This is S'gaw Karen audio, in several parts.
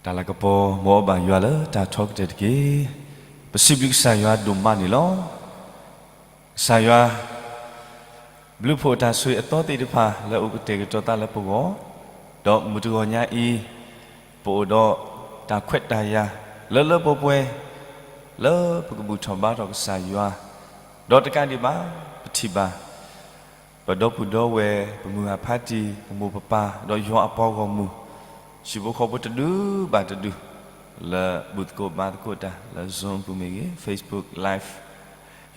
တၢ်လၤကပီၤ မ်အဘၣ်ယွၤလၢတၢ်ထီကတၢၢ်တက့ၢ်. ပစံးဘျုးကစၢ်ယွၤဒိၣ်မးန့ၣ်လီၤ. ကစၢ်ယွၤ ဘျုးဖှိၣ်တၢ်ဆိၣ်ဂ့ၤအသီသ့ၣ်တဖၣ် လၢအအိၣ်ကတဲာ်ကတီၤသးလၢပဂီၢ်, ဒီးမုၢ်တဂီၤညါအံၤ ပအိၣ်ဒီးတၢ်ခွဲးတၢ်ယာ် လၢလၢပှဲၤပှဲၤ လၢပကဘူၣ်ထီၣ်ဘါထီၣ်ကစၢ်ယွၤ, ဒီးတကးဒံးဘၣ် ပထံၣ်ဘၣ် ပဒီပုၢ်ဒီဝဲၢ် ပမုၢ်ဂၤဖးတံၢ် ပမိၢ်ပပၢ် ဒီးယွၤအပှၤဂီၢ်မုၢ် ဟံၣ်ဖိဃီဖိတဒူၣ်ဘၣ်တဒူၣ် လၢဘူၣ်သကိးဘါသကိးတၢ် လၢ Zoom အပူၤမ့ၢ်ဂ့ၤ, Facebook Live,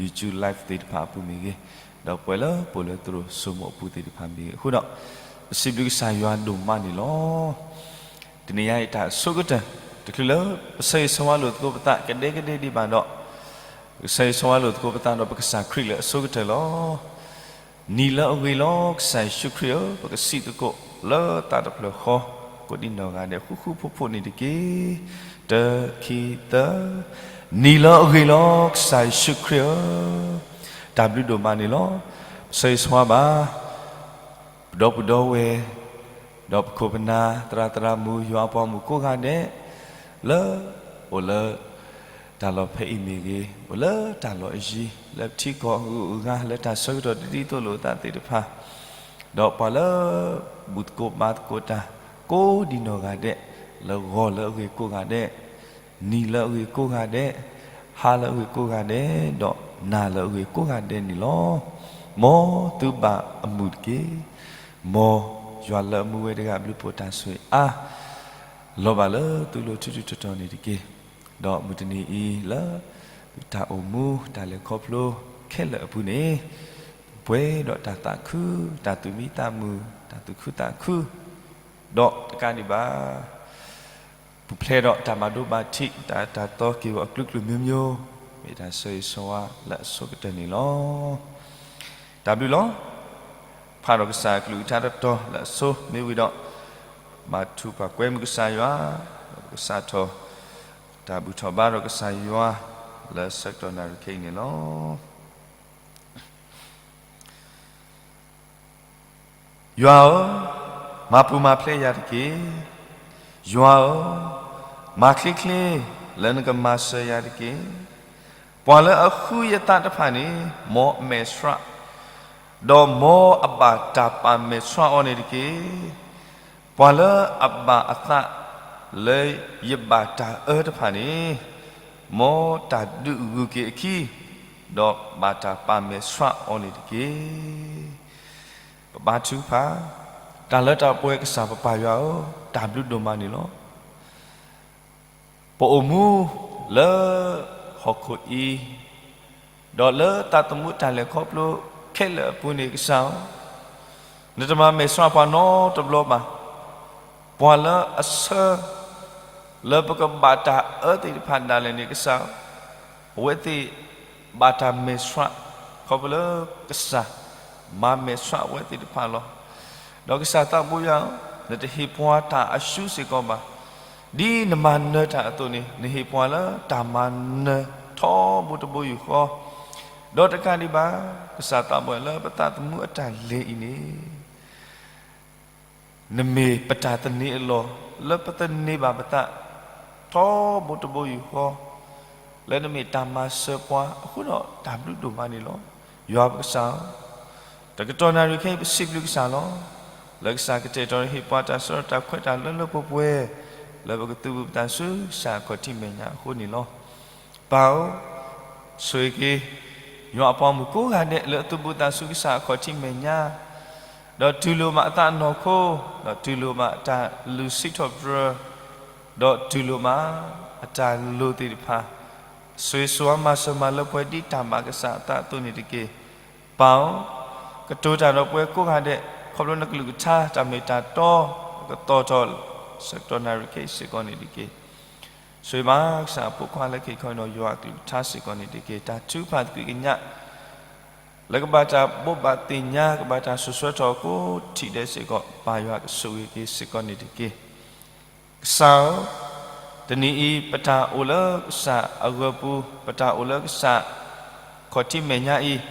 YouTube Live သ့ၣ်တဖၣ်အပူၤမ့ၢ်ဂ့ၤ, ဒီးပှဲၤလၢပအိၣ်လၢသရိာ်စိမိးအပူၤသ့ၣ်တဖၣ်မ့ၢ်ဂ့ၤအဃိဒီး, ပစံးဘျုးကစၢ်ယွၤဒိၣ်မးန့ၣ်လီၤ. တနံၤညါအံၤတၢ်အဆိကတၢၢ် တချုးလၢ ပဆၢဂ့ၤဆၢဝါလိာ်သကိးပသး ကဒဲကဒဲဒံးဘၣ်ဒီး, ပကဆၢဂ့ၤဆၢဝါလိာ်သကိးပသးဒီးပကစၢ်ခရံာ်လၢအဆိကတၢၢ်လီၤ. နံၤလၢအဂ့ၤလီၤ ကစၢ်ယ့ၣ်ၡူးခရံာ်ဧၢ, ပကစံးသကိးလၢသးတဖျၢၣ်ဃီ, ကိးဒံနီၢ်ဂၤဒဲး ဃူဃူဖိးဖိးန့ၣ်တက့ၢ်. တၢ ခံ သၢ, နံၤလၢအဂ့ၤလီၤ ကစၢ်ယ့ၣ်ၡူးခရံာ်ဧၢ, တၢ်ဘျုးဒိၣ်မးန့ၣ်လီၤ. ပဆၢဂ့ၤဆၢဝါဘၣ် ပဒီပုၢ်ဒီဝဲၢ်, ဒီးပခိၣ်ပနၢ် သရၣ်သရၣ်မုၣ် ယွၤအပှၤမုၣ်ကိးဂၤဒဲး, လၢ အိၣ်လၢ တၢ်လီၢ်ဖဲအံၤမ့ၢ်ဂ့ၤ, အိၣ်လၢတၢ်လီၢ်အယံၤ, လၢပထံကီၢ်အဂုၤအဂၤ လၢတၢ်ဆၢကတီၢ်ဒ်သိးလိာ်အသးသ့ၣ်တဖၣ်, ဒီးပှၤလၢ ဘူၣ်သကိးဘါသကိးတၢ် ကိးဒံနီၢ်ဂၤဒဲး, လၢဂီၤလၢအဂ့ၤကိးဂၤဒဲး, နံၤလၢအဂ့ၤကိးဂၤဒဲး, ဟါလၢအဂ့ၤကိးဂၤဒဲး, ဒီးနၤလၢအဂ့ၤကိးဂၤဒဲးန့ၣ်လီၤ. မ်သုဘၣ်အမုာ်တက့ၢ်. မ်ယွၤလၢအမူဝဲတဂၤ ဘျုးဖှိၣ်တၢ်ဆိၣ်ဂ့ၤအါ လီၤဘၣ်လၢသုလိၤထူထူတီတီန့ၣ်တက့ၢ်. ဒီးမုၢ်တနံၤအံၤလၢ တၢ်အိၣ်မူ တၢ်လဲၤခီဖျိ ခဲလၢာ်အပူၤန့ၣ်, ပှဲၤဒီးတၢ်သးခု, တၢ်သူၣ်မံသးမုာ်, တၢ်သူၣ်ခုသးခု, ဒီးတကးဒံးဘၣ် ပူၤဖျဲးဒီးတၢ်ဘၣ်ဒိဘၣ်ထံး တၢ်အၢတၢ်သီက့ၤဝဲအကလုာ်ကလုာ်မျိုးမျိုး, မ့ၢ်တၢ်ဆၢဂ့ၤဆၢဝါလၢအဆိကတၢၢ်န့ၣ်လီၤ. တၢ်ဘျုးလီၤ. ဖးဒီးကစၢ်အကလုၢ်ကထါတတီၤလၢအဆိမ့ၢ်ဝံၤဒီး, ဘါထုကဖၣ်ကွဲမုာ်ကစၢ်ယွၤ, ဒီးပကစးထီၣ် တၢ်ဘူၣ်ထီၣ်ဘါထီၣ်ကစၢ်ယွၤ လၢဆၢကတီၢ်နၣ်ရံၣ်ခဲအံၤန့ၣ်လီၤ. ယွၤဧၢ, မၤပူၤမၤဖျဲးယၤတက့ၢ်. ယွၤဧၢ, မၤချ့ချ့ လၢနကမၤစၢၤယၤတက့ၢ်. ပှၤလၢအဃုယသးတဖၣ်န့ၣ် မ်အမဲာ်ဆှး, ဒီးမ်အဘၣ်တၢ်ပာ်မဲာ်ဆှးအီၤန့ၣ်တက့ၢ်. ပှၤလၢအဘၣ်အသး လၢယဘၣ်တၢ်အၢတဖၣ်န့ၣ်, မ်တၢ်ဒုးဂုာ်က့ၤအခံ, ဒီးဘၣ်တၢ်ပာ်မဲာ်ဆှးအီၤန့ၣ်တက့ၢ်. ပဘါထုကဖၣ်, တၢ်လၢတၢ်ပှဲၤကစၢ်ပပၢ်ယွၤဧၢ, တၢ်ဘျုးဒိၣ်မးန့ၣ်လီၤ. ပအိၣ်မူလၢဟီၣ်ခိၣ်အံၤ, ဒီးလၢသးသမူတၢ်လဲၤခီဖျိခဲလၢာ်အပူၤန့ၣ်ကစၢ်ဧၢ, နတမၤမဲာ်ဆှးပှၤနီတဘျီဘၣ်. ပှၤလၢအဆၢ လၢပကဘၣ်တၢ်အၢသ့ၣ်တဖၣ်ဒၣ်လဲာ်န့ၣ်ကစၢ်ဧၢ, အဝဲသ့ၣ်ဘၣ်တၢ်မဲာ်ဆှး, ခီဖျိလၢကစၢ်မၤမဲာ်ဆှးအဝဲသ့ၣ်တဖၣ်လီၤ. ဒီးကစၢ်သးဘိယွၤဧၢ, နတဟ့ၣ်ပှၤတၢ်အၡူစ့ၢ်ကီးဘၣ်. ဒ်နမၤနၢၤတၢ်အသိးန့ၣ်, နဟ့ၣ်ပှၤလၢတၢ်မၤနၢၤထီဘိတဘိယူၢ်ဃီ, ဒီးတကးဒံးဘၣ်, ကစၢ်သးဘိယွၤလၢပသးသမူအတၢ်လဲၤအံၤန့ၣ် နမ့ၢ်ပတၢ်သန့ၤအလီၢ် လၢပသန့ၤဘၣ်ပသး ထီဘိတဘိယူၢ်ဃီ, လၢနမ့ၢ်တၢ်မၤစၢၤပှၤအဃိဒီးတၢ်ဘျုးဒိၣ်မးန့ၣ်လီၤ. ယွၤပကစၢ်ဧၢ, တကတီၢ်နၣ်ရံၣ်ခဲအံၤ ပစံးဘျုးကစၢ်လီၤ. လၢကစၢ်ကတဲာ်ကတီၤဟ့ၣ်ပှၤတၢ်ဆၢကတီၢ်တၢ်ခွဲးတၢ်ယာ်လၢလၢပှဲၤပှဲၤ, လၢပကသူၣ်ဘူးပသးဆူကစၢ်အခီၣ်ထံးမဲာ်ညါအဃိန့ၣ်လီၤ. ပၢ်ဧၢ, ဆိၣ်ဂ့ၤက့ၤ ယွၤအပှၤမုၣ်ကိးဂၤဒဲးလၢအသူၣ်ဘူးသးဆူကစၢ်အခီၣ်ထံးမဲာ်ညါ, ဒီးတူၢ်လိာ်ဘၣ်အသးအနီၢ်ခိ, ဒီးတူၢ်လိာ်ဘၣ်အတၢ်လုၢ်စံးထီၣ်ပတြၢၤ, ဒီးတူၢ်လိာ်ဘၣ်အတၢ်လိၣ်သ့ၣ်တဖၣ်, ဆိၣ်ဂ့ၤဆိၣ်ဝါမၤစၢၤမၤလၢပှဲၤဒ်တၢ်ဘၣ်ကစၢ်အသးအသိးန့ၣ်တက့ၢ်. ပၢ်ဧၢ, ကတိၤတၢ်ဒီးပှၤကိးဂၤဒဲး, ခီဖျိနကလုၢ်ကထါတၢ်မ့ၢ်တၢ်တီ, ကသီၣ်ထီၣ် ဆၢကတီၢ်နၣ်ရံၣ်ခဲအံၤစ့ၢ်ကီးန့ၣ်တက့ၢ်. ဆိၣ်ဂ့ၤဘၣ်ကစၢ်အဖိခွါလၢခံခီန့ၣ်ဒီး ယွၤအကလုၢ်ကထါစ့ၢ်ကီးန့ၣ်တက့ၢ်. တၢ်ထုကဖၣ်သကွံာ်ကညး လၢကဘၣ်တၢ်ဘိးဘၣ်သ့ၣ်ညါ ကဘၣ်တၢ်ဆိၣ်ဆၢထီၣ်ကိးထံၣ်ဒဲးစ့ၢ်ကီး ပၢ်ယွၤကဆိၣ်ဂ့ၤက့ၤစ့ၢ်ကီးန့ၣ်တက့ၢ်. ကစၢ်ဧၢ, တနံၤအံၤ ပတၢ်အိၣ်လၢကစၢ်အဂၢၢ်ပူၤ, ပတၢ်အိၣ်လၢကစၢ်ခီၣ်ထံးမဲာ်ညါအံၤ,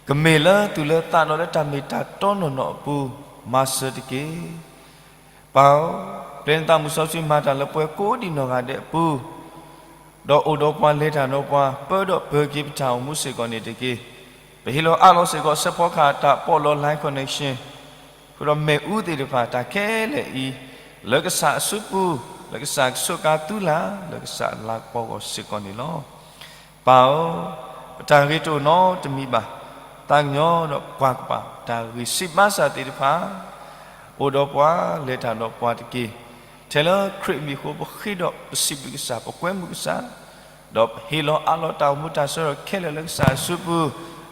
ကမ့ၢ်လၢသူၣ်လၢသးဒီးလၢတၢ်မ့ၢ်တၢ်တီနီၢ်နီၢ်အပူၤ, မၤစၢၤတက့ၢ်. ပၢ်ဧၢ, ပျဲနသးမုၢ်စီဆှံမၤတၢ်လၢပှၤကိးဒံးနီၢ်ဂၤဒဲးအပူၤ, ဒီးအိၣ်ဒီးပှၤလဲၤတၢ်ဒီးပှၤ ပၢဒီးပၢက့ၤပတၢ်အိၣ်မူစ့ၢ်ကီးန့ၣ်တက့ၢ်. ပဟ့ၣ်လီၤအးလီၤစ့ၢ်ကီးစဲးဖီကဟၣ်တၢ်ပီးလီၤ live connection ဃုာ်ဒီးမ့ၣ်အူသ့ၣ်တဖၣ် တၢ်ခဲလၢာ်အံၤ လၢကစၢ်အစုပူၤ, လၢကစၢ်ကဆိးကါသုလၢ် လၢကစၢ်လၤကပီၤဂီၤစ့ၢ်ကီးန့ၣ်လီၤ. ပၢ်ဧၢ, ပတၢ်ဂ့ၤတအိၣ်နီတမံၤဘၣ်. သးကညီၤဒီးကွၢ်ကပာ်တၢ်ဂံၢ်စၢ်ဘါစၢ်သ့ၣ်တဖၣ် အိၣ်ဒီးပှၤလဲၤတၢ်ဒီးပှၤတက့ၢ်. ထဲလၢခရံာ်အမံၤအဃိ ပဃ့ဒီးပစံးဘျုးကစၢ် ပကွဲမုာ်ကစၢ်, ဒီးပဟ့ၣ်လီၤအးလီၤတၢ်အိၣ်မူတၢ်ဆၢကတီၢ်ခဲလၢာ်လၢကစၢ်အစုပူၤ,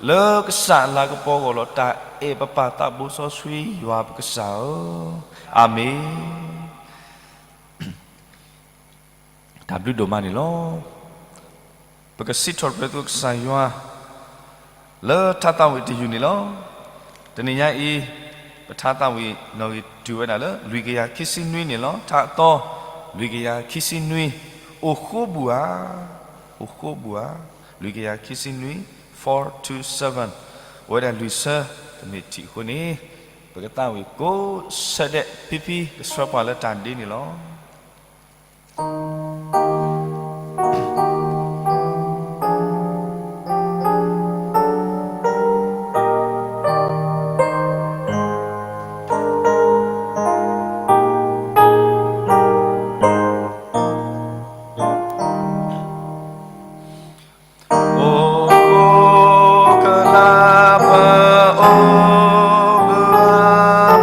လၢကစၢ်လၤကပီၤဂီၤလီၤ တၢ်အဲၣ်ပပၢ်သးဘိစီဆှံယွၤပကစၢ်ဧၢ, အၤမ့ၣ်. တၢ်ဘျုးဒိၣ်မးန့ၣ်လီၤ. ပကစံးထီၣ်ပတြၢၤသုကစၢ်ယွၤ လၢထါသးဝံၣ်တယုၢ်န့ၣ်လီၤ. တနံၤညါအံၤ ပထါသးဝံၣ်နီၣ်ဂံၢ်တုၤဝဲဒၣ်လၢ လွံၢ်ကယၤခံဆံနွံန့ၣ်လီၤ. ထါအသီ လွံၢ်ကယၤခံဆံနွံ, အိၣ်ဃိဘူၣ်ဧါ, အိၣ်ဃိဘူၣ်ဧါ, လွံၢ်ကယၤခံဆံနွံ, four two seven, အိၣ်ဝဲဒၣ်လွံၢ်ဆၢ, တမ့ၢ်ထံၣ်အဃိန့ၣ် ပကသးဝံၣ်ကိးဆၢဒဲး ဖံဖံကဆှၢပှၤလၢတၢ်ဒ့န့ၣ်လီၤ. အိၣ်ဃိကလး ပအိၣ်ဘှံးအါ ပဘုးပတံတၢ် ပာ်ဒံးယွၤ ပထံသကိး အဲၣ်ယွၤ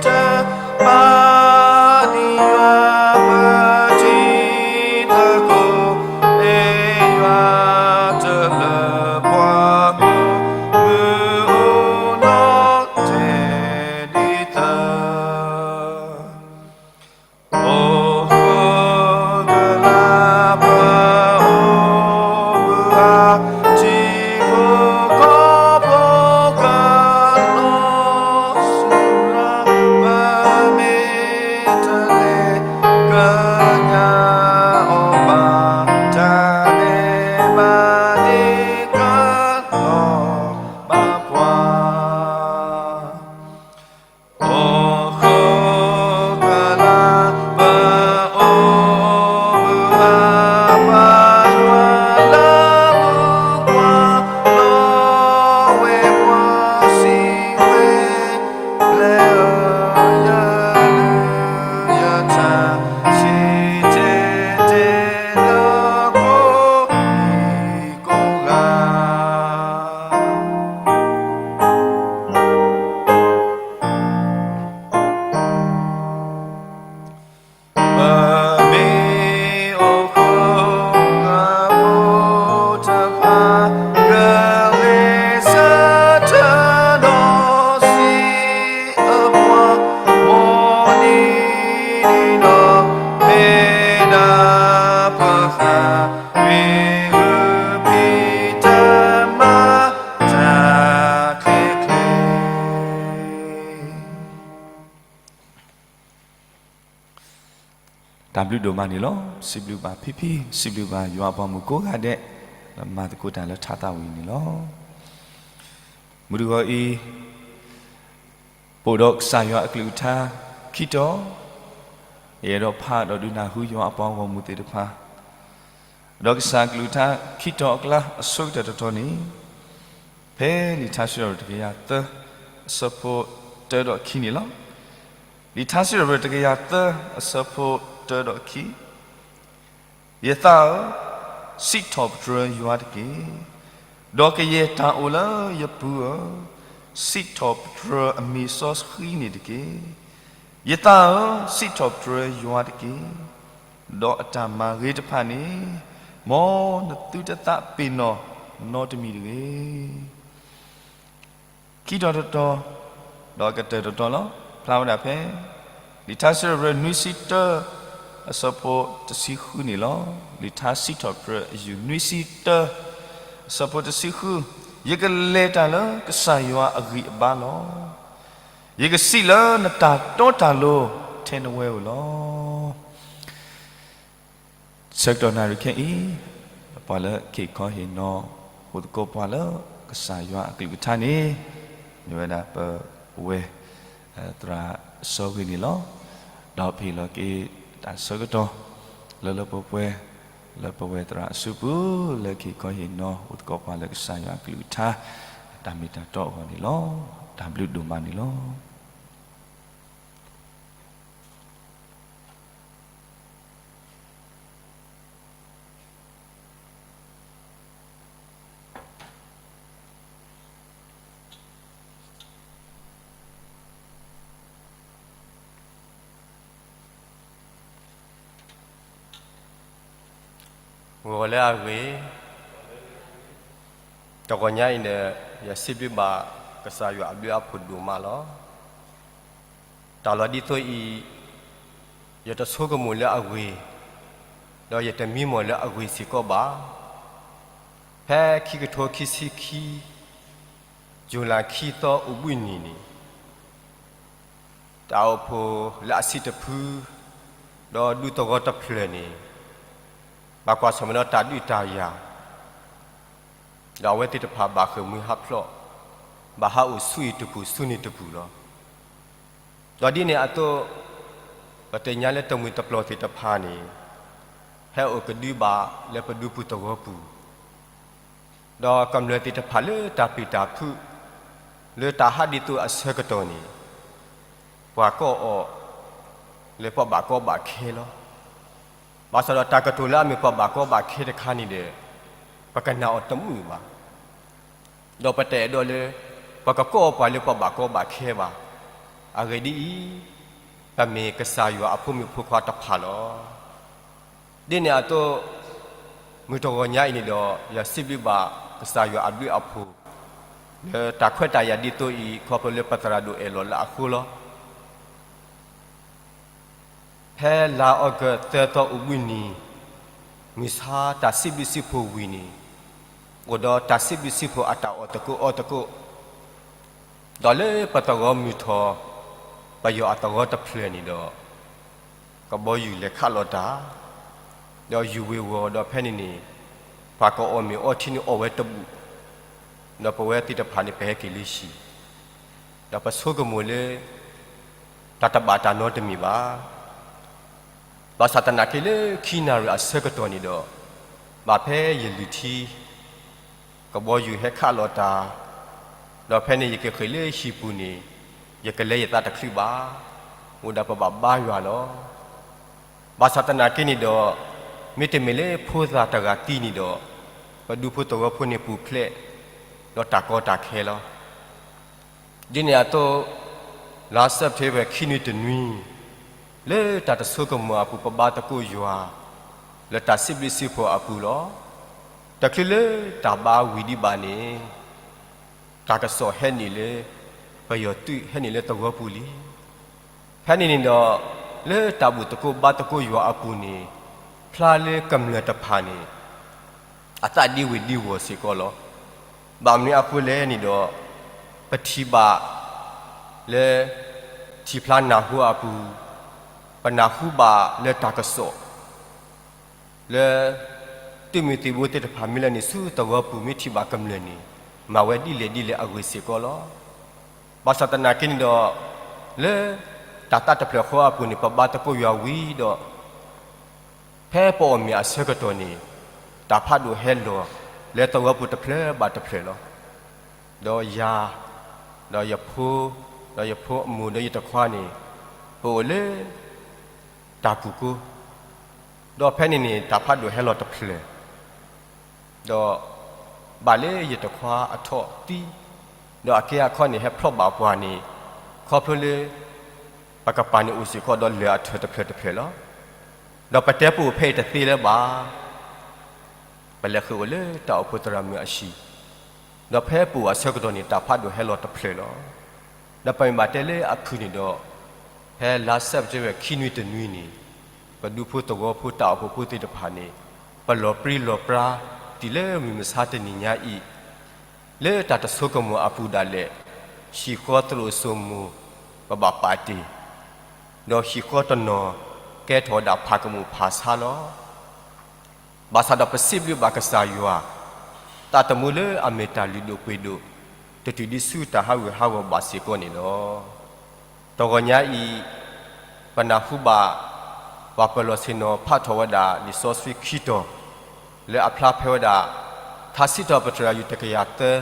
တလၢပှၤကိး မုၢ်အိၣ်နီၣ်တဲာ်ဒ်သၢ အိၣ်ဃိကလး ပအိၣ်ဘှံးအါ ထံဖိကီၢ်ဖိကနီၤဆူရၤ ပမ့ၢ်တလဲၤ ကညးအီၤဘၣ် တၢ်နဲၣ်ဘၣ်န့ၣ် ကနီၤဘၣ်ပှၤ အိၣ်ဃိကလး ပအိၣ်ဘှံးအါ ပယွၤလၢမူကွၢ် လီၤဝဲပှၤစံးဝဲ ပျဲၢ်ဧၢ ယလုၢ်ယထါ စံၣ်တဲၤတဲလၢကိးနံၤကိးဂၤ ပမ့ၢ်အိၣ်ဃိ ပဖိတဖၣ် ကဂ့ၤဆၢထၢၣ်ဒီးစံးအပှၤ မိၢ်နံၤဒ်ဒီး ဖဲဒၣ်ပဃၣ် မ့ၢ်ဂုၢ်ဖံးတၢ်မၤ တၢ်ချ့ချ့ တၢ်ဘျုးဒိၣ်မးန့ၣ်လီၤ. စံးဘျုးဘၣ်ဖံဖံ, စံးဘျုးဘၣ်ယွၤအပှၤမုၣ်ကိးဂၤဒဲး, လၢမၤသကိးတၢ်လၢထါသးဝံၣ်န့ၣ်လီၤ. မုၢ်တဂီၤအံၤ, ပအိၣ်ဒီးကစၢ်ယွၤအကလုၢ်ကထါခံတီၤ, ယအဲၣ်ဒိးဖးဒီးဒုးနၢ်ဟူယွၤအပှၤဂီၢ်မုၢ်သ့ၣ်တဖၣ်, ဒီးကစၢ်အကလုၢ်ကထါခံတီၤအကျါအဆိကတၢၢ်တတီၤန့ၣ်, ဖဲလံာ်ထါစံးထီၣ်ပတြၢၤတကယၤသၢ အဆၢဖိတၢဒီးခံန့ၣ်လီၤ. လံာ်ထါစံးထီၣ်ပတြၢၤတကယၤသၢ အဆၢဖိတၢဒီးခံ, ယသးဧၢ, စံးထီၣ်ပတြၢၤယွၤတက့ၢ်. ဒီးကယဲၢ်တၢ်အိၣ်လၢယပူၤဧၢ, စံးထီၣ်ပတြၢၤအမံၤစီဆှံန့ၣ်တက့ၢ်. ယသးဧၢ, စံးထီၣ်ပတြၢၤယွၤတက့ၢ်. ဒီးအတၢ်မၤဂ့ၤတဖၣ်န့ၣ်, မ်နသုတသးပ့ၤနီၣ်နီတမံၤတဂ့ၤ. ခံတီၤတတီၤ, ဒီးကတၢၢ်တတီၤလီၤ. ဖျါဝဲဒၣ်ဖဲ လံာ်ထါစံးထီၣ်ပတြၢၤနွံဆံတၢ အဆၢဖိတဆံဃုန့ၣ်လီၤ. လံာ်ထါစံးထီၣ်ပတြၢၤအယုၢ်နွံဆံတၢ အဆၢဖိတဆံဃု, ယကလဲၤတၢ်လၢကစၢ်ယွၤအဂံၢ်အဘါလီၤ. ယကစံးလၢနတၢ်တီတၢ်လိၤထဲနဝဲဧိၤလီၤ. ဆၢကတီၢ်နၣ်ရံၣ်ခဲအံၤ, ပှၤလၢက့ၤခီဟ့ၣ်နီၤ အိၣ်သကိးပှၤလၢကစၢ်ယွၤအကလုၢ်ကထါန့ၣ်, မ့ၢ်ဝဲဒၣ်ပဝဲ, အ သရၣ်စီၤဂ့ၤန့ၣ်လီၤ. ဒီးပဟ့ၣ်လီၤက့ၤတၢ်ဆၢကတီၢ် လၢလၢပှဲၤပှဲၤ လၢပဝဲသရၣ်အစုပူၤ လၢကဟ့ၣ်ခီဟ့ၣ်နီၤအိၣ်သကိးပှၤလၢကစၢ်ယွၤအကလုၢ်ကထါ တၢ်မ့ၢ်တၢ်တီအဂီၢ်န့ၣ်လီၤ. တၢ်ဘျုးဒိၣ်မးန့ၣ်လီၤ. ဂီၤလၢအဂ့ၤ, တဂီၤညါအံၤန့ၣ် ယစံးဘျုးဘၣ်ကစၢ်ယွၤအဘျုးအဖှိၣ်ဒိၣ်မးလီၤ. တၢ်လီၤဒ်သိးအံၤ ယတဆိကမိၣ်လၢအဂ့ၤ, ဒီးယတမံမီၢ်လၢအဂ့ၤစ့ၢ်ကီးဘၣ်. ဖဲခံကထိခံဆံခံ July ခံသီအိၣ်ဘှံးနံၤန့ၣ် တၢ်အိၣ်ဖှိၣ်လၢအဆံးတဖု ဒီးဒူသဝီတဖျၢၣ်န့ၣ် ဘၣ်ကွၢ်ဆၢၣ်မဲာ်ဒီးတၢ်ဒုးတၢ်ယၤ, ဒီးအဝဲသ့ၣ်တဖၣ်ဘၣ်ဃ့ၢ်မှံဟးဖျိး, ဘၣ်ဟးအိၣ်ဆူအံၤတပူၤဆူန့ၣ်တပူၤလီၤ. ဒီးဒ်န့ၣ်အသိး ပသ့ၣ်ညါလၢတမှံၤတပျီၢ်သ့ၣ်တဖၣ်န့ၣ် ဟဲအိၣ်ကဒုဘၣ်လၢပဒူပူၤသဝီပူၤ, ဒီးကမျၢၢ်သ့ၣ်တဖၣ်လၢတၢ်ပျံၤတၢ်ဖုး လၢတၢ်ဟးဒ်သိးအဆၢကတီၢ်န့ၣ် ပှၤကိးအီၤ လၢပှၤဘၣ်ကီဘၣ်ခဲလီၤ. ဘၣ်ဆၣ်ဒီးတၢ်ကတိၤလၢအမ့ၢ်ပှၤဘၣ်ကီဘၣ်ခဲတခါန့ၣ်ဒီး ပကနၣ်အီၤတမုာ်ဘၣ်. ဒီးပတအဲၣ်ဒိးလၢ ပကကိးပှၤလၢပှၤဘၣ်ကီဘၣ်ခဲဘၣ်. အဂ့ၢ်ဒ်အံၤ, ပမ့ၢ်ကစၢ်ယွၤအဖိမုၣ်ဖိခွါတဖၣ်လီၤ. ဒ်န့ၣ်အသိး မုၢ်တဂီၤညါအံၤန့ၣ်ဒီး ယစံးဘျုးဘၣ်ကစၢ်ယွၤအဘျုးအဖှိၣ် လၢတၢ်ခွဲးတၢ်ယာ်ဒ်သိးအံၤ ခီဖျိလၢပသရၣ်ဒိၣ်အဲၣ်လီၤလၢအဃိလီၤ. ဖဲလါအီကူးသၢသီအိၣ်ဘှံးနံၤ မုၢ်ဆါတၢ်စံးဘျုးစံးဖှိၣ်ဝံၤန့ၣ် အိၣ်ဒီးတၢ်စံးဘျုးစံးဖှိၣ်အတၢ်အီၣ်သကိးအီသကိး, ဒီးလၢပသဝီမုၢ်ထီၣ် ပယီၤအသဝီတဖျၢၣ်န့ၣ်ဒီး ကဘီယူၤလဲၤခးလီၤတၢ်, ဒီးယူၤဝ့ၤဝီၤဒီးဖဲန့ၣ်န့ၣ် ပှၤကအီၣ်မ့ၤအီထံန့ၣ်အီၣ်ဝဲတဘူၣ်, ဒီးပဝဲသ့ၣ်တဖၣ်န့ၣ် ပဟဲက့ၤလၢဟံၣ်, ဒီးပဆိကမိၣ်လၢ တၢ်တဘၣ်တၢ်နီတမံၤဘၣ်. ဘၣ်ဆၣ်သနာ်က့လၢခံနၣ်ရံၣ်အဆၢကတီၢ်န့ၣ်ဒီး ဘၣ်ဖဲယလုၢ်ထံ ကဘီယူၤဟဲခးလီၤတၢ်, ဒီးဖဲန့ၣ်ယကဃ့ၢ်လၢဟံၣ်ပူၤန့ၣ် ယကလဲၤယသးတချုးဘၣ်, အိၣ်ဒၣ်ပဘၣ်ဘါယွၤလီၤ. ဘၣ်ဆၣ်သနာ်က့န့ၣ်ဒီး မ့တမ့ၢ်လၢဖိသၣ်တဂၤသံန့ၣ်ဒီး ပဒူဖိသဝီဖိန့ၣ်ပူၤဖျဲး ဒီးတၢ်ကီတၢ်ခဲလီၤ. ဒ်န့ၣ်အသိး လါစဲးပထ့ဘၢၣ်ခံနွံတနွံ လၢတၢ်တဆိကမိၣ်အပူၤ ပဘါသကိးယွၤ လၢတၢ်စံးဘျုးစံးဖှိၣ်အပူၤလီၤ. တချုးလၢတၢ်ဘါဝံၤဒံးဘၣ်န့ၣ် တၢ်ကစီၣ်ဟဲနုာ်လၢ ပယီၤသုးဟဲနုာ်လၢသဝီပူၤလံ. ဖဲန့ၣ်န့ၣ်ဒီး လၢတၢ်ဘူၣ်သကိးဘါသကိးယွၤအပူၤန့ၣ် ဖျါလၢကမျၢၢ်တဖၣ်န့ၣ် အသးဒ့ဝ့ၤဒ့ဝီၤစ့ၢ်ကီးလီၤ. ဘၣ်မနုၤအဃိလဲၣ်န့ၣ်ဒီး ပထံၣ်ဘၣ်လၢ ထံၣ်ဖျါနၢ်ဟူအပူၤ, ပနၢ်ဟူဘၣ်လၢတၢ်ကစီၣ် လၢ သုးမုၢ်သံၣ်ဘိသ့ၣ်တဖၣ်မ့ၢ်လဲၤနုာ်ဆူသဝီပူၤ မ့ၢ်ထံၣ်ဘၣ်ကမျၢၢ်န့ၣ် မၤဝဲဒ်လဲၣ်ဒ်လဲၣ်အဂ့ၢ်စ့ၢ်ကီးလီၤ. ဘၣ်ဆၣ်သနာ်က့န့ၣ်ဒီး လၢတၢ်သးတဖျၢၣ်ဃီအပူၤန့ၣ် ပဘါသကိးယွၤဝံၤဒီး ဖဲပအီၣ်မ့ၤအဆၢကတီၢ်န့ၣ် တၢ်ဖးဒိၣ်ဟဲလီၤလၢသဝီပူၤတဖျၢၣ်ဘၣ်တဖျၢၣ်လီၤ. ဒီးယၤ, ဒီးယဖိ, ဒီးယဖိအမိၢ်ဒီးယတခွါန့ၣ် ပအိၣ်လၢ တၢ်ပူၤကိ, ဒီးဖဲန့ၣ်န့ၣ် တၢ်ဖးဒိၣ်ဟဲလီၤတဖျၢၣ်, ဒီးဘၣ်လၢယတခွါအထီၣ်သံ, ဒီးအကဲအခီန့ၣ် ဟဲဖျီၣ်ဘၣ်ပှၤန့ၣ် ခီဖျိလၢ ပကပၤန့ၣ်အိၣ်စ့ၢ်ကီးဒီးလၢၢ်အထၢၣ်တဖျၢၣ်တဖျၢၣ်လီၤ. ဒီးပတဲပအိၣ်ဖဲအံၤတသ့လၢၤဘၣ် ပလဲၤဃုာ်အိၣ်လၢတၢ်အိၣ်ဖှိၣ်သရၣ်မုၣ်အဟံၣ်, ဒီးဖဲပအိၣ်အဆၢကတီၢ်န့ၣ် တၢ်ဖးဒိၣ်ဟဲလီၤတဖျၢၣ်လီၤ. ဒီးပမ့ၢ်ဘၣ်တဲလၢအဖုၣ်န့ၣ်ဒီး, ဖဲလါစဲးပထ့ဘၢၣ်ခံနွံတနွံန့ၣ်, ပဒူဖိသဝီဖိတၢ်အိၣ်ဖှိၣ်ဖိသ့ၣ်တဖၣ်န့ၣ်, ပလီၤပြံလီၤပြါတုၤလၢမုၢ်မဆါတနံၤညါအံၤ, လၢတၢ်တဆိကမိၣ်အပူၤဒၣ်လဲာ်, ဟံၣ်ဃီသရိာ်စိမိၤ ပဘၣ်ပာ်တ့ၢ်, ဒီးဟံၣ်ဃီတနီၤ ကဲထီၣ်ဝဲဒၣ်ဖးကမူၣ်ဖးဆါလီၤ. ဘၣ်ဆၣ်ဒီးပစံးဘျုးဘၣ်ကစၢ်ယွၤ, သးသမူလၢအမ့ၢ်တၢ်လုၢ်ဒိၣ်ပှ့ၤဒိၣ်, တတုၤဒံးဆူတၢ်ဟးဂူာ်ဟးဂီၤဘၣ်စ့ၢ်ကီးန့ၣ်လီၤ. တဂီၤညါအံၤ ပနၢ်ဟူဘၣ် ပှၤပၢၤလီၢ်ဆ့ၣ်နီၤဖးထီၣ်ဝဲဒၣ်လံာ်စီဆှံခံတီၤ လၢအဖျါဖဲဝဲဒၣ် ထါစံးထီၣ်ပတြၢၤအယူၢ်တကယၤသၢ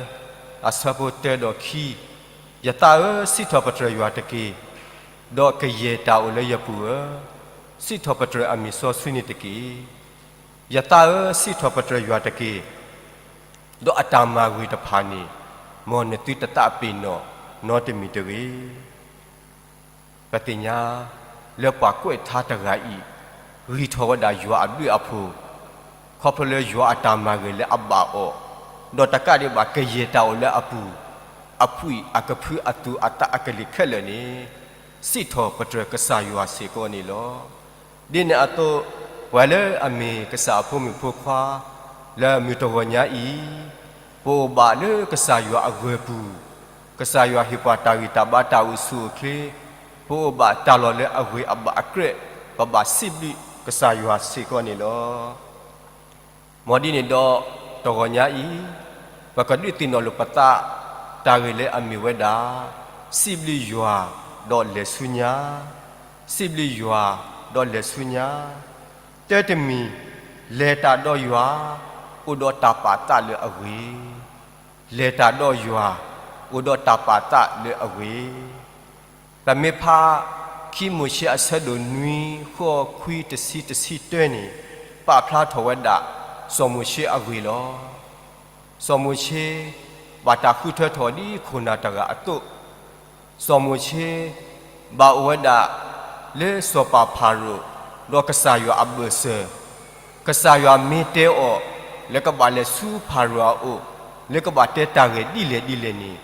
အဆၢဖိတၢဒီးခံ, ယသးဧၢ, စံးထီၣ်ပတြၢၤယွၤတက့ၢ်, ဒီးကယဲၢ်တၢ်အိၣ်လၢယပူၤဧၢ, စံးထီၣ်ပတြၢၤအမံၤစီဆှံန့ၣ်တက့ၢ်. ယသးဧၢ, စံးထီၣ်ပတြၢၤယွၤတက့ၢ်. ဒီးအတၢ်မၤဂ့ၤတဖၣ်န့ၣ် မ်နသုတသးပ့ၤနီၣ်နီတမံၤတဂ့ၤ. ပသ့ၣ်ညါ လၢပှၤကွဲးထါတဂၤအံၤ ဂံၢ်ထီၣ်ဝဲဒၣ်ယွၤအဘျုးအဖှိၣ်, ခီဖျိလၢယွၤအတၢ်မၤဂ့ၤလၢအဘၣ်အီၤ, ဒီးတကးဒံးဘၣ်ကယဲၢ်တၢ်အိၣ်လၢအပူၤ, အဖှံအကဖုအသူၣ်အသးအကလုာ်ခဲလၢာ်န့ၣ် စံးထီၣ်ပတြၢၤကစၢ်ယွၤစ့ၢ်ကီးန့ၣ်လီၤ. ဒ်န့ၣ်အသိး ပှၤလၢအမ့ၢ်ကစၢ်အဖိမုၣ်ဖိခွါ လၢမုၢ်တဂီၤညါအံၤ, ပအိၣ်ဘၣ်လၢကစၢ်ယွၤအဂၢၤပူၤ, ကစၢ်ယွၤဟ့ၣ်ပှၤတၢ်ဂံၢ်တၢ်ဘါတၢ်အိၣ်ဆူၣ်အိၣ်ချ့, ပအိၣ်ဘၣ်တၢ်လီၢ်လၢအဂ့ၤအဘၣ်အကြၢး, ပဘၣ်စံးဘျုးကစၢ်ယွၤစ့ၢ်ကီးန့ၣ်လီၤ. မ်ဒ်န့ၣ်ဒီး တဂီၤညါအံၤ ပကဒုးသ့ၣ်နီၣ်လိာ်ပသး တၢ်ဂ့ၢ်လၢအမ့ၢ်ဝဲဒၣ် စံးဘျုးယွၤ ဒီးလဲၤဆူညါ, စံးဘျုးယွၤ ဒီးလဲၤဆူညါ, တၢတမံၤ လဲၤတၢ်ဒီးယွၤ အိၣ်ဒီးတၢ်ပာ်သးလၢအဂ့ၤ, လဲၤတၢ်ဒီးယွၤ အိၣ်ဒီးတၢ်ပာ်သးလၢအဂ့ၤ. ပမ့ၢ်ဖး ခံမိၤၡ့အဆၢဒိၣ်နွံ ဃိးခွံတဆံတဆံတၢန့ၣ် ပာ်ဖျါထီၣ်ဝဲဒၣ် စီၤမိၤၡ့အဂ့ၢ်လီၤ. စီၤမိၤၡ့ ဘၣ်တၢ်ဃုထၢထီၣ်ဒ်ခိၣ်နၢ်တဂၤအသိး, စီၤမိၤၡ့ ဘၣ်အိၣ်ဝဲဒၣ် လၢစီၤပၤဖၤရိၤ ဒီးကစၢ်ယွၤအဘၢၣ်စၢၤ, ကစၢ်ယွၤမ့ၢ်တဲအီၤ လၢကဘၣ်လဲၤဆူဖၤရိၤအအိၣ် လၢကဘၣ်တဲတၢ်ဂ့ၢ်ဒ်လဲၣ်ဒ်လဲၣ်န့ၣ်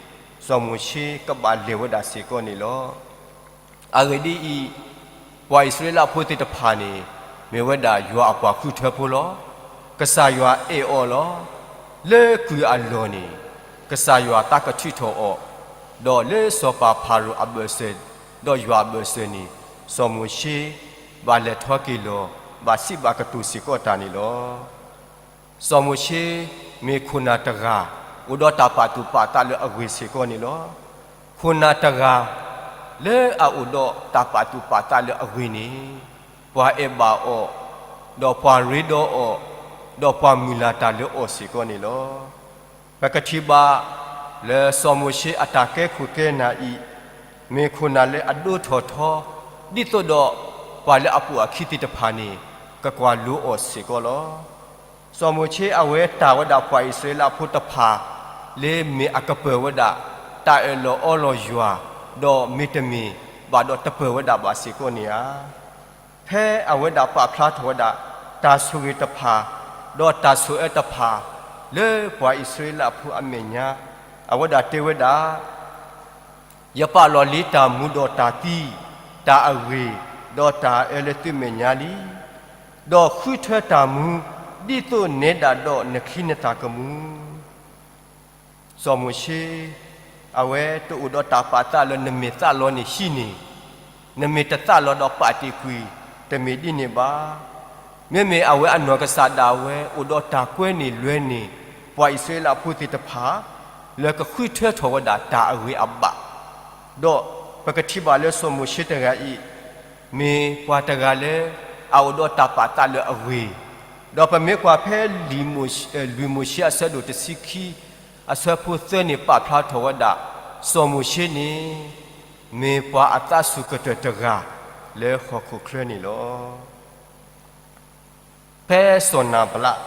စီၤမိၤၡ့ကဘၣ်လဲၤဝဲဒၣ်စ့ၢ်ကီးန့ၣ်လီၤ. အဂ့ၢ်ဒ်အံၤ, ပှၤအံၣ်စရ့လးဖိသ့ၣ်တဖၣ်န့ၣ် မ့ၢ်ဝဲဒၣ်ယွၤအပှၤဃုထၢဖိလီၤ. ကစၢ်ယွၤအဲၣ်အီၤလီၤ. လၢကုၢ်အလီၢ်န့ၣ် ကစၢ်ယွၤသးကထုးထီၣ်အီၤ, ဒီးလၢစီၤပၤဖၤရိၤအဘၢၣ်စၢၤ ဒီးယွၤအဘၢၣ်စၢၤန့ၣ် စီၤမိၤၡ့ ဘၣ်လဲၤထီၣ်က့ၤလီၤ ဘၣ်စံးဘၣ်ကတိၤစ့ၢ်ကီးတၢ်န့ၣ်လီၤ. စီၤမိၤၡ့ မ့ၢ်ခိၣ်နၢ်တဂၤ အိၣ်ဒီးတၢ်ပာ်သူၣ်ပာ်သးလၢအဂ့ၤစ့ၢ်ကီးန့ၣ်လီၤ. ခိၣ်နၢ်တဂၤ လၢအအိၣ်ဒီးတၢ်ပာ်သူၣ်ပာ်သးလၢအဂ့ၤန့ၣ် ပှၤအဲၣ်ဘၣ်အီၤ, ဒီးပှၤရ့ဒီးအီၤ, ဒီးပှၤမုၢ်လၢ်တၢ်လၢအီၤစ့ၢ်ကီးန့ၣ်လီၤ. ပကထံၣ်ဘၣ် လၢစီၤမိၤၡ့အတၢ်ကဲခိၣ်ကဲနၢ်အံၤ မ့ၢ်ခိၣ်နၢ်လၢအဒိၣ်ထီၣ်ထီ ဒ်သိးဒီး ပှၤလၢအပိာ်အခံသ့ၣ်တဖၣ်န့ၣ် ကကွၢ်လိအီၤစ့ၢ်ကီးလီၤ. စီၤမိၤၡ့အဝဲတၢ်ဝဲဒၣ်ပှၤအံၣ်စရ့လးဖိတဖၣ် လၢမ့ၢ်အကပၢၤဝဲဒၣ် တၢ်အၢၣ်လီၤအီလီၤယွၤ, ဒီးမ့တမ့ၢ်ဘၣ်ဒီးတပၢၤဝဲဒၣ်ဘၣ်စ့ၢ်ကီးန့ၣ်ဧါ. ဖဲအဝဲဒၣ်ပာ်ဖျါထီၣ်ဝဲဒၣ် တၢ်ဆိၣ်ဂ့ၤတဖၣ် ဒီးတၢ်ဆိၣ်အၢတဖၣ် လၢပှၤအံၣ်စရ့လးဖိအမဲာ်ညါ, အဝဲဒၣ်တဲဝဲဒၣ် ယပာ်လီၤလံတၢ်မူဒီးတၢ်သံ, တၢ်အဂ့ၤ, ဒီးတၢ်အၢလၢသုမဲာ်ညါလံ, ဒီးဃုထၢတၢ်မူ ဒ်သိးနဲဒၣ်ဒီးနချံနသၣ်ကမူ. စီၤမိၤၡ့ အဝဲတအိၣ်ဒီးတၢ်ပာ်သးလၢနမဲာ်သးလီၤန့ၣ်ဟံးန့ၢ်, နမဲာ်တသးလီၤဒီးပာ်တ့ၢ်ကွံာ် တမ့ၢ်ဒ်န့ၣ်ဘၣ်. မ့မ့ၢ်အဝဲအနီၢ်ကစၢ်ဒၣ်ဝဲအိၣ်ဒီးတၢ်ကွဲန့ၢ်လွဲန့ၢ် ပှၤအံၣ်စရ့လးဖိသ့ၣ်တဖၣ် လၢကဃုထၢထီၣ်ဝဲဒၣ်တၢ်အဂ့ၤအဘၣ်, ဒီးပကထံၣ်ဘၣ်လၢစီၤမိၤၡ့တဂၤအံၤ မ့ၢ်ပှၤတဂၤလၢ အအိၣ်ဒီးတၢ်ပာ်သးလၢအဂ့ၤ, ဒီးပမ့ၢ်ကွၢ်ဖဲ လွံၢ်မိၤၡ့အဆၢဒိၣ်တဆံခံ အဆၢဖိသၢန့ၣ် ပာ်ဖျါထီၣ်ဝဲဒၣ် စီၤမိၤၡ့န့ၣ် မ့ၢ်ပှၤအသးစူၤကတၢၢ်တဂၤ လၢဟီၣ်ခိၣ်ချၢန့ၣ်လီၤ. ဖဲစီၤနၤဘလး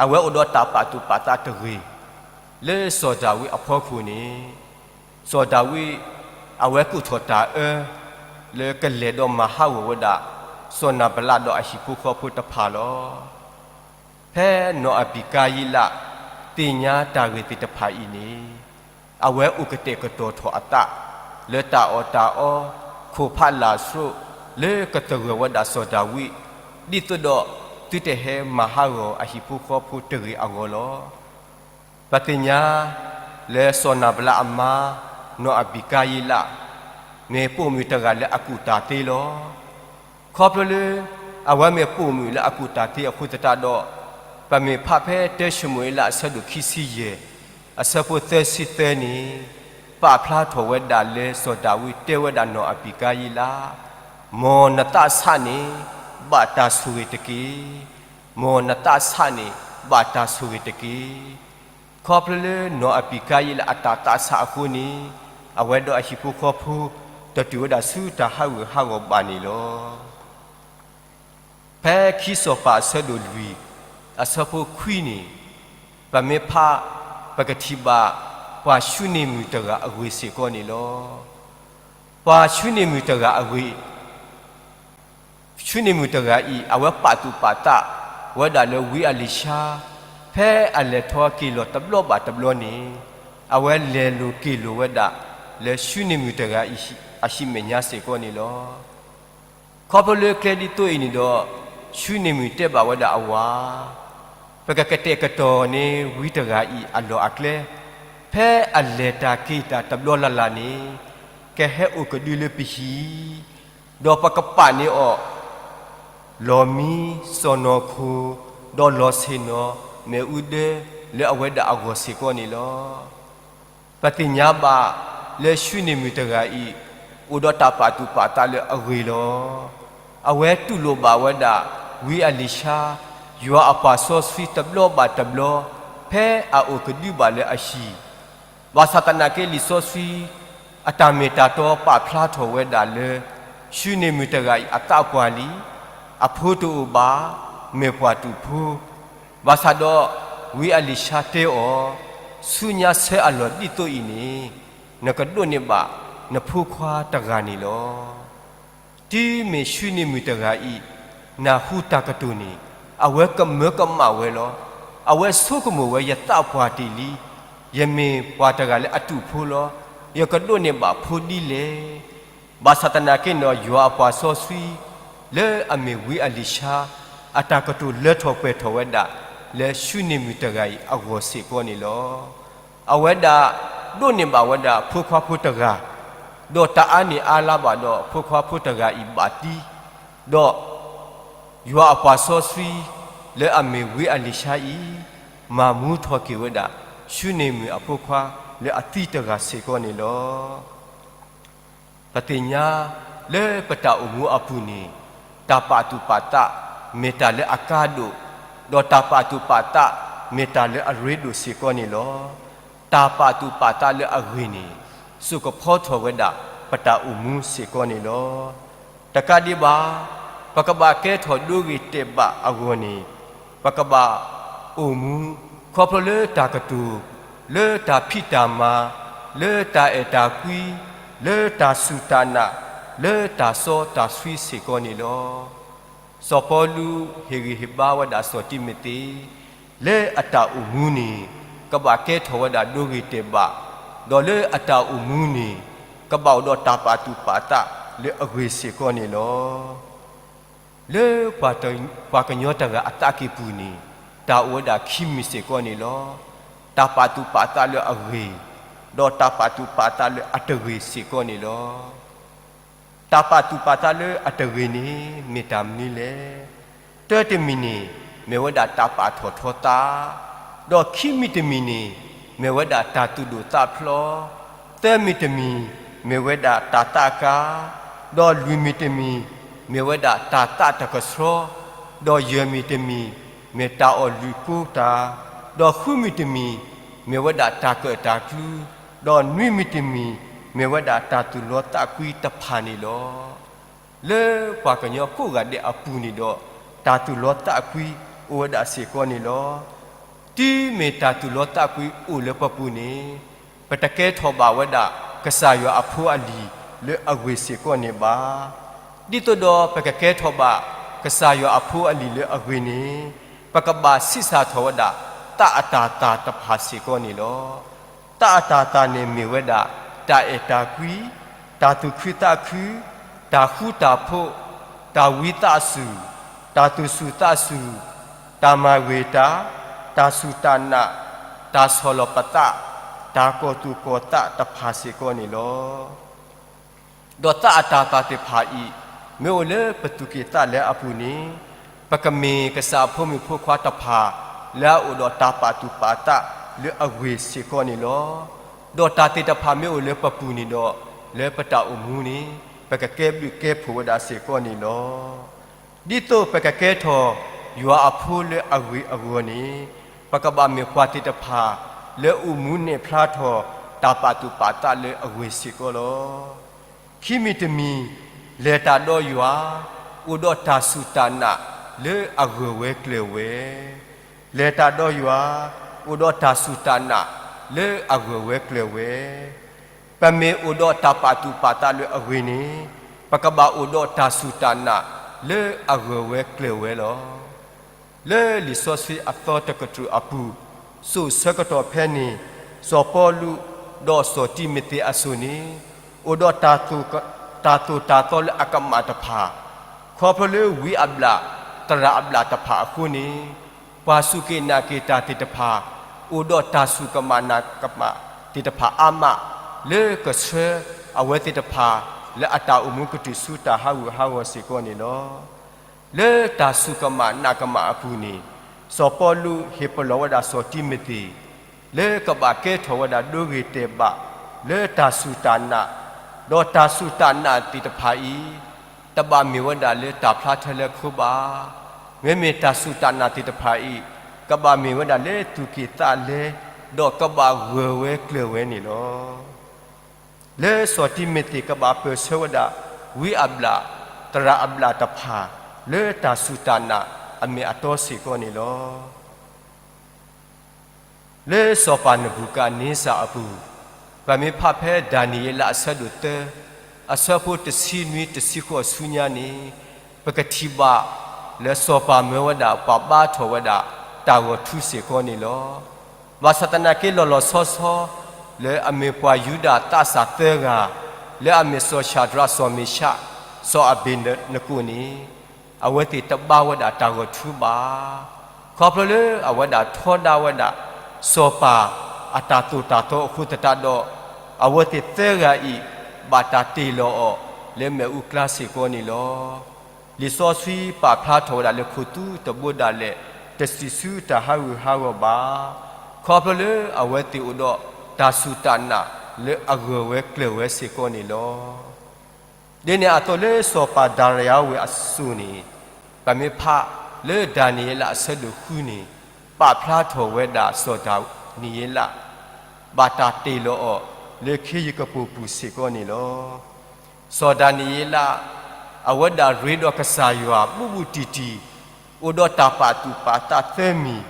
အဝဲအိၣ်ဒီးတၢ်ပာ်သူၣ်ပာ်သးတဂ့ၤ လၢစီၤဒၤဝံးအဖီခိၣ်န့ၣ်, စီၤဒၤဝံး အဝဲကိးထီၣ်တၢ်အၢ လၢကလဲၤဒီးမၤဟးဂီၤဝဲဒၣ် စီၤနၤဘလးဒီးအဟံၣ်ဖိဃီဖိတဖၣ်လီၤ. ဖဲနီၢ်အဘံကၤယံလး သ့ၣ်ညါတၢ်ဂ့ၢ်သ့ၣ်တဖၣ်အံၤန့ၣ်, အဝဲအိၣ်ကတဲာ်ကတီၤထီၣ်အသး လၢတၢ်အီၣ်တၢ်အီ ခိၣ်ဖးလၢ်ဆှိး လၢကသဂၢၢ်ဝဲဒၣ်စီၤဒၤဝံး ဒ်သိးဒီးသုတဟဲမၤဟးဂီၤအဟံၣ်ဖိဃီဖိတဂ့ၤအဂီၢ်လီၤ. ပသ့ၣ်ညါ လၢစီၤနၤဘလးအမါ နီၢ်အဘံကၤယံလး မ့ၢ်ပိာ်မုၣ်တဂၤလၢအကူၣ်တၢ်သ့လီၤ. ခီဖျိလၢ အဝဲမ့ၢ်ပိာ်မုၣ်လၢအကူၣ်တၢ်သ့အဃိသတးဒီး, ပမ့ၢ်ဖးဖဲတၢၡမူၤအ့လးအဆၢဒိၣ်ခံဆံယဲၢ် အဆၢဖိသၢဆံသၢန့ၣ်, ပာ်ဖျါထီၣ်ဝဲဒၣ်လၢစီၤဒၤဝံးတဲဝဲဒၣ်နီၢ်အဘံၤကါယံလး, မ်နသးဆးန့ၣ် ဘၣ်တၢ်ဆိၣ်ဂ့ၤတက့ၢ်. မ်နသးဆးန့ၣ် ဘၣ်တၢ်ဆိၣ်ဂ့ၤတက့ၢ်. ခီဖျိလၢနီၢ်အဘံၤကါယံလးအတၢ်သးဆးအဃိန့ၣ်, အဝဲဒီးအဟံၣ်ဖိဃီဖိ တတုၤဝဲဒၣ်ဆူတၢ်ဟးဂူာ်ဟးဂီၤဘၣ်န့ၣ်လီၤ. ဖဲခံစီၤပၤအဆၢဒိၣ်လွံၢ် အဆၢဖိခွံန့ၣ်, ပမ့ၢ်ဖး ပကထံၣ်ဘၣ် ပှၤၡူန့ၢ်မုၣ်တဂၤအဂ့ၢ်စ့ၢ်ကီးန့ၣ်လီၤ. ပှၤၡူန့ၢ်မုၣ်တဂၤအဂ့ၢ်, ၡူန့ၢ်မုၣ်တဂၤအံၤ အဝဲပာ်သူၣ်ပာ်သးဝဲဒၣ်လၢဝံအလံၤၡါ, ဖဲအလဲၤထီၣ်က့ၤလီၤတဘျီဘၣ်တဘျီန့ၣ်, အဝဲလဲၤလိၤက့ၤလိၤဝဲဒၣ် လၢၡူန့ၢ်မုၣ်တဂၤအံၤအဟံၣ်မဲာ်ညါစ့ၢ်ကီးန့ၣ်လီၤ. ခီဖျိလၢကျဲဒ်သိးအံၤန့ၣ်ဒီး, ၡူန့ၢ်မုၣ်တဲဘၣ်ဝဲဒၣ်အဝၤ, ပကကတဲာ်ကတီၤန့ၢ်ဝံတဂၤအံၤအလီၢ်အကျဲ, ဖဲအလဲၤတၢ်က့ၤတၢ်တဘျီလၢ်လၢ်န့ၣ်, ကဟဲအိၣ်ကဒုလၢပဟံၣ်, ဒီးပကပာ်န့ၢ်အီၤ လီၢ်မံ, စီၢ်နီၤခိၣ်, ဒီးလီၢ်ဆ့ၣ်နီၤ, မ့ၣ်အူဒၢ, လၢအဝဲဒၣ်အဂီၢ်စ့ၢ်ကီးန့ၣ်လီၤ. ပသ့ၣ်ညါဘၣ်လၢၡူန့ၢ်မုၣ်တဂၤအံၤ အိၣ်ဒီးတၢ်ပာ်သူၣ်ပာ်သးလၢအဂ့ၤလီၤ. အဝဲတူၢ်လိာ်ဘၣ်ဝဲဒၣ် ဝံအလံၤၡါ, ယွၤအပှၤစီဆှံတဘျီဘၣ်တဘျီ, ဖဲအအိၣ်ကဒုဘၣ်လၢအဟံၣ်, ဘၣ်ဆၣ်သနာ်က့လံာ်စီဆှံ အတၢ်မ့ၢ်တၢ်တီပာ်ဖျါထီၣ်ဝဲဒၣ်လၢ ၡူန့ၢ်မုၣ်တဂၤအံၤအသးပှၢ်လံ, အဖိတအိၣ်ဘၣ်, မ့ၢ်ပှၤတူာ်ဖိ, ဘၣ်ဆၣ်ဒီး ဝံအလံၤၡါတဲအီၤ, ဆူညါဆၢအလီၢ်ဒ်သိးအံၤန့ၣ်, နကဒိးန့ၢ်ဘၣ်နဖိခွါတဂၤန့ၣ်လီၤ. တုၤမ့ၢ်ၡူန့ၢ်မုၣ်တဂၤအံၤ နၢ်ဟူတၢ်ကတိၤန့ၣ်, အဝဲကမၢကမၣ်ဝဲလီၤ. အဝဲဆိကမိၣ်ဝဲ ယသးပှၢ်တ့ၢ်လံ, ယမ့ၢ်ပှၤတဂၤလၢအတူာ်ဖိလီၤ. ယကဒိးန့ၢ်ဘၣ်ဖိဒ်လဲၣ်. ဘၣ်ဆၣ်သနာ်က့န့ၣ်ဒီး ယွၤအပှၤစီဆှံ လၢအမ့ၢ်ဝံအလံၤၡါ အတၢ်ကတိၤလၢထီၣ်ပှဲၤထီၣ်ဝဲဒၣ် လၢၡူန့ၢ်မုၣ်တဂၤအံၤအဂီၢ်စ့ၢ်ကီးန့ၣ်လီၤ. အဝဲဒၣ်ဒိးန့ၢ်ဘၣ်ဝဲဒၣ်ဖိခွါဖိတဂၤ, ဒီးတအါန့ၢ်အါလါဘၣ်ဒီးဖိခွါဖိတဂၤအံၤဘၣ်သံ, ဒီးယွၤအပှၤစီဆှံ လၢအမ့ၢ်ဝံအလံၤၡါအံၤ မၤမူထီၣ်က့ၤဝဲဒၣ် ၡူန့ၢ်မုၣ်အဖိခွါလၢအသံတဂၤစ့ၢ်ကီးန့ၣ်လီၤ. ပသ့ၣ်ညါလၢပတၢ်အိၣ်မူအပူၤန့ၣ်, တၢ်ပာ်သူၣ်ပာ်သး မ့ၢ်တၢ်လၢအကါဒိၣ်, ဒီးတၢ်ပာ်သူၣ်ပာ်သး မ့ၢ်တၢ်လၢအရ့ဒိၣ်စ့ၢ်ကီးန့ၣ်လီၤ. တၢ်ပာ်သူၣ်ပာ်သးလၢအဂ့ၤန့ၣ် စိာ်ကဖီထီၣ်ဝဲဒၣ်ပတၢ်အိၣ်မူစ့ၢ်ကီးန့ၣ်လီၤ. တကးဒံးဘၣ်, ပကဘၣ်ကဲထီၣ်ဒိဂ့ၤတဲာ်ဘၣ်အဂီၢ်န့ၣ်, ပကဘၣ်အိၣ်မူ ခီဖျိလၢတၢ်ကတိၤ, လၢတၢ်ဖံးတၢ်မၤ, လၢတၢ်အဲၣ်တၢ်ကွံ, လၢတၢ်စူၢ်တၢ်နာ်, လၢတၢ်စီတၢ်ဆှံစ့ၢ်ကီးန့ၣ်လီၤ. စီၤပီလူးဟ့ၣ်ဂံၢ်ဟ့ၣ်ဘါဝဲဒၣ်စီၤတံၤမသ့း, လၢအတၢ်အိၣ်မူန့ၣ် ကဘၣ်ကဲထီၣ်ဝဲဒၣ်ဒိဂ့ၤတဲာ်ဘၣ်, ဒီးလၢအတၢ်အိၣ်မူန့ၣ် ကဘၣ်အိၣ်ဒီးတၢ်ပာ်သူၣ်ပာ်သးလၢအဂ့ၤစ့ၢ်ကီးန့ၣ်လီၤ. လၢပှၤကညီတဂၤအသးကံၢ်ပူၤန့ၣ် တၢ်အိၣ်ဝဲဒၣ်ခံမံၤစ့ၢ်ကီးန့ၣ်လီၤ. တၢ်ပာ်သူၣ်ပာ်သးလၢအဂ့ၤ, ဒီးတၢ်ပာ်သူၣ်ပာ်သးလၢအတဂ့ၤစ့ၢ်ကီးန့ၣ်လီၤ. တၢ်ပာ်သူၣ်ပာ်သးလၢအတဂ့ၤန့ၣ် မ့ၢ်တၢ်မနုၤလဲၣ်. တၢတမံၤန့ၣ် မ့ၢ်ဝဲဒၣ်တၢ်ပာ်ထီၣ်ထီသး, ဒီးခံမံၤတမံၤန့ၣ် မ့ၢ်ဝဲဒၣ်တၢ်သူၣ်ဒိၣ်သးဖျိး, သၢမံၤတမံၤ မ့ၢ်ဝဲဒၣ်တၢ်သးကါ, ဒီးလွံၢ်မံၤတမံၤ မ့ၢ်ဝဲဒၣ်တၢ်သးတကဆှီ, ဒီးယဲၢ်မံၤတမံၤ မ့ၢ်တၢ်အီၣ်လုၢ်ကိတၢ်, ဒီးဃုမံၤတမံၤ မ့ၢ်ဝဲဒၣ်တၢ်ကၢၣ်တၢ်ကျူ, ဒီးနွံမံၤတမံၤ မ့ၢ်ဝဲဒၣ်တၢ်သူၣ်လီသးကွံတဖၣ်န့ၣ်လီၤ. လၢပှၤကညီကိးဂၤဒဲးအပူၤန့ၣ်ဒီး တၢ်သူၣ်လီသးကွံအိၣ်ဝဲဒၣ်စ့ၢ်ကီးန့ၣ်လီၤ. တုၤမ့ၢ်တၢ်သူၣ်လီသးကွံအိၣ်လၢပပူၤန့ၣ်, ပတကဲထီၣ်ဘၣ်ဝဲဒၣ် ကစၢ်ယွၤအဖိအလံၤလၢအဂ့ၤစ့ၢ်ကီးန့ၣ်ဘၣ်. ဒ်သိးဒီးပကကဲထီၣ်ဘၣ် ကစၢ်ယွၤအဖိအလံၤလၢအဂ့ၤန့ၣ်, ပကဘၣ်ဆံးစၢ်ထီၣ်ဝဲဒၣ် သးအတၤသၣ်တဖၣ်စ့ၢ်ကီးန့ၣ်လီၤ. သးအတၤသၣ်န့ၣ်မ့ၢ်ဝဲဒၣ် တၢ်အဲၣ်တၢ်ကွံ, တၢ်သူၣ်ခုသးခု, တၢ်ဃူတၢ်ဖိး, တၢ်ဝံသးစူၤ, တၢ်သူၣ်စူၤသးစူၤ, တၢ်မၤဂ့ၤတၢ်, တၢ်စူၢ်တၢ်နာ်, တၢ်ဆီၣ်လီၤပသး, တၢ်ကီၢ်သူၣ်ကီၢ်သးတဖၣ်စ့ၢ်ကီးန့ၣ်လီၤ. ဒီးသးအတၤသၣ်သ့ၣ်တဖၣ်အံၤ မ့ၢ်အိၣ်လၢပသူၣ်ကံၢ်သးလဲအပူၤန့ၣ်, ပကမ့ၢ်ကစၢ်အဖိမုၣ်ဖိခွါတဖၣ် လၢအအိၣ်ဒီးတၢ်ပာ်သူၣ်ပာ်သးလၢအဂ့ၤစ့ၢ်ကီးန့ၣ်လီၤ. ဒီးတၢ်သ့ၣ်တဖၣ်မ့ၢ်အိၣ်လၢပပူၤန့ၣ်ဒီး, လၢပတၢ်အိၣ်မူန့ၣ်, ပကကဲဘျုးကဲဖှိၣ်ဝဲဒၣ်စ့ၢ်ကီးန့ၣ်လီၤ. ဒ်သိးပကကဲထီၣ်ယွၤအဖိလၢအဂ့ၤအဂီၢ်န့ၣ်, ပကဘၣ်မ့ၢ်ပှၤသ့ၣ်တဖၣ်လၢအိၣ်မူနဲၣ်ဖျါထီၣ်တၢ်ပာ်သူၣ်ပာ်သးလၢအဂ့ၤစ့ၢ်ကီးလီၤ. ခံမံၤတမံၤ, လဲၤတၢ်ဒီးယွၤ, အိၣ်ဒီးတၢ်စူၢ်တၢ်နာ်လၢအဂၢၢ်ဝဲကျၢၤဝဲ, လဲၤတၢ်ဒီးယွၤ, အိၣ်ဒီးတၢ်စူၢ်တၢ်နာ်လၢအဂၢၢ်ဝဲကျၢၤဝဲ, ပမ့ၢ်အိၣ်ဒီးတၢ်ပာ်သူၣ်ပာ်သးလၢအဂ့ၤန့ၣ်, ပကဘၣ်အိၣ်ဒီးတၢ်စူၢ်တၢ်နာ်လၢအဂၢၢ်ဝဲကျၢၤဝဲလီၤ. လၢလံာ်စီဆှံအသီတကတြူၢ်အပူၤ, စိၤဆၢကတီၢ်ဖဲန့ၣ်, စီၤပီလူးဒီးစီၤတံၤမသ့းအစိၤန့ၣ်, အိၣ်ဒီးတၢ်သိၣ်တၢ်သီလၢအကမၣ်တဖၣ်, ခီဖျိလၢဝံအဘျၣ်, သရၣ်အဘျၣ်တဖၣ်အဃိန့ၣ်, ပှၤစူၢ်က့ၤနာ်က့ၤတၢ်သ့ၣ်တဖၣ်, အိၣ်ဒီးတၢ်စူၢ်ကမၣ်နာ်ကမၣ်သ့ၣ်တဖၣ်အါမး, လၢကဆှၢအဝဲသ့ၣ်တဖၣ်လၢအတၢ်အိၣ်မူကတုၤဆူတၢ်ဟးဂူာ်ဟးဂီၤစ့ၢ်ကီးန့ၣ်လီၤ. လၢတၢ်စူၢ်ကမၣ်နာ်ကမၣ်အပူၤန့ၣ်, စီၤပီလူးဟ့ၣ်ပလီၢ်ဝဲဒၣ်စီၤတံၤမသ့း, လၢကဘၣ်ကဲထီၣ်ဝဲဒၣ်ဒိဂ့ၤတဲာ်ဘၣ်လၢတၢ်စူၢ်တၢ်နာ်, ဒီးတၢ်စူၢ်တၢ်နာ်သ့ၣ်တဖၣ်အံၤ, တဘၣ်မ့ၢ်ဝဲဒၣ်လၢတၢ်ဖျါထီလၢခိဘၣ်. မ့မ့ၢ်တၢ်စူၢ်တၢ်နာ်သ့ၣ်တဖၣ်အံၤ, ကဘၣ်မ့ၢ်ဝဲဒၣ်လၢသူၣ်က့ၣ်သးလဲ, ဒီးကဘၣ်ဂၢၢ်ဝဲကျၢၤဝဲန့ၣ်လီၤ. လၢစီၤတံၤမသ့းကဘၣ်ပၢၢ်ဆၢဝဲဒၣ် ဝံအဘျၣ်, သရၣ်အဘျၣ်တဖၣ်, လၢတၢ်စူၢ်တၢ်နာ်အမ့ၢ်အတီစ့ၢ်ကီးန့ၣ်လီၤ. လၢစီၤပၤနဘူၤခၣ်န့စၢ်အပူၤ, ပမ့ၢ်ဖးဖဲဒၤနံးယ့လးအဆၢဒိၣ်သၢ, အဆၢဖိတဆံနွံတဆံဃိးဆူညါန့ၣ်, ပကထံၣ်ဘၣ်လၢစီၤပၤမၢဝဲဒၣ်ပှၤဘါထီၣ်ဝဲဒၣ်တၢ်ဂီၤထူစ့ၢ်ကီးန့ၣ်လီၤ. ဘၣ်ဆၣ်သနာ်က့လီၤလီၤဆီဆီ, လၢအမ့ၢ်ပှၤယူဒၤသးစၢ်သၢဂၤ, လၢအမ့ၢ်စီၤၡၤဒြး စီၤမ့ၤၡး, စီၤအဘ့းနကိးန့ၣ်, အဝဲသ့ၣ်တဘါဝဲဒၣ်တၢ်ဂီၤထူဘၣ်. ခီဖျိလၢအဝဲဒၣ်ထီဒါဝဲဒၣ် စီၤပၤအတၢ်သိၣ်တၢ်သီအဃိသတးဒီး, အဝဲသ့ၣ်သၢဂၤအံၤ ဘၣ်တၢ်တ့ၢ်လီၤအီၤလၢမ့ၣ်အူကျါစ့ၢ်ကီးန့ၣ်လီၤ. လံာ်စီဆှံပာ်ဖျါထီၣ်ဝဲဒၣ်လၢခိၣ်သူတဘိဒၣ်လဲာ် တစံၣ်ဆူတၢ်ဟးဂူာ်ဟးဂီၤဘၣ်. ခီဖျိလၢအဝဲသ့ၣ်အိၣ်ဒီးတၢ်စူၢ်တၢ်နာ်လၢအဂၢၢ်ဝဲကျၢၤဝဲစ့ၢ်ကီးန့ၣ်လီၤ. ဒ်န့ၣ်အသိးလၢစီၤပၤဒၤရံယၤဝ့ၢ်အစိၤန့ၣ်, ပမ့ၢ်ဖးလၢဒၤနံးယ့လးအဆၢဒိၣ်ဃုန့ၣ်, ပာ်ဖျါထီၣ်ဝဲဒၣ်စီၤဒၤနံးယ့လး ဘၣ်တၢ်တ့ၢ်လီၤအီၤလၢခ့ယုၢ်ကပိာ်ပူၤစ့ၢ်ကီးန့ၣ်လီၤ. စီၤဒၤနံးယ့လး အဝဲဒၣ်ရ့ဒီးကစၢ်ယွၤဘူးဘူးတံၢ်တံၢ်, အိၣ်ဒီးတၢ်ပာ်သူၣ်ပာ်သးသၢမံၤ,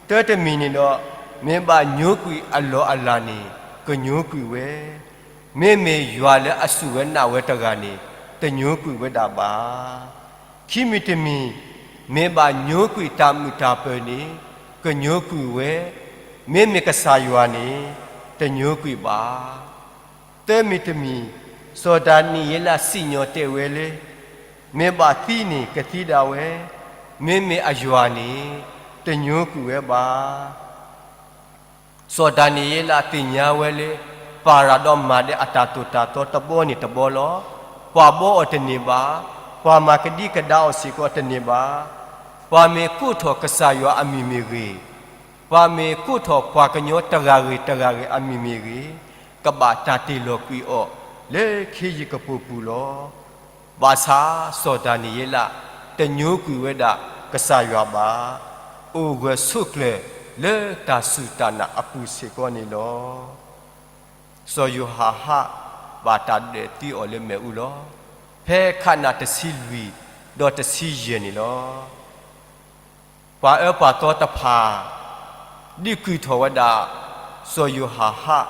တၢတမံၤန့ၣ်ဒီး, မ့ၢ်ဘၣ်ညိကွံာ်အလီၢ်အလၤန့ၣ် ကညိကွံာ်ဝဲ, မ့မ့ၢ်ယွၤလၢအစူၢ်ဝဲနာ်ဝဲတဂၤန့ၣ် တညိကွံာ်ဝဲဒၣ်ဘၣ်. ခံမံၤတမံၤ, မ့ၢ်ဘၣ်ညိကွံာ်တၢ်မုာ်တၢ်ပၢၤန့ၣ် ကညိကွံာ်ဝဲ, မ့မ့ၢ်ကစၢ်ယွၤန့ၣ် တညိကွံာ်ဘၣ်. သၢမံၤတမံၤ, စီၤဒၤနံးယ့လးစံၣ်ညီၣ်တဲာ်ဝဲလၢ မ့ၢ်ဘၣ်သံန့ၣ်ကသံဒၣ်ဝဲ, မ့မ့ၢ်အယွၤန့ၣ် တညိကွံာ်ဝဲဘၣ်. စီၤဒၤနံးယ့လးသ့ၣ်ညါဝဲလၢ ပၤရၤဒီးမၤဒဲးအတၢ်သိၣ်တၢ်သီတဘီန့ၣ်တဘီလီၤ. ပှၤဘီအီၤတန့ၢ်ဘၣ်, ပှၤမၤကဒံကဒါအီၤစ့ၢ်ကီးတန့ၢ်ဘၣ်. ပှၤမ့ၢ်ကိးထီၣ်ကစၢ်ယွၤအမံၤမ့ၢ်ဂ့ၤ, ပှၤမ့ၢ်ကိးထီၣ်ပှၤကညီတဂၤဂ့ၤတဂၤဂ့ၤအမံၤမ့ၢ်ဂ့ၤ, ကဘၣ်တၢ်တ့ၢ်လီၤကွံာ်အီၤလၢခ့ယုၢ်ကပိာ်ပူၤလီၤ. ဘၣ်ဆၣ်စီၤဒၤနံးယ့လး တညိကွံာ်ဝဲဒၣ်ကစၢ်ယွၤဘၣ်, အိၣ်ဂၢၢ်ဆိးကျၢၤလၢတၢ်စူၢ်တၢ်နာ်အပူၤစ့ၢ်ကီးန့ၣ်လီၤ. စီၤယိၤဟၣ်ဟၣ် ဘၣ်တၢ်ဒွဲၣ်သံအီၤလၢမ့ၣ်အူလီၤ. ဖဲခးနၣ်တဆံလွံၢ်ဒီးတဆံယဲၢ်န့ၣ်လီၤ. ပှၤအၢပှၤသီတဖၣ် ဒုးကွံာ်ထီၣ်ဝဲဒၣ် စီၤယိၤဟၣ်ဟၣ်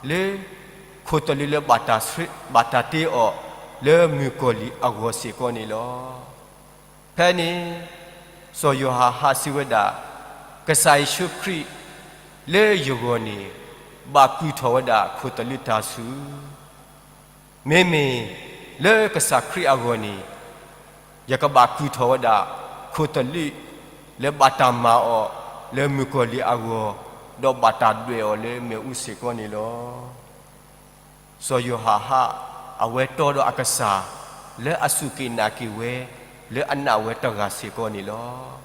လၢ ခိၣ်သလုးလၢ ဘၣ်တၢ်တ့အီၤလၢမုၣ်ကီၤလံၢ်အဂီၢ်စ့ၢ်ကီးန့ၣ်လီၤ. ဖဲန့ၣ် စီၤယိၤဟၣ်ဟၣ်စံးဝဲဒၣ်, ကစၢ်ယ့ၣ်ၡူးခရံာ် လၢယဂီၢ်န့ၣ် ဘၣ်ကွံာ်ထီၣ်ဝဲဒၣ်ခိၣ်သလုးတၢ်ဆူၣ် မ့မ့ၢ်လၢကစၢ်ခရံာ်အဂီၢ်န့ၣ် ယကဘၣ်ကွံာ်ထီၣ်ဝဲဒၣ်ခိၣ်သလုး လၢဘၣ်တၢ်မၤအီၤလၢမုၣ်ကီၤလံၢ်အဂီၢ်, ဒီးဘၣ်တၢ်ဒွဲၣ်အီၤလၢမ့ၣ်အူစ့ၢ်ကီးန့ၣ်လီၤ. စီၤယိၤဟၣ်ဟၣ် အဝဲတီဒီးအကစၢ် လၢအစူၢ်က့ၤနာ်က့ၤဝဲ လၢအနာ်ဝဲတဂၤစ့ၢ်ကီးန့ၣ်လီၤ.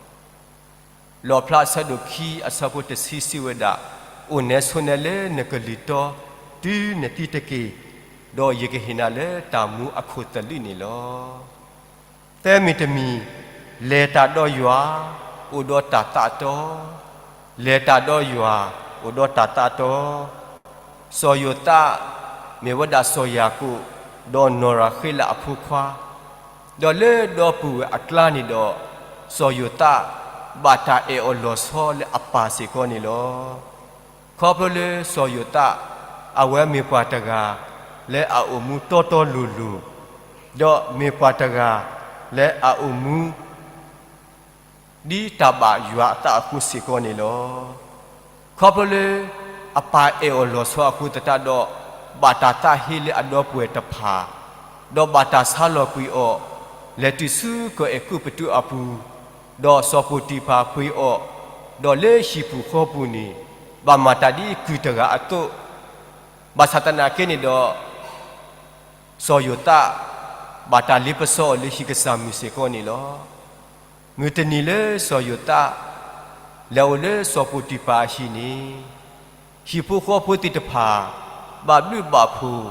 လီၣ်ဖျါအဆၢဒိၣ်ခံအဆၢဖိတဆံစံးဝဲဒၣ်, အိၣ်နဲဆိးနဲလၢနကလုၢ်တီ တုၤနသံတက့ၢ်, ဒီးယကဟ့ၣ်နၤလၢတၢ်မူအခိၣ်သလုးန့ၣ်လီၤ. သၢမံၤတမံၤ, လဲၤတၢ်ဒီးယွၤ, အိၣ်ဒီးတၢ်သးတီ, လဲၤတၢ်ဒီးယွၤ, အိၣ်ဒီးတၢ်သးတီ. စီၤယိၤသး မ့ၢ်ဝဲဒၣ်စီၤယၤကိာ် ဒီးနီၢ်ရၤဃ့လးအဖိခွါ, ဒီးလၢဒီပုၢ်ဝဲၢ်အကျါန့ၣ်ဒီး စီၤယိၤသး ဘၣ်တၢ်အဲၣ်အီၤလီၤဆီလၢအပၢ်စ့ၢ်ကီးန့ၣ်လီၤ. ခီဖျိလၢစီၤယိၤသး အဝဲမ့ၢ်ပှၤတဂၤ လၢအအိၣ်မူတီတီလိၤလိၤ, ဒီးမ့ၢ်ပှၤတဂၤ လၢအအိၣ်မူ ဒ်တၢ်ဘၣ်ယွၤအသးအဃိစ့ၢ်ကီးန့ၣ်လီၤ. ခီဖျိလၢ အပၢ်အဲၣ်အီၤလီၤဆီအဃိသတးဒီး ဘၣ်တၢ်သးဟ့လၢအဒီပုၢ်ဝဲၢ်တဖၣ်, ဒီးဘၣ်တၢ်ဆါလီၤကွံာ်အီၤ လဲၤတုၤဆူကီၢ်အဲၤကူပတူးအပူၤ, ဒီးစီၤပိၤတံၤဖၤပှ့ၤအီၤ, ဒီးလၢဟံၣ်ပူၤဃီပူၤန့ၣ် ဘၣ်မၤတၢ်ဒ်ကုၢ်တဂၤအသိး, ဘၣ်ဆၣ်သနာ်က့န့ၣ်ဒီး စီၤယိၤသး ဘၣ်တၢ်လ့ပစီအီၤလၢဟံၣ်ကစၢ်မုၢ်စ့ၢ်ကီးန့ၣ်လီၤ. မုၢ်တနံၤလၢစီၤယိၤသး လဲၤအိၣ်လၢစီၤပိၤတံၤဖၤအဟံၣ်န့ၣ်, ဟံၣ်ဖိဃီဖိသ့ၣ်တဖၣ် ဘၣ်ဘျုးဘၣ်ဖှိၣ်,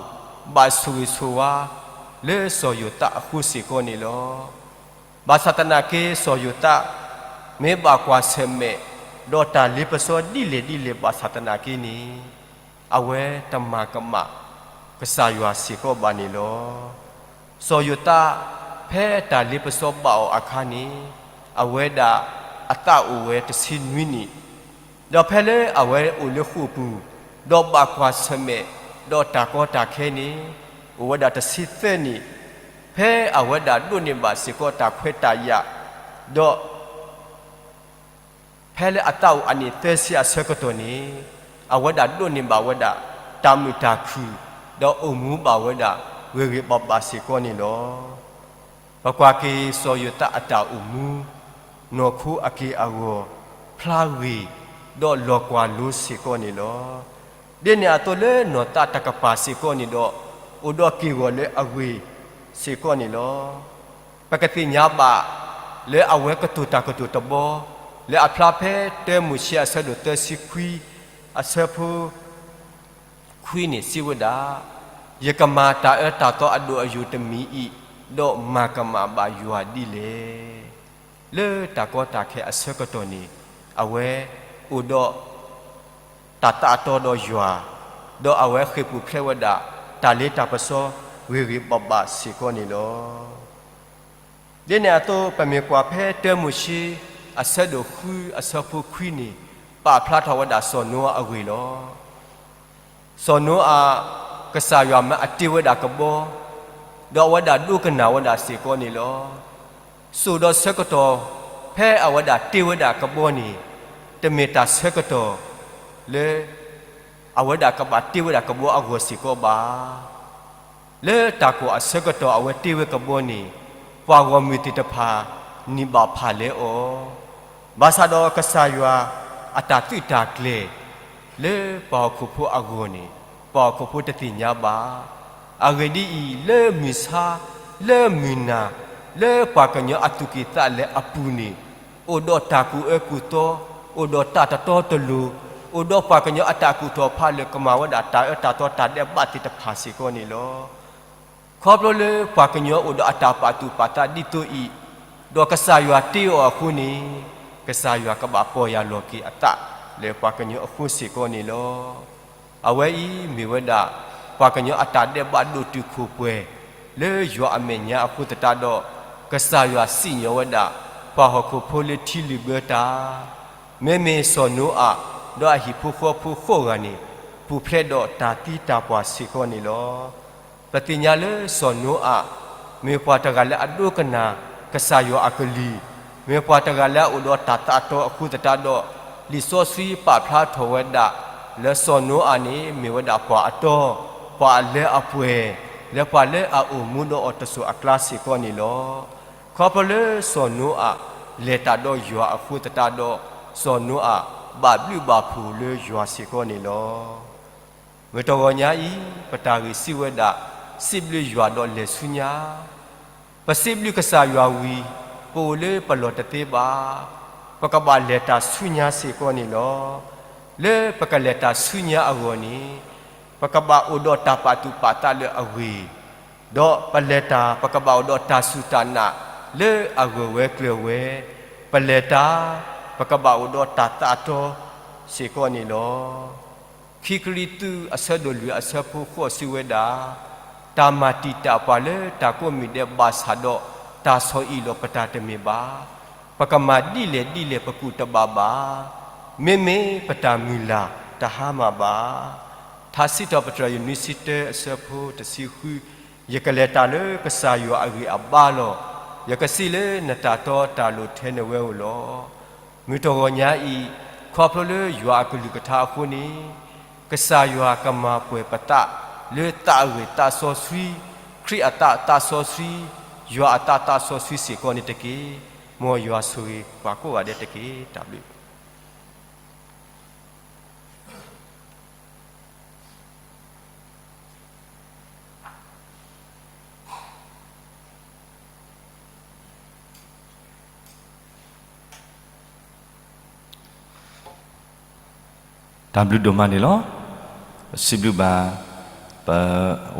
ဘၣ်ဆိၣ်ဂ့ၤဆိၣ်ဝါ လၢစီၤယိၤသးအဃိစ့ၢ်ကီးန့ၣ်လီၤ. ဘၣ်ဆၣ်သနာ်က့စီၤယိၤသး မ့ၢ်ဘၣ်ကွၢ်ဆၢၣ်မဲာ် ဒီးတၢ်လ့ပစီဒ်လဲၣ်ဒ်လဲၣ်ဘၣ်ဆၣ်သနာ်က့န့ၣ်, အဝဲတမၤကမၣ် ကစၢ်ယွၤစ့ၢ်ကီးဘၣ်န့ၣ်လီၤ. စီၤယိၤသး ဖဲတၢ်လ့ပစီဘၣ်အီၤအခါန့ၣ်, အဝဲဒၣ်အသးအိၣ်ဝဲတဆံနွံနံၣ်, ဒီးဖဲလၢအဝဲအိၣ်လၢဃိာ်ပူၤ, ဒီးဘၣ်ကွၢ်ဆၢၣ်မဲာ် ဒီးတၢ်ကီတၢ်ခဲန့ၣ်, အိၣ်ဝဲဒၣ်တဆံသၢနံၣ်, ဖဲအဝဲဒၣ်ဒိးန့ၢ်ဘၣ်စ့ၢ်ကီးတၢ်ခွဲးတၢ်ယာ်, ဒီး ဖဲလၢအသးအိၣ်အနံၣ်သၢဆံအဆၢကတီၢ်န့ၣ်, အဝဲဒၣ်ဒိးန့ၢ်ဘၣ်ဝဲဒၣ် တၢ်မုာ်တၢ်ခုၣ်, ဒီးအိၣ်မူဘၣ်ဝဲဒၣ် ဂ့ၤဂ့ၤဘၣ်ဘၣ်စ့ၢ်ကီးန့ၣ်လီၤ. ပကွၢ်က့ၤစီၤယိၤသးအတၢ်အိၣ်မူ, နီၢ်ခိအက့ၢ်အဂီၤ, ဖျါဂ့ၤ, ဒီးလီၤကွၢ်လိစ့ၢ်ကီးန့ၣ်လီၤ. ဒ်န့ၣ်အသိးလၢနီၢ်သးတကပၤစ့ၢ်ကီးန့ၣ်ဒီး, အိၣ်ဒီးက့ၢ်ဂီၤလၢအဂ့ၤစ့ၢ်ကီးန့ၣ်လီၤ. ပကသ့ၣ်ညါဘၣ် လၢအဝဲကတိၤတၢ်ကတိၤတဘီ, လၢအဖျါဖဲတၢမိၤၡ့အဆၢဒိၣ်သၢဆံခွံ အဆၢဖိ ခွံန့ၣ်စံးဝဲဒၣ်, ယကမၤတၢ်အၢတၢ်သီအဒိၣ်အယိာ်တမံၤအံၤ, ဒီးမၤကမၣ်ဘၣ်ယွၤဒ်လဲၣ်. လၢတၢ်ကီတၢ်ခဲအဆၢကတီၢ်န့ၣ်, အဝဲအိၣ်ဒီး တၢ်သးတီဒီးယွၤ, ဒီးအဝဲဃ့ၢ်ပူၤဖျဲးဝဲဒၣ် တၢ်လ့တၢ်ပစီ ဂ့ၤဂ့ၤဘၣ်ဘၣ်စ့ၢ်ကီးန့ၣ်လီၤ. ဒ်န့ၣ်အသိး ပမ့ၢ်ကွၢ်ဖဲတၢမိၤၡ့ အဆၢဒိၣ်ဃု အဆၢဖိခွံန့ၣ်, ပာ်ဖျါထီၣ်ဝဲဒၣ်စီၤနိအၤအဂ့ၢ်လီၤ. စီၤနိအၤ ကစၢ်ယွၤမၢအတ့ဝဲဒၣ်ကဘီ, ဒီးအဝဲဒၣ်ဒိကနၣ်ဝဲဒၣ်စ့ၢ်ကီးန့ၣ်လီၤ. စိၣ်ဒီးဆၢကတီၢ် ဖဲအဝဲဒၣ်တ့ဝဲဒၣ်ကဘီန့ၣ်, တမ့ၢ်တၢ်ဆၢကတီၢ်လၢ အဝဲဒၣ်ကဘၣ်တ့ဝဲဒၣ်ကဘီအဂီၢ်စ့ၢ်ကီးဘၣ်. လၢတၢ်ကွီၢ်အဆၢကတီၢ်အဝဲတ့ဝဲကဘီန့ၣ်, ပှၤဂီၢ်မုၢ်သ့ၣ်တဖၣ် နံၤဘၣ်ဖၣ်လဲအီၤ, ဘၣ်ဆၣ်ဒီးကစၢ်ယွၤအတၢ်သုးတၢ်ကျဲၤ လၢပှၤဟီၣ်ခိၣ်ဖိအဂီၢ်န့ၣ်, ပှၤဟီၣ်ခိၣ်ဖိတသ့ၣ်ညါဘၣ်. အဂ့ၢ်ဒ်အံၤ, လၢမုၢ်ဆါ, လၢမုၢ်နၤ, လၢပှၤကညီအသူၣ်ကံၢ်သးလဲအပူၤန့ၣ်, အိၣ်ဒီးတၢ်ကူၣ်အၢကူၣ်သီ, အိၣ်ဒီးတၢ်တတီတလိၤ, အိၣ်ဒီးပှၤကညီအတၢ်ကူၣ်ထီၣ်ဖးလၢာ်ကမၤဝဲဒၣ်တၢ်အၢတၢ်သီတၢ်ဒဲးဘးသ့ၣ်တဖၣ်စ့ၢ်ကီးန့ၣ်လီၤ. ခီဖျိလၢပှၤကညီအိၣ်ဒီးအတၢ်ပာ်သူၣ်ပာ်သးဒ်သိးအံၤ, ဒီးကစၢ်ယွၤတ့အီၤအဃိန့ၣ်, ကစၢ်ယွၤကဘၣ်ပီၢ်ယၢ်လီၤက့ၤအသးလၢပှၤကညီအဃိစ့ၢ်ကီးန့ၣ်လီၤ. အဝဲအံၤမ့ၢ်ဝဲဒၣ် ပှၤကညီအတၢ်ဒဲးဘးဒိၣ်တုာ်ခိၣ်ပှဲၤ လၢယွၤအမဲာ်ညါအဃိသတးဒီး, ကစၢ်ယွၤစံၣ်ညီၣ်ဝဲဒၣ် ပှၤဟီၣ်ခိၣ်ဖိလၢထံလုၣ်ဘၢတၢ် မ့မ့ၢ်စီၤနိအၤ ဒီးအဟံၣ်ဖိဃီဖိဃိးဂၤန့ၣ် ပူၤဖျဲးဒီးတၢ်သံတၢ်ပှၢ်စ့ၢ်ကီးန့ၣ်လီၤ. ပသ့ၣ်ညါလၢစီၤနိအၤ မ့ၢ်ပှၤတဂၤလၢအဒိကနၣ်ကစၢ်ယွၤအကလုၢ်, မ့ၢ်ပှၤတဂၤလၢအအိၣ်ဒီးတၢ်သးတီအဃိသတးဒီး, လံာ်စီဆှံပာ်ဖျါထီၣ်ဝဲဒၣ် လၢစီၤနိအၤန့ၣ် မ့ၢ်ဝဲဒၣ်ပှၤအတီ, ပှၤအလၢအပှဲၤ, လၢပှၤလၢအအိၣ်မူဒီးအီၤတစိၤအကျါစ့ၢ်ကီးန့ၣ်လီၤ. ခီဖျိလၢစီၤနိအၤ လဲၤတၢ်ဒီးယွၤအဃိသတးဒီး, စီၤနိအၤ ဘၣ်ဘျုးဘၣ်ဖှိၣ်လၢယွၤစ့ၢ်ကီးန့ၣ်လီၤ. မုၢ်တဂီၤညါအံၤ ပတၢ်ဂ့ၢ်စံးဝဲဒၣ် စံးဘျုးယွၤဒီးလဲၤဆူညါ, ပစံးဘျုးကစၢ်ယွၤဝံၤ ပအိၣ်လၢပလီၢ်တသ့ဘၣ်, ပကဘၣ်လဲၤတၢ်ဆူညါစ့ၢ်ကီးန့ၣ်လီၤ. လၢပကလဲၤတၢ်ဆူညါအဂီၢ်န့ၣ်, ပကဘၣ်အိၣ်ဒီးတၢ်ပာ်သူၣ်ပာ်သးလၢအဂ့ၤ, ဒီးပလဲၤတၢ် ပကဘၣ်အိၣ်ဒီးတၢ်စူၢ်တၢ်နာ်လၢအဂၢၢ်ဝဲကျၢၤဝဲ, ပလဲၤတၢ် ပကဘၣ်အိၣ်ဒီးတၢ်သးတီစ့ၢ်ကီးန့ၣ်လီၤ. ခံကရံၣ်သူးအဆၢဒိၣ်လွံၢ်အဆၢဖိဃိးစံးဝဲဒၣ်, တၢ်မၤတံာ်တာ်ပှၤလၢတၢ်ကိးမံၤဒဲးဘၣ်ဆၣ်ဒီး တၢ်ဆီၣ်အံၣ်လီၤပတၢ်တမ့ၢ်ဘၣ်. ပကမၤဒ်လဲၣ်ဒ်လဲၣ်ပကူၣ်တဘၣ်ဘၣ်. မ့မ့ၢ်ပတၢ်မုၢ်လၢ်တဟါမၢ်ဘၣ်. ထါစံးထီၣ်ပတြၢၤယနွံဆံတၢအဆၢဖိတဆံဃု, ယကလဲၤတၢ်လၢကစၢ်ယွၤအဂံၢ်အဘါလီၤ. ယကစံးလၢနတၢ်တီတၢ်လိၤထဲနဝဲဧိၤလီၤ. မုၢ်တဂီၤညါအံၤ, ခီဖျိလၢယွၤအကလုၢ်ကထါအဃိန့ၣ်, ကစၢ်ယွၤကမၤပှဲၤပသးလၢသးအဂ့ၢ်သးစီဆှံ, ခရံာ်အသးသးစီဆှံ, ယွၤအသးသးစီဆှံစ့ၢ်ကီးန့ၣ်တက့ၢ်. မ်ယွၤဆိၣ်ဂ့ၤပှၤကိးဂၤဒဲးတက့ၢ်. တၢ်ဘျုး တၢ်ဘျုးဒိၣ်မးန့ၣ်လီၤ. ပစံးဘျုးဘၣ် ပ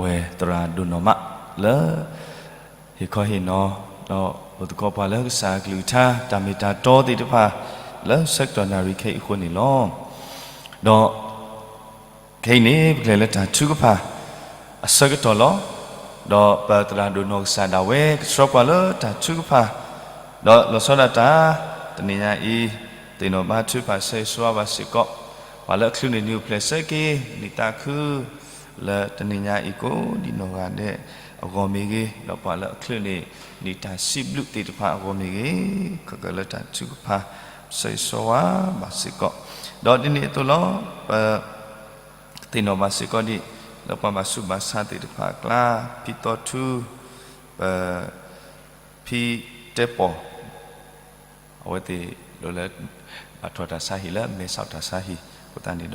ဝဲသရၣ်ဒိၣ်နီၢ်မးလၢ ဟ့ၣ်ခီဟ့ၣ်နီၤ ဒီးအိၣ်သကိးပှၤလၢကစၢ်အကလုၢ်ကထါ တၢ်မ့ၢ်တၢ်တီသ့ၣ်တဖၣ် လၢဆၢကတီၢ်နၣ်ရံၣ်ခဲအံၤအဃိန့ၣ်လီၤ. ဒီး ခဲအံၤန့ၣ် ပကလဲၤလၢတၢ်ထုကဖၣ်အဆၢကတီၢ်လီၤ. ဒီးပသရၣ်ဒိၣ်နီၢ်ကစၢ်ဒၣ်ဝဲ ကဆှၢပှၤလၢတၢ်ထုကဖၣ်, ဒီးလီၤဆီဒၣ်တၢ် တနံၤညါအံၤ သ့ၣ်နီၣ်ဘါထုကဖၣ်ဆၢဂ့ၤဆၢဝါဘၣ်စ့ၢ်ကီး ပှၤလၢအချုးန့ၢ်နံၤအိၣ်ဖျဲၣ်ဆၢက့ၤ နံၣ်သးခု လၢတနံၤညါအံၤကိးဒံးနီၢ်ဂၤဒဲးအဂီၢ်မ့ၢ်ဂ့ၤ, ဒီးပှၤလၢအချုးန့ၢ်နံၣ်တၢ်စံးဘျုးသ့ၣ်တဖၣ်အဂီၢ်မ့ၢ်ဂ့ၤ, ခဲကလၢတၢ်ထုကဖၣ် ဆၢဂ့ၤဆၢဝါဘၣ်စ့ၢ်ကီး, ဒီးဒ်န့ၣ်အသိးလီၤ. ပ သ့ၣ်နီၣ်ဘၣ်စ့ၢ်ကီးဒံး လၢပှၤဘၣ်ဆူးဘၣ်ဆါသ့ၣ်တဖၣ်အကျါ, ဖံသီထူ, ပ ဖံတဲပီၢ်, အဝဲသ့ၣ်ဒိးလၢ ဘၣ်ထီၣ်တၢ်ဆါဟံၣ်လၢမဲာ်ဆှးတၢ်ဆါဟံၣ်အဃိသတးန့ၣ်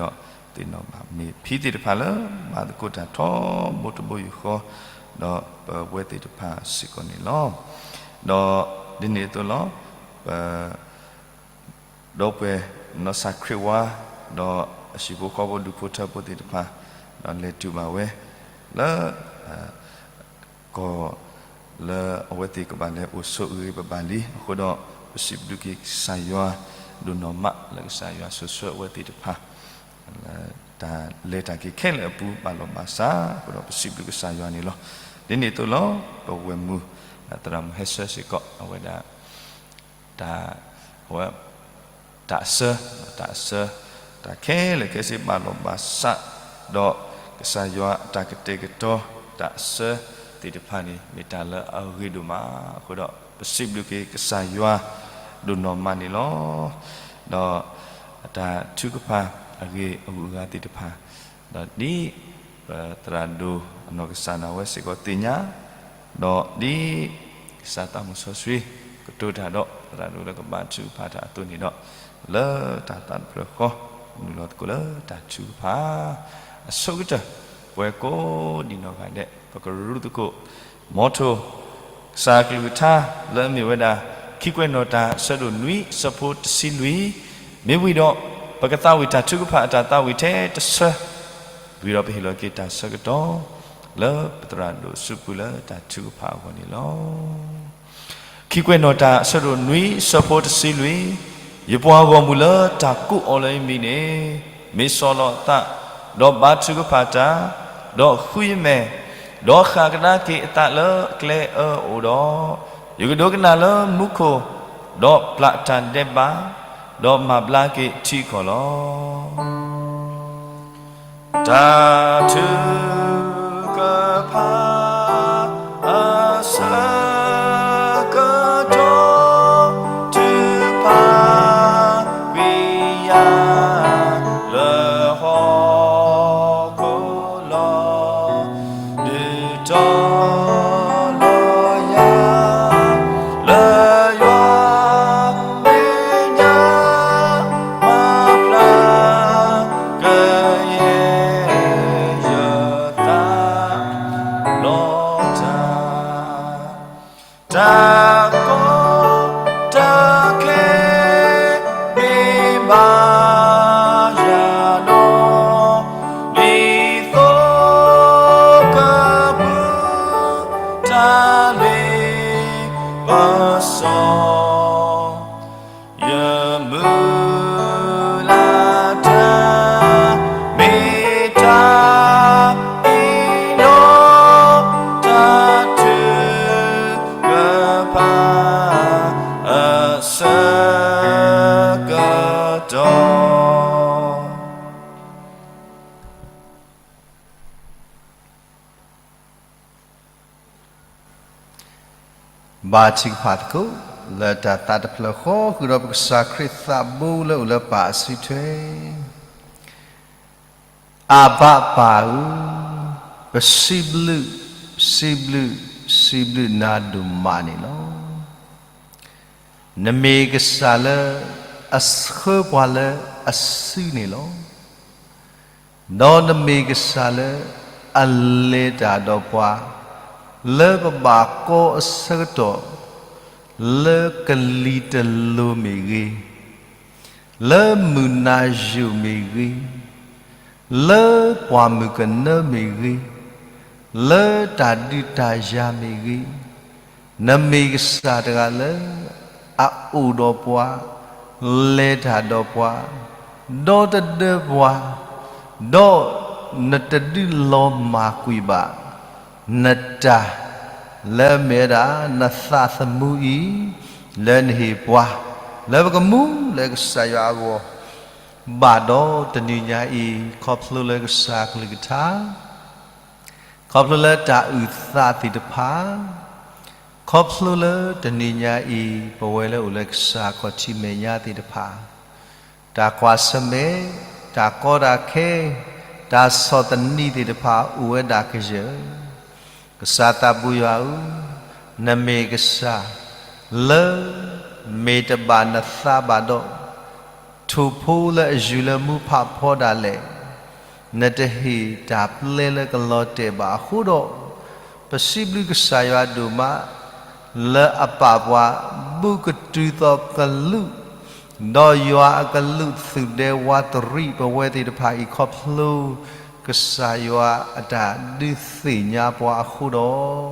ဒီး သ့ၣ်နီၣ်ဘၣ်မ့ၢ်ဖံသ့ၣ်တဖၣ်လၢ ဘၣ်သကိးတၢ်ထီဘိတဘိယူၢ်ဃီ, ဒီးပဝဲသ့ၣ်တဖၣ်စ့ၢ်ကီးန့ၣ်လီၤ. ဒီးဒ်န့ၣ်အသိးလီၤ. ပ ဒီပုၢ်ဝဲၢ်နီၢ်စၢ်ခရံာ်ဝါ, ဒီးအဟံၣ်ဖိဃီဖိဒူၣ်ဖိထၢဖိသ့ၣ်တဖၣ်, ဒီးလဲၤတုၤဘၣ်ဝဲ လၢ ကီၢ်လၢအဝဲသ့ၣ်ကဘၣ်လဲၤအိၣ်ဆိးအဂ့ၤပဘၣ်လံအဃိဒီး, ပစံးဘျုးက့ၤကစၢ်ယွၤဒိၣ်နီၢ်မးလၢကစၢ်ယွၤဆိၣ်ဆှၢအဝဲသ့ၣ်တဖၣ် တၢ်လဲၤတၢ်က့ၤခဲလၢာ်အပူၤဘၣ်လီၤဘၣ်စးအဃိဒီး ပစံးဘျုးကစၢ်ယွၤန့ၣ်လီၤ. ဒ်န့ၣ်အသိးလီၤ. ပဝဲၢ်မုၢ် သရၣ်မုၣ်ဟဲဆၢစ့ၢ်ကီး အဝဲဒၣ် တၢ် အဝဲ တၢ်အစၢ, တၢ်အစၢ, တၢ်ခဲလၢာ်ခဲဆ့ဘၣ်လီၤဘၣ်စး, ဒီးကစၢ်ယွၤအတၢ်ကတဲာ်ကတီၤ တၢ်အစၢသ့ၣ်တဖၣ်န့ၣ် မ့ၢ်တၢ်လၢအဂ့ၤဒိၣ်မးအဃိဒီး ပစံးဘျုးက့ၤကစၢ်ယွၤဒိၣ်နီၢ်မးန့ၣ်လီၤ. ဒီးအတၢ်ထုကဖၣ်အဂ့ၢ်အဂုၤအဂၤသ့ၣ်တဖၣ်, ဒီးဒ် ပသရၣ်ဒိၣ်အနီၢ်ကစၢ်ဒၣ်ဝဲစ့ၢ်ကီးသ့ၣ်ညါ, ဒီးဒ် ကစၢ်သးမုၢ်စီဆှံ ကတိၤတၢ်ဒီး သရၣ်ဒိၣ်လၢကဘါထုကဖၣ်တၢ်အသိးန့ၣ်ဒီး, လၢတၢ်သးတဖျၢၣ်ဃီ နုာ်လီၤသကိးလၢတၢ်ထုကဖၣ် အဆိကတၢၢ်, ပဝဲကိးဒံးနီၢ်ဂၤဒဲး ပကရူၢ်သကိး မ်ထိၣ် ကစၢ်ကလုၢ်ကထါလၢအမ့ၢ်ဝဲဒၣ် ခံကွဲးနီၣ်တၢ်အဆၢဒိၣ်နွံအဆၢဖိတဆံလွံၢ်, မ့ၢ်ဝံၤဒီး ပကသးဝံၣ်တၢ်ထုကဖၣ်အတၢ်သးဝံၣ်ထဲတဆၢ, ဝံၤဒီးပဟ့ၣ်လီၤက့ၤတၢ်ဆၢကတီၢ် လၢပသရၣ်ဒိၣ်စုပူၤလၢတၢ်ထုကဖၣ်အဂီၢ်န့ၣ်လီၤ. ခံကွဲးနီၣ်တၢ်အဆၢဒိၣ်နွံအဆၢဖိတဆံလွံၢ်, ယပှၤဂီၢ်မုၢ်လၢတၢ်ကိးအီၤလၢယမံၤန့ၣ်, မ့ၢ်ဆီၣ်လီၤအသး, ဒီးဘါထုကဖၣ်တၢ်, ဒီးဃုယမဲာ်, ဒီးဃၣ်ကဒါက့ၤအသးလၢအကျဲအၢအအိၣ်ဒီး, ယကဒိကနၣ်လၢမူခိၣ်, ဒီးပျၢ်တၢ်ဒဲးဘး, ဒီးမၤဘျါက့ၤထံကီၢ်လီၤ. တၢ်ထုကဖၣ်အဆၢကတီၢ် ထုကဖၣ်ကွံာ်ယၤ လၢဟီၣ်ခိၣ်လီၤ. ဒုးတီၤလီၤယၤ လၢယွၤမဲာ်ညါ မၤဖျါကယဲၢ်ယ ဘါထုကဖၣ်သကိး လၢတၢ်သးတဖျၢၣ်ဃီ ဃုာ်ဒီးပကစၢ်ခရံာ်သးဘိလၢအိၣ်လၢပၢ်အစုထွဲ, အဘၤပၢ်ဧၢ, ပစံးဘျုး, စံးဘျုး, စံးဘျုးနၤဒိၣ်မးန့ၣ်လီၤ. နမ့ၢ်ကစၢ်လၢအဆှၢပှၤလၢအစုန့ၣ်လီၤ. ဒီးနမ့ၢ်ကစၢ်လၢအလဲၤတၢ်ဒီးပှၤ လၢပဘၣ်ကီအဆၢကတီၢ်, လၢကလံၤတလိၤမ့ၢ်ဂ့ၤ, လၢမုၢ်နၤယိာ်မ့ၢ်ဂ့ၤ, လၢပှၢ်မုၢ်ကနၢမ့ၢ်ဂ့ၤ, လၢတၢ်ဒုးတၢ်ယၤမ့ၢ်ဂ့ၤ, နမ့ၢ်ကစၢ်တဂၤလၢအအိၣ်ဒီးပှၤ, လဲၤတၢ်ဒီးပှၤ, ဒီတဒၢပှၤ, ဒီးနတဒုးလီၤမၢ်ကွံာ်ဘၣ် နတၢ် လၢအမ့ၢ်ဝဲဒၣ် နသးသမူအံၤ လၢနဟ့ၣ်ပှၤ လၢပကမူလၢကစၢ်ယွၤအဂီၢ် ဘၣ်ဒီးတနံၤညါအံၤ ခီဖျိလၢကစၢ်ကလုၢ်ကထါ ခီဖျိလၢတၢ်အုၣ်သးသ့ၣ်တဖၣ်, ခီဖျိလၢတနံၤညါအံၤ ပဝဲလၢအိၣ်လၢကစၢ်ခီၣ်ထံးမဲာ်ညါသ့ၣ်တဖၣ်, တၢ်ကွၢ်ဆၢၣ်မဲာ်, တၢ်ကီတၢ်ခဲ, တၢ်ဆီၣ်သနံးသ့ၣ်တဖၣ်အိၣ်ဝဲဒၣ်ကယၢၢ်, ကစၢ်သးဘိယွၤဧၢ, နမ့ၢ်ကစၢ် လၢ မ့ၢ်တဘၣ်နသးဘၣ်ဒီး ထိၣ်ဖိလၢအယူၤလၢမူဖးဖီဒၣ်လဲာ် နတဟ့ၣ်တၢ်ပျဲလၢကလီၤတဲာ်ဘၣ်အဃိဒီး, ပစံးဘျုးကစၢ်ယွၤဒိၣ်မး လၢအပာ်ပှၤ ဘူးကတုၤသီးကလူး, ဒီးယွၤအကလူးသူၣ်ဒဲဝးတရံးပဝဲသ့ၣ်တဖၣ်အံၤခီဖျိ ကစၢ်ယွၤအတၢ်ဒုးသ့ၣ်ညါပှၤအဃိဒီး,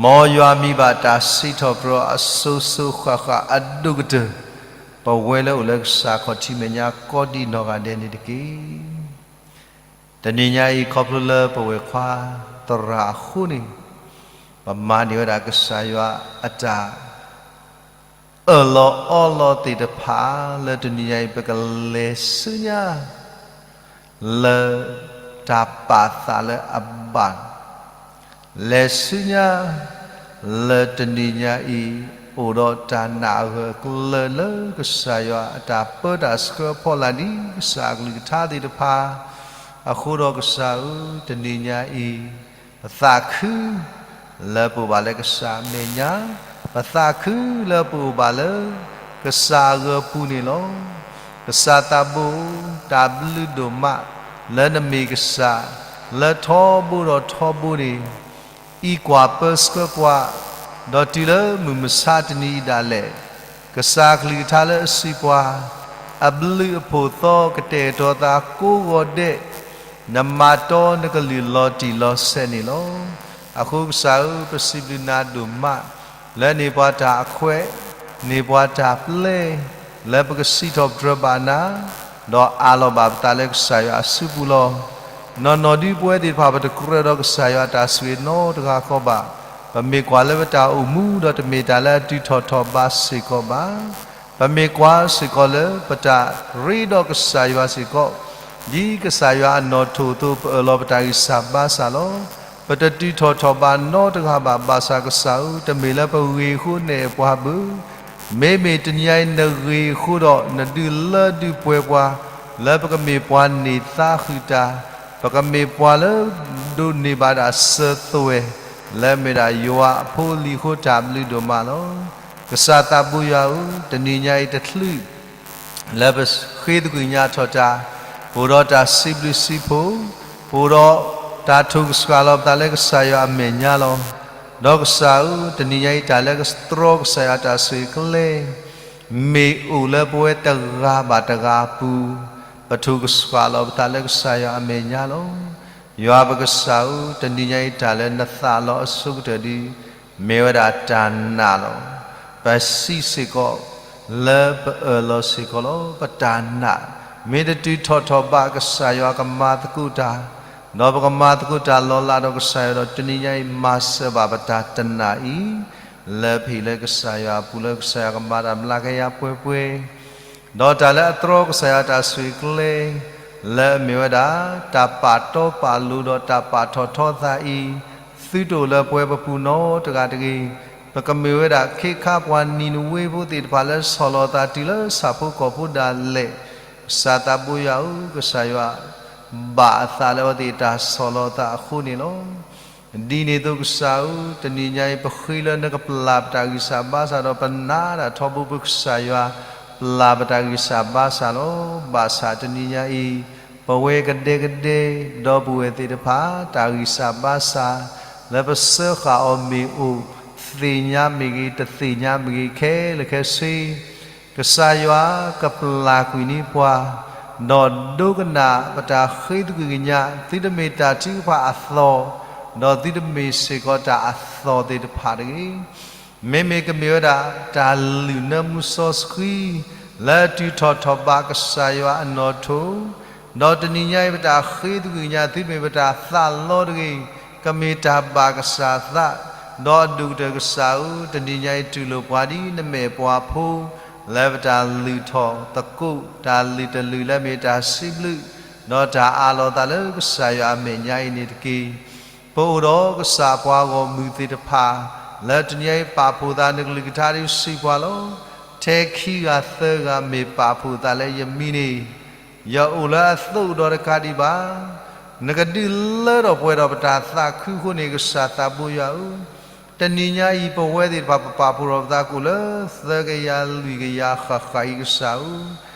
မ်ယွၤမံၤဘၣ်တၢ်စံးထီၣ်ပတြၢၤအစိၤစိၤဃၣ်ဃၣ်အဒိၣ်ကတၢၢ် ပဝဲလၢအိၣ်လၢကစၢ်ခီၣ်ထံးမဲာ်ညါကိးဒံးနီၢ်ဂၤဒဲးန့ၣ်တက့ၢ်. တနံၤညါအံၤ ခီဖျိလၢပဝဲၢ်ခွါသရၣ်အဃိန့ၣ်, ပမၤန့ၢ်ဝဲဒၣ်ကစၢ်ယွၤအတၢ် အၢၣ်လီၤအီလီၤသ့ၣ်တဖၣ် လၢတနံၤညါအံၤ ပကလဲၤဆူညါ လၢတၢ်ပာ်သးလၢအဘၣ် လဲၤဆူညါ လၢတနံၤညါအံၤ အိၣ်ဒီးတၢ်နာ်အဂၢၢ်အကျၢၤလၢကစၢ်ယွၤအတၢ်ပၢတၢ်ဆှၢအဖီလာ်ဒ်ကစၢ်အကလုၢ်ကထါသ့ၣ်တဖၣ်, အဃိဒီးကစၢ်ဧၢ, တနံၤညါအံၤ ပသးခု လၢပအိၣ်ဘၣ်လၢကစၢ်အမဲာ်ညါ, ပသးခုလၢပအိၣ်ဘၣ်လၢ ကစၢ်အဂၢၤပူၤန့ၣ်လီၤ. ကစၢ်သးဘိ, တၢ်ဘျုးဒိၣ်မး လၢနမ့ၢ်ကစၢ် လၢထီဘိဒီးထီဘိန့ၣ် အံးကွၢ်ပၢဆှၢကွၢ်, ဒီးတုၤလၢမုၢ်မဆါတနံၤအံၤဒၣ်လဲာ်, ကစၢ်ကလုၢ်ကထါလၢအစံးပှၤ, အဘျုးအဖှိၣ်သီကတဲာ်ကတီၤသးကိးဂီၤဒဲး, နမၤတီနကလုၢ်လီၤတံၢ်လီၤဆဲးန့ၣ်လီၤ. အဃိကစၢ်ဧၢ, ပစံးဘျုးနၤဒိၣ်မး လၢန့ၢ်ပှၤတၢ်အခွဲး, န့ၢ်ပှၤတၢ်ပျဲ, လၢပကစံးထီၣ်ပတြၢၤဘၣ်နၤ, ဒီးအးလီၤဘၣ်ပသးလၢကစၢ်ယွၤအစုပူၤလီၤ. နီၢ်နီၢ်ဒ်ပဝဲသ့ၣ်တဖၣ် ပတကြၢးဒီးကစၢ်ယွၤအတၢ်ဆိၣ်ဂ့ၤနီတဂၤဃီဘၣ်. ပမ့ၢ်ကွၢ်လၢပတၢ်အိၣ်မူဒီးတမ့ၢ်တၢ်လၢအတုၤထီၣ်ထီၣ်ဘးစ့ၢ်ကီးဘၣ်. ပမ့ၢ်ကွၢ်စ့ၢ်ကီးလၢပတၢ်ရ့ဒီးကစၢ်ယွၤစ့ၢ်ကီး, ဒ်ကစၢ်ယွၤအနီၣ်ထိၣ်အသိး ပအၢၣ်လီၤပတၢ်ဂံၢ်စၢ်ဘါစၢ်လီၤ. ပတတုၤထီၣ်ထီၣ်ဘးနီတဂၤဘၣ် ဘၣ်ဆၣ်ကစၢ်ဧၢ, တမ့ၢ်လၢပဂ့ၤအဃိနဲၣ်ပှၤဘၣ် မ့မ့ၢ်တနံၤအံၤနဂ့ၤအဃိဒီး နဒုးလၢဒုးပှဲၤပှၤ လၢပကမ့ၢ်ပှၤန့ၢ်သါဃုာ်တၢ်, ပကမ့ၢ်ပှၤလၢဒိးန့ၢ်ဘၣ်ဒၣ်စၢၤသွဲၣ်, လၢအမ့ၢ်ဒၣ်ယွၤအဖိအလံၤအဃိတၢ်ဘျုးဒိၣ်မးလီၤ. ကစၢ်သးဘိယွၤဧၢ, တနံၤညါအံၤတချုး လၢပဃ့သကွံာ်ညါထီၣ်တၢ်, ပအိၣ်ဒီးတၢ်စံးဘျုးစံးဖှိၣ်, ပအိၣ်ဒီးတၢ်ထိၣ်ကစှၤလီၤပသးလၢကစၢ်ယွၤအမဲာ်ညါလီၤ. ဒီးကစၢ်ဧၢ, တနံၤညါအံၤတၢ်လၢကတြီကစၢ်ယွၤတၢ်ဆိၣ်ဂ့ၤကျဲ မ့ၢ်အိၣ်လၢပဝဲတဂၤဘၣ်တဂၤအပူၤ, ပထိၣ်ကစှၤလီၤပသးလၢကစၢ်ယွၤအမဲာ်ညါလီၤ. ယွၤပကစၢ်ဧၢ, တနံၤညါအံၤတၢ်လၢနသးလီအဆိကတၢၢ်ဒ် မ့ၢ်ဝဲဒၣ်တၢ်နာ်လီၤ. ပစံးစ့ၢ်ကီး လၢပအၢၣ်လီၤစ့ၢ်ကီးလီၤ. ပတၢ်နာ် မ့ၢ်တတုၤထီၣ်ထီၣ်ဘး ကစၢ်ယွၤကမၤသကိးတၢ်, ဒီးပကမၤသကိးတၢ်လီၤလးဒီးကစၢ်ယွၤဒီး တနံၤညါအံၤ မၤစၢၤဘၣ်ပတၢ်တနာ်အံၤ လၢပဟံၣ်လၢကစၢ်ယွၤအပူၤ လၢကစၢ်ယွၤကမၤတၢ်မျးကယၤပှဲၤပှဲၤ ဒီးတၢ်လၢအတြီကစၢ်ယွၤတၢ်ဆိၣ်ဂ့ၤကျဲ လၢအမ့ၢ်ဝဲဒၣ် တၢ်ပာ်တီပာ်လိၤဒီးတၢ်ပာ်ထီၣ်ထီသးအံၤ သုတအိၣ်လၢပဝဲပပူၤနီတဂၤတဂ့ၤ. ပကမ့ၢ်ဝဲဒၣ်ခ့ခါပှၤနံၤနဝ့ဖိသ့ၣ်တဖၣ်လၢဆီၣ်လီၤသးတုၤလၢဆၣ်ဖိကီၢ်ဖိဒၣ်လဲာ်, ကစၢ်သးဘိယွၤဧၢ, ကစၢ်ယွၤ ဘၣ်အသးလၢအဝဲသ့ၣ်တၢ်ဆီၣ်လီၤသးအဃိန့ၣ်လီၤ. ဒ်န့ၣ်အသိးကစၢ်ဧၢ, တနံၤညါအံၤ ပဃ့လၢနကပျၢ်ပတၢ်ဂံၢ်စၢ်ဘါစၢ်ဒီးပနာ်တၢ်ထီဘိ ပကစၢ်ယွၤ ပျၢ်ပတၢ်ဂံၢ်စၢ်ဘါစၢ်လီၤ. ဘၣ်ဆၣ်တနံၤညါအံၤ ပဝဲကဒဲကဒဲ ဒီပုၢ်ဝဲၢ်သ့ၣ်တဖၣ် တၢ်ဂံၢ်စၢ်ဘါစၢ် လၢပစၢဃာ်အီၤမ့ၢ်အိၣ် သ့ၣ်ညါမ့ၢ်ဂ့ၤ တသ့ၣ်ညါမ့ၢ်ဂ့ၤ ခဲလၢာ်ခဲဆ့ ကစၢ်ယွၤကပျၢ်ကွံာ်န့ၢ်ပှၤ, ဒီးဒိကနၣ်ပတၢ်ဃ့သကွံာ်ကညး, သုတမ့ၢ်တၢ်ထုကဖၣ်အသီၣ်, ဒီးသုတမ့ၢ်စ့ၢ်ကီးတၢ်အသီၣ်သ့ၣ်တဖၣ်တဂ့ၤ. မ့မ့ၢ်ကမ့ၢ်ဝဲဒၣ် တၢ်လုၢ်နၢမူစီဆှံ လၢအတုၤထီၣ်ထီၣ်ဘးကစၢ်ယွၤအနီၣ်ထိၣ်, ဒီးတနံၤညါအံၤ ပတၢ်ဃ့သကွံာ်ကညး သုတမ့ၢ်ပတၢ်သးလီတဂ့ၤ, ကမ့ၢ်တၢ်ဘၣ်ကစၢ်သး, ဒီးအဒိၣ်ကတၢၢ်ကစၢ်ဧၢ, တနံၤညါအံၤ တူၢ်လိာ်ပှၤဒ်နမဲာ်ပှၤဖိ လၢပတၢ်လုၢ်ထီၣ်သကိး တၢ်လုၢ်တလုၢ်လၢမ့ၢ်တၢ်စံးဘျုး ဒီးတၢ်အးလီၤသးလၢကစၢ်ယွၤအမဲာ်ညါအံၤန့ၣ်တက့ၢ်. ပအိၣ်ဒီးကစၢ်ပှၤဂီၢ်မုၢ်သ့ၣ်တဖၣ် လၢတနံၤအံၤပာ်ဖှိၣ်သး နကလုၢ်ကထါဒ်စံးပှၤလီၤ. ထဲခံဂၤသၢဂၤမ့ၢ်ပာ်ဖှိၣ်သးလၢယမံၤန့ၣ် ယအိၣ်လၢအသိးဒီးတကးဒံးဘၣ် နကဒုးလၢထီၣ်ပှဲၤထီၣ်ပတၢ်သးခုအဃိန့ၣ် ကစၢ်သးဘိယွၤဧၢ, တနံၤညါအံၤ ပဝဲသ့ၣ်တဖၣ် ပပာ်ဖှိၣ်ထီၣ်ပသးကအိၣ်လၢ သၢကယၤလွံၢ်ကယၤဃၣ်ဃၣ်အံၤ ကစၢ်ဧၢ,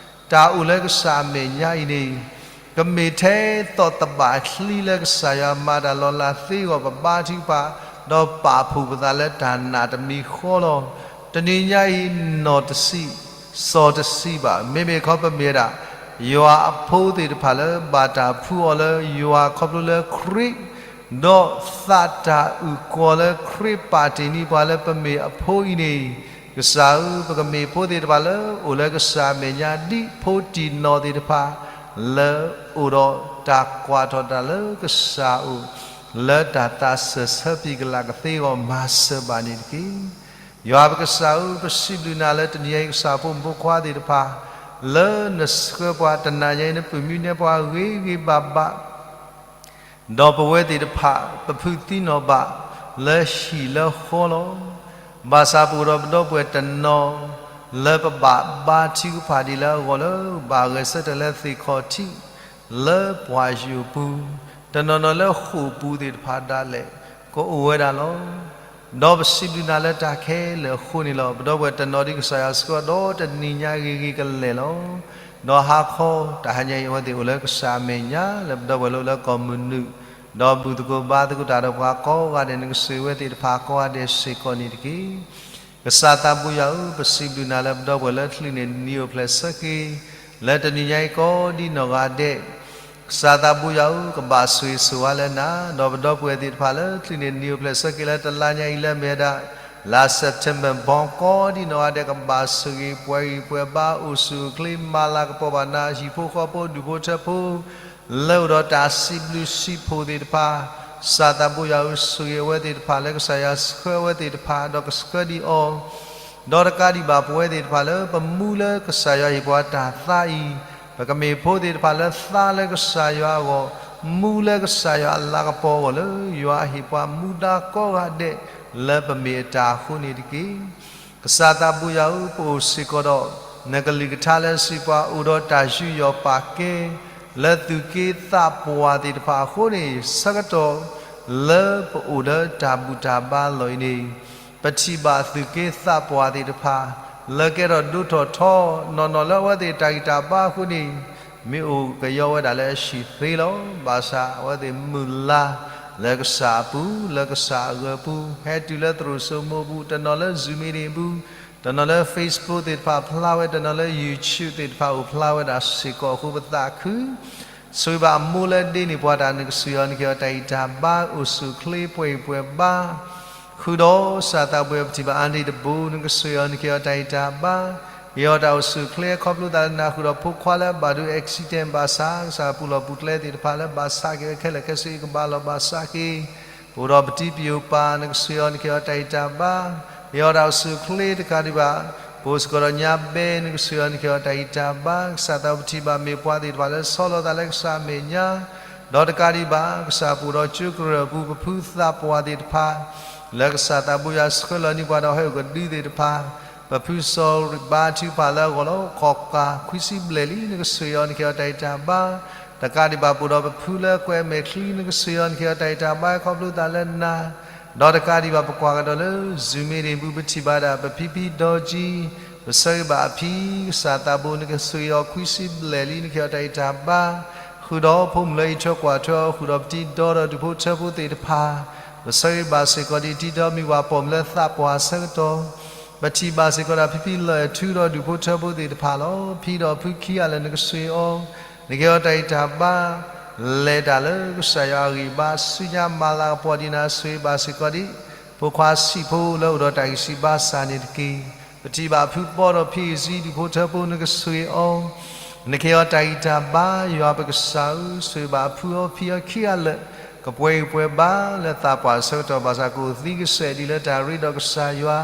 တၢ်အိၣ်လၢကစၢ်အမဲာ်ညါအံၤန့ၣ် ကမ့ၢ်ထဲသိးသဘၣ်ချံလၢကစၢ်ယွၤမၤတၢ်လီၤလးသ့အဂီၢ် ပဘါထုကဖၣ် ဒီးပာ်ဖှိၣ်ပသးလၢတၢ်နာ်တမံၤဃီလီၤ. တနံၤညါအံၤ နီၢ်တစံး စီၤတစံးဘၣ်. မ့မ့ၢ်ခီပမ့ၢ်ဝဲဒၣ် ယွၤအဖိသ့ၣ်တဖၣ်လၢ ဘၣ်တၢ်ဖှူအီၤလၢယွၤခီဖျိလၢခရံာ် ဒီးသးတၢ်အုၣ်ကီၤလၢခရံာ်ပာ်တ့ၢ်န့ၢ်ပှၤလၢပမ့ၢ်အဖိအံၤန့ၣ်, ကစၢ်ဧၢ, ပကမ့ၢ်ဖိသ့ၣ်တဖၣ်လၢအိၣ်လၢကစၢ်အမဲာ်ညါ ဒ်ဖိတံၢ်နီၢ်သ့ၣ်တဖၣ် လၢအိၣ်ဒီးတၢ်ကွၢ်ထီၣ်တၢ်လၢကစၢ်အအိၣ် လၢတၢ်သးစၢၢ်ဆၢပံၤကလးကသ့အဂီၢ် မၤစၢၤဘၣ်န့ၣ်တက့ၢ်. ယွၤပကစၢ်ဧၢ, ပစံးဘျုးနၤလၢတနံၤအံၤ ကစၢ်ဖိမုၣ်ဖိခွါသ့ၣ်တဖၣ် လၢနဆှၢပှၤတနၤညါအံၤ နပုၢ်မံနဲပှၤဂ့ၤဂ့ၤဘၣ်ဘၣ် ဒီးပဝဲသ့ၣ်တဖၣ် ပဖုးသံနီၣ်ဘၣ်လၢဟံၣ်လၢဃီလီၤ. ဘၣ်ဆၣ်ပအိၣ်ဒီးပဒီပုၢ်ဝဲၢ်တနီၤ လၢပဘၣ်ဘါထုကဖၣ်ဒ်လၢအဂီၢ်လၢ ဘၣ်ဂဲၤဆၢထၢၣ်လၢသ့ၣ်ခီၣ်ထံး လၢပှၢ်ယိာ်ပူၤ, တနီၤနီၤလၢဃိာ်ပူၤသ့ၣ်တဖၣ်ဒၣ်လဲာ် ကအိၣ်ဝဲဒၣ်လီၤ. ဒီးပစံးဘျုးနၤလၢတၢ်ခဲလၢာ်အဃိန့ၣ်လီၤ. ပဒီပုၢ်ဝဲၢ်တနီၤဒ်ကစၢ်ယွၤဆှၢဒီး တနံၤညါဂ့ၤဂ့ၤကလဲာ်လီၤ. ဒီးဟါခီတဟါညါအံၤ အဝဲသ့ၣ်အိၣ်လၢကစၢ်အမဲာ်ညါ လၢပဒီပုၢ်ဝဲၢ်လၢအိၣ်လၢကီၢ်မုၢ်နုာ်, ဒီးဘူၣ်သကိးဘါသကိးတၢ်ဒီးပှၤကိးဂၤဒဲး နကဆိၣ်ဂ့ၤဝဲသ့ၣ်တဖၣ်ကိးဂၤဒဲးစ့ၢ်ကီးန့ၣ်တက့ၢ်. ကစၢ်သးဘိယွၤဧၢ, ပစံးဘျုးနၤလၢပဒီပုၢ်ဝဲၢ်လၢ ချုးန့ၢ်နံၤအိၣ်ဖျဲၣ်ဆၢက့ၤ လၢတနံၤညါအံၤကိးဒ်နီၢ်ဂၤဒဲး ကစၢ်သးဘိယွၤဧၢ, ကဘၣ်ဆိၣ်ဂ့ၤဆိၣ်ဝါလၢနၤ, ဒီးပဒီပုၢ်ဝဲၢ်သ့ၣ်တဖၣ်လၢ ချုးန့ၢ်နံၤအိၣ်ဖျဲၣ်ဆၢက့ၤလၢတလါညါအံၤလၢမ့ၢ်ဝဲဒၣ် လါ September ဘီ ကိးဒ်နီၢ်ဂၤဒဲး ကဘၣ်ဆိၣ်ဂ့ၤပှဲၤဂံၢ်ပှဲၤဘါ အိၣ်ဆူၣ်အိၣ်ချ့ မၤလၤကပီၤဘၣ်နၤ ဟံၣ်ဖိဃီဖိ ဒူၣ်ဖိထၢဖိ လၢအိၣ်ဒီးတၢ်စံးဘျုးစံးဖှိၣ်သ့ၣ်တဖၣ်, ကစၢ်သးဘိယွၤဧၢ, ဆိၣ်ဂ့ၤအဝဲသ့ၣ်တဖၣ်လၢကစၢ်ယွၤဆှၢအဝဲသ့ၣ်တဖၣ် ဒီးကဆှၢဒံးအီၤ ဒီးတကးဒံးဘၣ်ပဝဲသ့ၣ်တဖၣ်လၢ ပမူလၢကစၢ်ယွၤဟ့ၣ်ပှၤတၢ်သါအံၤ, ပကမ့ၢ်ဖိသ့ၣ်တဖၣ်လၢသါလၢကစၢ်ယွၤအဂီၢ်, မူလၢကစၢ်ယွၤအလၤကပီၤအဂီၢ်လၢ ယွၤဟ့ၣ်ပှၤမူဒါကိးဂၤဒဲး လၢပမ့ၢ်အတၢ်အဃိန့ၣ်တက့ၢ်. ကစၢ်သးဘိယွၤဧၢ, ပအိၣ်စ့ၢ်ကီးဒီး နကလုၢ်ကထါလၢစံးပှၤအိၣ်ဒီးတၢ်ယူးယီၣ်ပာ်ကဲ လၢသူၣ်က့သးပှၢ်သ့ၣ်တဖၣ်အဃိန့ၣ် ဆၢကတီၢ်လၢပအိၣ်လၢတၢ်ဘူၣ်တၢ်ဘါလီၢ်အံၤန့ၣ် ပထံၣ်ဘၣ်သူၣ်က့သးပှၢ်သ့ၣ်တဖၣ် လၢကဲထီၣ်ဒိၣ်ထီၣ်ထီ နီၢ်နီၢ်လၢအဝဲသ့ၣ်တၢ်ဂံၢ်တၢ်ဘါအဃိန့ၣ် မ့ၢ်အိၣ်ကယီဝဲဒၣ်လၢအဟံၣ်သ့လီၤ. ဘၣ်ဆၣ်အဝဲသ့ၣ်မုၢ်လၢ်လၢကစၢ်အပူၤ လၢကစၢ်အဂၢၤပူၤ ဟဲတုၤလၢသရိာ်စိမိပူၤ တနီၤလၢ Zoom meeting ပူၤ တနီၤလၢ Facebook သ့ၣ်တဖၣ်ဖျါဝဲ တနီၤလၢ YouTube သ့ၣ်တဖၣ်အိၣ်ဖျါဝဲဒၣ်စ့ၢ်ကီးအဃိ ပသးခု ဆိၣ်ဂ့ၤဘၣ်အမိၢ်လၢဒ့န့ၣ်ပှၤတၢ် နကဆိၣ်ဂ့ၤအီၤ နကဟ့ၣ်အီၤတၢ်ဂံၢ်တၢ်ဘါ အိၣ်ဆူၣ်အိၣ်ချ့ ပှဲၤဂံၢ်ပှဲၤဘါ ဃုာ်ဒီးကစၢ်သးဘိယွၤ ပထံၣ်ဘၣ် Aunty တဘိ နကဆိၣ်ဂ့ၤအီၤ နကဟ့ၣ်အီၤတၢ်ဂံၢ်တၢ်ဘါ ဟ့ၣ်အီၤတၢ်အိၣ်ဆူၣ်အိၣ်ချ့ ခီဖျိသးလၢနၢ်ဟူဒီးဖိခွါလၢအဘၣ်ဒိ accident ဘၣ်ဆၣ် ကစၢ်ပူၤလီၢ်ပူၤကျဲသ့ၣ်တဖၣ်လၢဘၣ်ဆၣ်က့ၤဝဲခဲလၢာ်ခဲဆ့ ကဘၣ်လီၢ်ဘၣ်ဆၣ်က့ၤ ပအိၣ်ဒီးပတံၤပယိၤပၢ် နကဆိၣ်ဂ့ၤအီၤ နကဟ့ၣ်အီၤတၢ်ဂံၢ်တၢ်ဘါ ဟ့ၣ်အီၤတၢ်အိၣ်ဆူၣ်အိၣ်ချ့တကးဒံးဘၣ် ပအိၣ်စ့ၢ်ကီးဒီးညါဘဲ နကဆိၣ်ဂ့ၤအီၤ နကဟ့ၣ်အီၤတၢ်ဂံၢ်တၢ်ဘါ ကစၢ်သးဘိပထံၣ်ဘၣ်မ့ၢ်ပှၤသ့ၣ်တဖၣ်လၢဆီလီၤသးလၢကစၢ်အမဲာ်ညါ ဒီးတကးဒံးဘၣ် ကစၢ်ပအိၣ်ဒီးကၠိကရၢၢ်အပူၤ ပဖုသးပှၢ်သ့ၣ်တဖၣ် လၢကစၢ်သးဘိယွၤဆှၢလီၤန့ၢ်ပှၤဒီးဟဲအိၣ်ကဒုသ့ၣ်တဖၣ်, ပဖုစီၤရံးဘါထုကဖၣ်လၢအဂီၢ်လီၤ. ခီၣ်ကၢ်ခွံဆံဘျဲၣ်လံ နကဆိၣ်ဂ့ၤအီၤ နကဟ့ၣ်အီၤတၢ်ဂံၢ်တၢ်ဘါ, တကးဒံးဘၣ် ပအိၣ်ဒီးပဖုလၢကွဲးမဲာ်ချံ နကဆိၣ်ဂ့ၤအီၤ နကဟ့ၣ်အီၤတၢ်ဂံၢ်တၢ်ဘါ ခီဖျိသးလၢနၤ, ဒီးတကးဒံးဘၣ် ပကွၢ်ကဒီးလၢ Zoom meeting ပူၤ ပထံၣ်ဘၣ်ဒၣ် ပဖံဖံဒီကံ ပဆၢဂ့ၤဘၣ်အဖံ ကစၢ်သးဘိ နကဆိၣ်ဂ့ၤအီၤခွံဆံဘျဲၣ်လံ နကဟ့ၣ်အီၤတၢ်ဂံၢ်တၢ်ဘါ, ဃုာ်ဒီးဖိမုၣ်လၢအံးထွဲကွၢ်ထွဲအီၤ ဃုာ်ဒီးပတံၤဒီဒီးဒူၣ်ဖိထၢဖိသ့ၣ်တဖၣ်, ပဆၢဂ့ၤဘၣ်စ့ၢ်ကီးဒ်တံၤဒီးမုၢ်ဝၤပိာ်မုၣ်လၢသးပှၢ်အဆၢကတီၢ်, ပထံၣ်ဘၣ်စ့ၢ်ကီးဒၣ်ဖံဖံလၢၢ်ထူဒီးဒူၣ်ဖိထၢဖိသ့ၣ်တဖၣ်လီၤ. ဖံဒီးဖုခံဂၤလၢာ် နကဆိၣ်ဂ့ၤအီၤ, နကဟ့ၣ်အီၤတၢ်ဂံၢ်တၢ်ဘါ, လဲၤတၢ်လၢကစၢ်ယွၤအဂံၢ်ဘါ ဆူညါမၤလၤကပီၤဒံးနၤ ဆိၣ်ဂ့ၤဘၣ်စ့ၢ်ကီးဒ် ဖိခွါဆံးဖိလၢအိၣ်ဒီးတၢ်ဂံၢ်ဆံးဘါစၢ်န့ၣ်တက့ၢ်. ပထံၣ်ဘၣ်ဖုပီဒီးဖံအံၤစံ ဒူၣ်ဖိထၢဖိ နကဆိၣ်ဂ့ၤအီၤ, နကဟ့ၣ်အီၤတၢ်ဂံၢ်တၢ်ဘါ ယွၤပကစၢ်ဧၢ, ဆိၣ်ဂ့ၤဘၣ်ဖုအီၤဖံအီၤခံဂၤလၢာ်, ကပှဲၤဂံၢ်ပှဲၤဘါလၢသးပှၢ်အဆၢကတီၢ် ဘၣ်ဆၣ်ကအိၣ်သံကစဲာ်ဒ်လၢတၢ်ရ့ဒီးကစၢ်ယွၤ,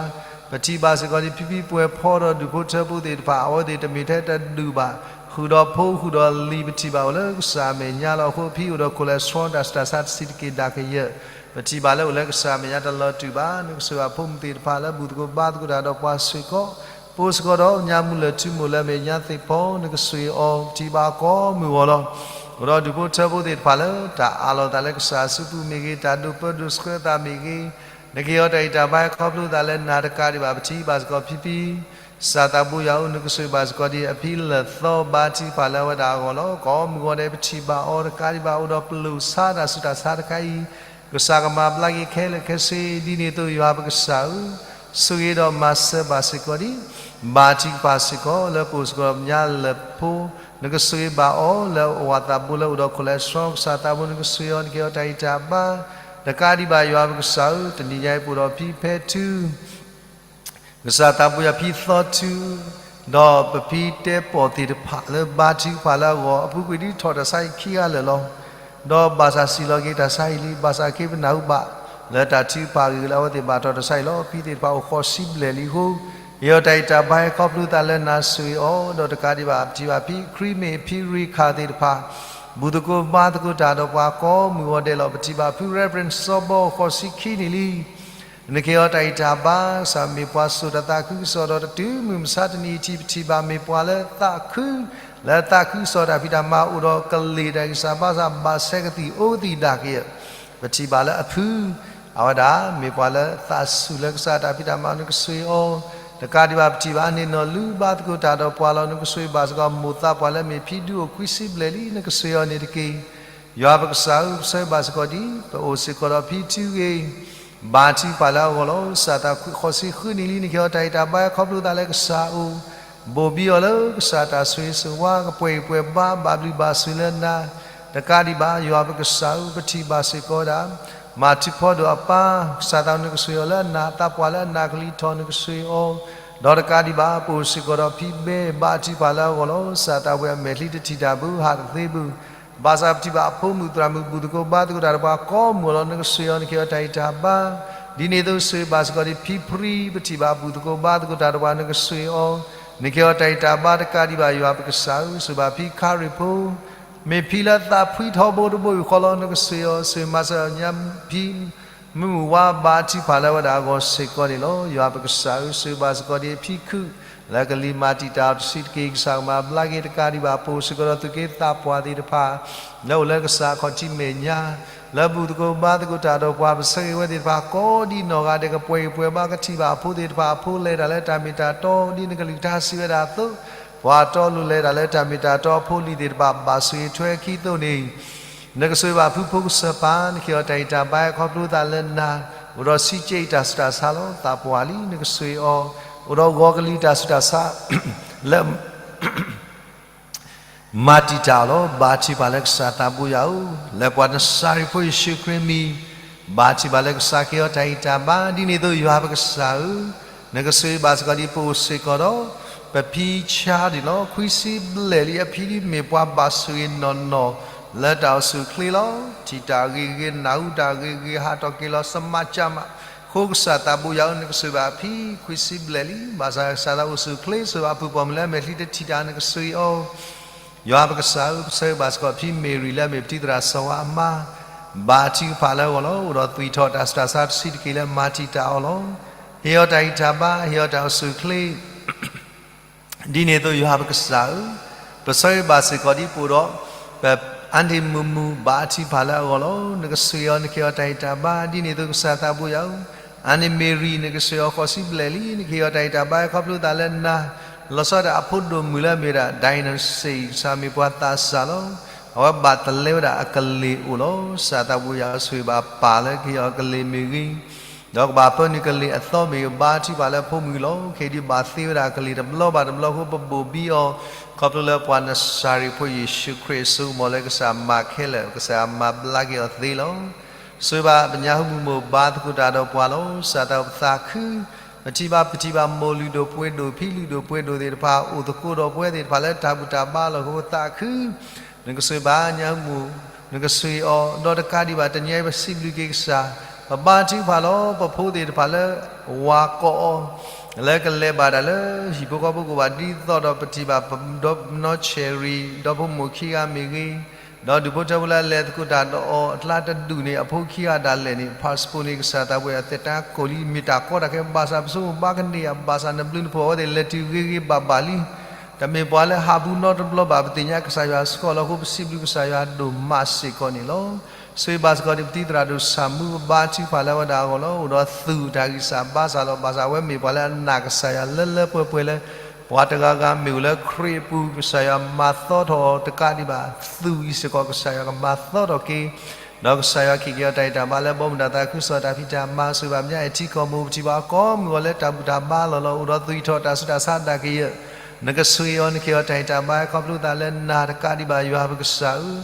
ပထံၣ်ဘၣ်စ့ၢ်ကီးဒ်ဖံဖံပှဲၤဖီဒီးဒူၣ်ဖိထၢဖိသ့ၣ်တဖၣ် အဝဲသ့ၣ်တမ့ၢ်ထဲတဒူၣ်ဘၣ်, ဃုာ်ဒီးဖိဃုာ်ဒီးလံၤ ပထံၣ်ဘၣ်အိၣ်လၢကစၢ်အမဲာ်ညါလီၤ. အဃိဖံအိၣ်ဒီး cholesterol တၢ်ဆူးတၢ်ဆါတဆံးတက့ၢ်ဒၣ်ကယၢၢ် ပထံၣ်ဘၣ်လၢအိၣ်လၢကစၢ်အမဲာ်ညါတလီၤတူာ်ဘၣ်. နကဆိၣ်ဂ့ၤဘၣ်ဖိမုၣ်သ့ၣ်တဖၣ်လၢဘူၣ်သကိးဘါသကိးတၢ်ဒီးပှၤစ့ၢ်ကီး, ပအိၣ်စ့ၢ်ကီးဒီးညါမုၢ်လၢၢ်ထူမိၢ်လၢအမဲာ်ညါသ့ၣ်ဖီ နကဆိၣ်ဂ့ၤအီၤ ပထံၣ်ဘၣ်ကိးမုၢ်ဂီၤလီၤ. အိၣ်ဒီးဒူၣ်ဖိထၢဖိသ့ၣ်တဖၣ်လၢတၢ်အးလီၤသးလၢကစၢ်အစုပူၤမ့ၢ်ဂ့ၤ, တၢ်ဒိးပၢဒိးဆှၢသးမ့ၢ်ဂ့ၤ, နကဟ့ၣ်အီၤတၢ်ဂံၢ်တၢ်ဘါ ခီဖျိသးလၢနၤတကးဒံးဘၣ် ပထံၣ်ဘၣ်စ့ၢ်ကီးဖံဖံ ကစၢ်သးဘိယွၤဧၢ, နကဆိၣ်ဂ့ၤဘၣ်စ့ၢ်ကီးဒ်အဖံလၢာ်သီ ဘါထုကဖၣ်လၢအဝဲဒၣ်အဂီၢ်လီၤ. ကိးမုၢ်ဂီၤဒဲး ပထံၣ်ဘၣ်အီၤတကးဒံးဘၣ် အိၣ်ဒီးပလိၣ်ဆါတၢ်ဆူးတၢ်ဆါတခါအံၤ, ကစၢ်ကမၤဘျါက့ၤခဲလၢာ်ခဲဆ့, ဒ်န့ၣ်အသိးယွၤပကစၢ်ဧၢ, ဆိၣ်ဂ့ၤဒီးမၤစၢၤဘၣ်စ့ၢ်ကီးဒ် ဘါထုကဖၣ်စ့ၢ်ကီး လၢပအိၣ်စ့ၢ်ကီးဒီးပညါလၢၢ်ဖိ, နကဆိၣ်ဂ့ၤဘၣ်အီၤလၢအဝၤသးဘိလၢအိၣ်ဒီး cholesterol ကစၢ်သးဘိ နကဆိၣ်ဂ့ၤအီၤ နကဟ့ၣ်အီၤတၢ်ဂံၢ်တၢ်ဘါ, တကးဒံးဘၣ်ယွၤပကစၢ်ဧၢ, တနံၤညါအံၤပအိၣ်ဒီးဖံဖဲထူ ကစၢ်သးဘိယွၤဖံသီထူ, ဒီးပဖံတဲပီၣ်သ့ၣ်တဖၣ်လၢဘါထုကဖၣ်လၢအဂီၢ် အပူၤကွံာ်ဒ်ထီၣ်တၢ်ဆါဟံၣ်ခံဂၤလၢာ်လီၤ. ဒီးဘၣ်ဆၣ်စံၣ်လီၤက့ၤတၢ်ဆါဟံၣ်လံ, ဘၣ်ဆၣ်က့ၤပနၢ်ဟူဘၣ်လၢတၢ်ထုကဖၣ်အဂ့ၢ်လၢအဝဲသ့ၣ်ဘၣ်ထီၣ်တၢ်ဆါဟံၣ်လီၤ. ဖံသ့ၣ်တဖၣ်အိၣ်ဃိးဆံဘျဲၣ်လံအဃိ, ယဟ့ၣ်အီၤတၢ်ဂံၢ်တၢ်ဘါ ခီဖျိသးလၢနၤ ဆိၣ်ဂ့ၤအီၤ, ဒီးတကးဒံးဘၣ် ပထံၣ်ဘၣ်ဖံခရံမ့ၢ်ဖံရ့ခၣ်သ့ၣ်တဖၣ် ဘူၣ်သကိးဘါသကိးတၢ်ဒီးပှၤကိးမုၢ်ဂီၤဒဲးလီၤ. ပထံၣ်ဘၣ်ဖု Reverend စီၤဘီ ဃိးဆံခံနံၣ်လံ. နကဟ့ၣ်အီၤတၢ်ဂံၢ်တၢ်ဘါ, ကစၢ်မ့ၢ်ပှၤစိာ်တၢ်သးခုကစီၣ်ဒီး တတုၤမုၢ်မဆါတနံၤအထံး ပထံၣ်ဘၣ်မ့ၢ်ပှၤလၢသးခု, လၢသးခုကစီၣ်တၢ်ဖံးတၢ်မၤ အိၣ်ဒီးကလ့ၢ်တၢ်ဂံၢ်စၢ်ဘါစၢ် ဘၣ်ဆဲကသံၣ်အိကသံၣ်ဒၣ်ကယၢၢ်, ပထံၣ်ဘၣ်လၢအဖု အဝဲဒၣ်မ့ၢ်ပှၤလၢသးဆူၣ်လၢကစၢ်တၢ်ဖံးတၢ်မၤ နကဆိၣ်ဂ့ၤအီၤ, တကးဒံးဘၣ် ပထံၣ်ဘၣ်အန့ၣ်နီၢ်လုၢ်ဘါသကိးတၢ်ဒီးပှၤလီၤ. နကဆိၣ်ဂ့ၤဘၣ်စ့ၢ်ကီး မိၢ်သးပှၢ်လၢမ့ၢ်ဖံဒူအိၣ်ခွံဆံဘျဲၣ်လံ, နကဆိၣ်ဂ့ၤအီၤန့ၣ်တက့ၢ်. ယွၤပကစၢ်ဧၢ, ပဆၢဂ့ၤဘၣ်စ့ၢ်ကီးဒ် ပအိၣ်စ့ၢ်ကီးဒီးဖံထူဂ့ၤ ဘါထုကဖၣ်လၢအဂီၢ်လီၤ. ကစၢ်သးခုဃိးဆံဃုနံၣ်လံ, နကဟ့ၣ်အီၤတၢ်ဂံၢ်တၢ်ဘါ ခီဖျိသးလၢကစၢ်အအိၣ်, ဘိၣ်ဘံအီၤလၢကစၢ်တၢ်ဆိၣ်ဂ့ၤဆိၣ်ဝါ, ကပှဲၤဂံၢ်ပှဲၤဘါ ဘၣ်ဘျုးဘၣ်ဆိၣ်လၢနၤ, တကးဒံးဘၣ် ယွၤပကစၢ်ဧၢ, ပထံၣ်ဘၣ်စ့ၢ်ကီးဒၣ် မၤထူဖီဒိၣ်အပၢ်, ကစၢ်သး နကဆိၣ်ဂ့ၤအီၤလၢအနာ်, သးပှၢ်လၢအနာ်ကလံၤထီၣ် နကဆိၣ်ဂ့ၤအီၤ, ဒီးတကးဒံးဘၣ် ပအိၣ်စ့ၢ်ကီးဒီးဖံဘဲ ဘါထုကဖၣ်လၢအဂီၢ်လီၤ. ကစၢ်သး ပဝဲအမဲာ်ချံတထံၣ်တၢ်ဘၣ် ဟးတသ့ဘၣ် ဘၣ်ဆၣ်ပထံၣ်ဘၣ်အဖိမုၣ်သရၣ်မုၣ် ဘူၣ်သကိးဘါသကိးတၢ်ဒီးပှၤကိးမုၢ်ဂီၤလီၤ. နကဆိၣ်ဂ့ၤအီၤ နကဟ့ၣ်အီၤတၢ်ဂံၢ်တၢ်ဘါ, ဒ်န့ၣ်အသိး ဆိၣ်ဂ့ၤဘၣ်စ့ၢ်ကီးဒ်ဖံဖရံ, ပထံၣ်ဘၣ်ဘူၣ်သကိးဘါသကိးတၢ်ဒီးပှၤ နကဆိၣ်ဂ့ၤအီၤ, နကဟ့ၣ်အီၤတၢ်ဂံၢ်တၢ်ဘါ, တကးဒံးဘၣ် ယွၤပကစၢ်ဧၢ, ဆိၣ်ဂ့ၤဘၣ်ဖံခါရ့ၣ်ဖိ မ့ၢ်ဖံလၢသးဖှံထီဘိတဘိယူၢ်ဃီလီၤ. နကဆိၣ်ဂ့ၤအီၤ, ဆိၣ်ဂ့ၤမၤစၢၤညါဖံ မုၢ်မုၢ်ဝါ ဘါထုကဖၣ်လၢအဝဲဒၣ်အဂီၢ်စ့ၢ်ကီးန့ၣ်လီၤ. ယွၤပကစၢ်ဧၢ, ဆိၣ်ဂ့ၤဘၣ်စ့ၢ်ကီးဒ်ဖံခုၣ် လၢကလံၤမၤတံာ်တာ်အီၤတဆံးတက့ၢ်. ကစၢ်ကမၤဘျါက့ၤ တကးဒံးဘၣ် ပအိၣ်စ့ၢ်ကီးဒီးသူၣ်က့သးပှၢ်သ့ၣ်တဖၣ် လၢအိၣ်လၢကစၢ်အခီၣ်ထံးမဲာ်ညါ, လၢဘူၣ်သကိးဘါသကိးတၢ်ဒီးပှၤ ပဆၢဂ့ၤဝဲသ့ၣ်တဖၣ် ကိးဒ်နီၢ်ဂၤဒဲး ကပှဲၤဂံၢ်ပှဲၤဘါ, ကထံၣ်ဘၣ်အဖိသ့ၣ်တဖၣ် အဖိလဲၤတၢ်လၢတၢ်မ့ၢ်တၢ်တီ, ဒ်နကလုၢ်ကထါစံးဝဲဒၣ်အသိး, ပှၤတီလိၤလဲၤတၢ်လၢတၢ်မ့ၢ်တၢ်တီ, အဖိလံၤသ့ၣ်တဖၣ် ဘၣ်ဆိၣ်ဂ့ၤထွဲခံသိးန့ၣ် နကဆိၣ်ဂ့ၤဘၣ်ဖုဖိကစၢၢ်ပၢ်, နကဟ့ၣ်အီၤတၢ်ဂံၢ်တၢ်ဘါ ခီဖျိသးလၢနၤ, အိၣ်ဒီးဆံးကဲအံၤတၢ်ဆူးတၢ်ဆါလီၤ. သးပှၢ်လံ, နကဆိၣ်ဂ့ၤအီၤ, အိၣ်ဒီးဂီၤကလံၤတၢ်ဆူးတၢ်ဆါ လၢ မၤတံာ်တာ်အီၤလီၤ. ဘါထုကဖၣ်လၢကစၢ်သးဘိယွၤဧၢ, လၢပှၤနစၤရ့းဖိယ့ၣ်ၡူးခရံာ်အမံၤ, ဘါထုကဖၣ်လၢကစၢ်ကဟ့ၣ်အီၤတၢ်ဂံၢ်တၢ်ဘါ, ဒ်န့ၣ်အသိးယွၤပကစၢ်ဧၢ, နကဆိၣ်ဂ့ၤဘၣ်စ့ၢ်ကီးဒ်ပအိၣ်စ့ၢ်ကီးဒီး ပဖံဆါန့ၣ်လီၤ. ခွံဆံဘျဲၣ်လံ အဖံဒ်မ့ၢ်ပှၤဘၣ်ဆိၣ်ဂ့ၤနီၢ်နီၢ် လၢတၢ်အိၣ်ဆူၣ်အိၣ်ချ့လီၤ. ထံၣ်တၢ်ဂ့ၤဂ့ၤ နၢ်ဟူတၢ်ဂ့ၤဂ့ၤ ဟးထီၣ်က့ၤလီၤ စမးကၢ်မး, အဃိကစၢ်သးဘိယွၤဧၢ, နကဆိၣ်ဂ့ၤဘၣ်အဖံ ခွံဆံဘျဲၣ်လံ, ဘၣ်ဆၣ်ကစၢ်သးအိၣ်ဆူၣ်အိၣ်ချ့ ဆိၣ်ဂ့ၤဘၣ်ဖုပိာ်မုၣ်လၢအမဲာ်ချံတထံၣ်တၢ် နကဆိၣ်ဂ့ၤအီၤ ယွၤပကစၢ်ဧၢ, ပဆၢဂ့ၤဘၣ်စ့ၢ်ကီးဖံမ့ၢ်ရံၤလၢအမ့ၢ်ပတံၤသရၣ်စီၤဝါအမါ, ဘါထုကဖၣ်လၢအဂီၢ်လီၤ. အိၣ်ဒီးသွံၣ်ထီၣ်တၢ်ဆူးတၢ်ဆါတဆံးတက့ၢ်လၢမၤတံာ်တာ်အီၤလီၤ. ဟ့ၣ်အီၤတၢ်ဂံၢ်တၢ်ဘါ, ဟ့ၣ်အီၤတၢ်အိၣ်ဆူၣ်အိၣ်ချ့ ဒ်န့ၣ်အသိးယွၤပကစၢ်ဧၢ, ပဆၢဂ့ၤဘၣ်စ့ၢ်ကီးဒ်ပအိၣ်ဒီး ပအါန့ၢ်မုာ်မုာ် ဘါထုကဖၣ်လၢအဂီၢ်လီၤ. နကဆိၣ်ဂ့ၤအီၤ နကဟ့ၣ်အီၤတၢ်ဂံၢ်တၢ်ဘါ ဒ်န့ၣ်အသိးကစၢ်သးဘိယွၤဧၢ, အါန့ၢ်မ့ၤရံၤ နကဆိၣ်ဂ့ၤအီၤဃိးဆံဘျဲၣ်လံ, နကဟ့ၣ်အီၤတၢ်ဂံၢ်တၢ်ဘါ ခီဖျိသးလၢနၤ, လီၤဆီဒၣ်တၢ်အဖိဒိၣ်မုၣ်လၢအမ့ၢ်ဝဲဒၣ် ဒိၣ်နစ့ၣ် ကစၢ်မ့ၢ်ပှၤသးစၢ်လီၤ. အဝဲဘၣ်တလဲဝဲဒၣ်အကလ့ၢ်အိၣ်လီၤ. ကစၢ်သးဘိယွၤဆိၣ်ဂ့ၤဘၣ်ပၢ်လၢကဟ့ၣ်အီၤကလ့ၢ်မ့ၢ်ဂ့ၤ ဒီးကဘၣ်ပၢနုာ်ကလ့ၢ်အသီမ့ၢ်ဂ့ၤ ဘါထုကဖၣ်လၢဖိမုၣ်လီၤ. ခဲအံၤဒုးဘၣ်သ့ဝဲဒၣ်ကလ့ၢ်တဘျီဘၣ်တဘျီအဃိ ပဘိၣ်ဘံအီၤ ခီဖျိလၢပှၤနစၤရ့းဖိယ့ၣ်ၡူးခရံာ်အစိကမီၤလၢကစၢ်မၤခဲလၢာ် ကစၢ်မၤဘျါက့ၤအီၤသ့လီၤ. ဆိၣ်ဂ့ၤဘၣ်ပညါဟူမုၢ်မိၢ် ဘါသကိးတၢ်ဒီးပှၤလီၤ. ကစၢ်သးဘိပသးခု ပထံၣ်ဘၣ် ပထံၣ်ဘၣ်မိၢ်လုၢ်ဒိၣ်ပှ့ၤဒိၣ် ဖံလုၢ်ဒိၣ်ပှ့ၤဒိၣ်သ့ၣ်တဖၣ် အိၣ်သကိးဒီးပဝဲသ့ၣ်တဖၣ်လၢတၢ်ဘူၣ်တၢ်ဘါလီၢ်အဃိ ပသးခု နကဆိၣ်ဂ့ၤဘၣ်ညါဟူမုၢ်, နကဆိၣ်ဂ့ၤအီၤ ဒီးတကးဒံးဘၣ် တနံၤအံၤပစံးဘျုးက့ၤကစၢ်, ပဘါထုကဖၣ်လီၤ ပဖိသ့ၣ်တဖၣ်လၢ ဝၤကိးအီၤ လၢကလဲၤဘၣ်တၢ်လၢဟံၣ်ဖိဃီဖိကအိၣ်ဘၣ် ဒ်သိးဒီးပထံၣ်ဘၣ် ဒီးနီၢ်ဆဲရံၤ ဒီဖိမိၢ်ခံဂၤမ့ၢ်ဂ့ၤ, ဒီးဒူၣ်ဖိထၢဖိလၢအလဲၤသကိးတၢ်ဒီးအီၤ အကျါတဒူၣ်န့ၣ် အဖိခံဂၤဒၣ်လဲာ်န့ၣ် passport န့ၣ် ကစၢ်သးဘိယွၤ အသက်တမ်း ကိၢ်လံ မ့ၢ်တၢ်ကီတၢ်ခဲဘၣ်ဆၣ် ပဆိကမိၣ်ဘၣ်ကန့ၢ်ယၤ ဘၣ်ဆၣ်နဘျုးနဖှိၣ်အဝဲသ့ၣ်လဲၤတုၤဂ့ၤဂ့ၤဘၣ်ဘၣ်လံ တမ့ၢ်ပှၤလၢဟးပူၤနီတဘျီဘၣ် ပသ့ၣ်ညါကစၢ်ယွၤစ့ၢ်ကီးလီၤ. အဃိပစံးဘျုးကစၢ်ယွၤဒိၣ်မးစ့ၢ်ကီးန့ၣ်လီၤ. ဆိၣ်ဂ့ၤဘၣ်စ့ၢ်ကီးဒ်ပတံၤသရၣ်ဒိၣ်ဆၣ်မူ ပဘါထုကဖၣ်လၢအဝဲဒၣ်အဂီၢ်လီၤ. အိၣ်ဒီးသူၣ်တၢ်ဂံၢ်စၢ်ဘါစၢ်လီၤ. ဘၣ်ဆၣ်အဝဲမ့ၢ်ပှၤလၢအနာ်ကစၢ်ယွၤလၢလၢပှဲၤပှဲၤလၢ ပှၤတဂၤဂၤမ့ၢ်အိၣ်လၢခရံာ်အပူၤ ကစၢ်ယွၤမၤသီထီၣ်အီၤတကးဒံးဘၣ် သူၣ်အံၤစ့ၢ်ကီး ကစၢ်ယွၤကမၤသီထီၣ်က့ၤ ဒီးကစၢ်ယွၤကဟ့ၣ်က့ၤအီၤတၢ်ဂံၢ်တၢ်ဘါလၢဘီမုၢ်တၢ်သးခုကစီၣ်တၢ်ဖံးတၢ်မၤ ဆိၣ်ဂ့ၤဘၣ်ပညါအဲၣ်ထံကီၢ်မူ ပထံၣ်ဘၣ်ကိးမုၢ်ဂီၤလၢတၢ်ဘူၣ်တၢ်ဘါလီၢ်လီၤ. အိၣ်ဒီးသွံၣ်ထီၣ်တၢ်ဆူးတၢ်ဆါဒၣ်ကယၢၢ် နကဆိၣ်ဂ့ၤအီၤ နကဟ့ၣ်အီၤတၢ်ဂံၢ်တၢ်ဘါ ခီဖျိသးလၢနၤတကးဒံးဘၣ် ယွၤပကစၢ်ဧၢ,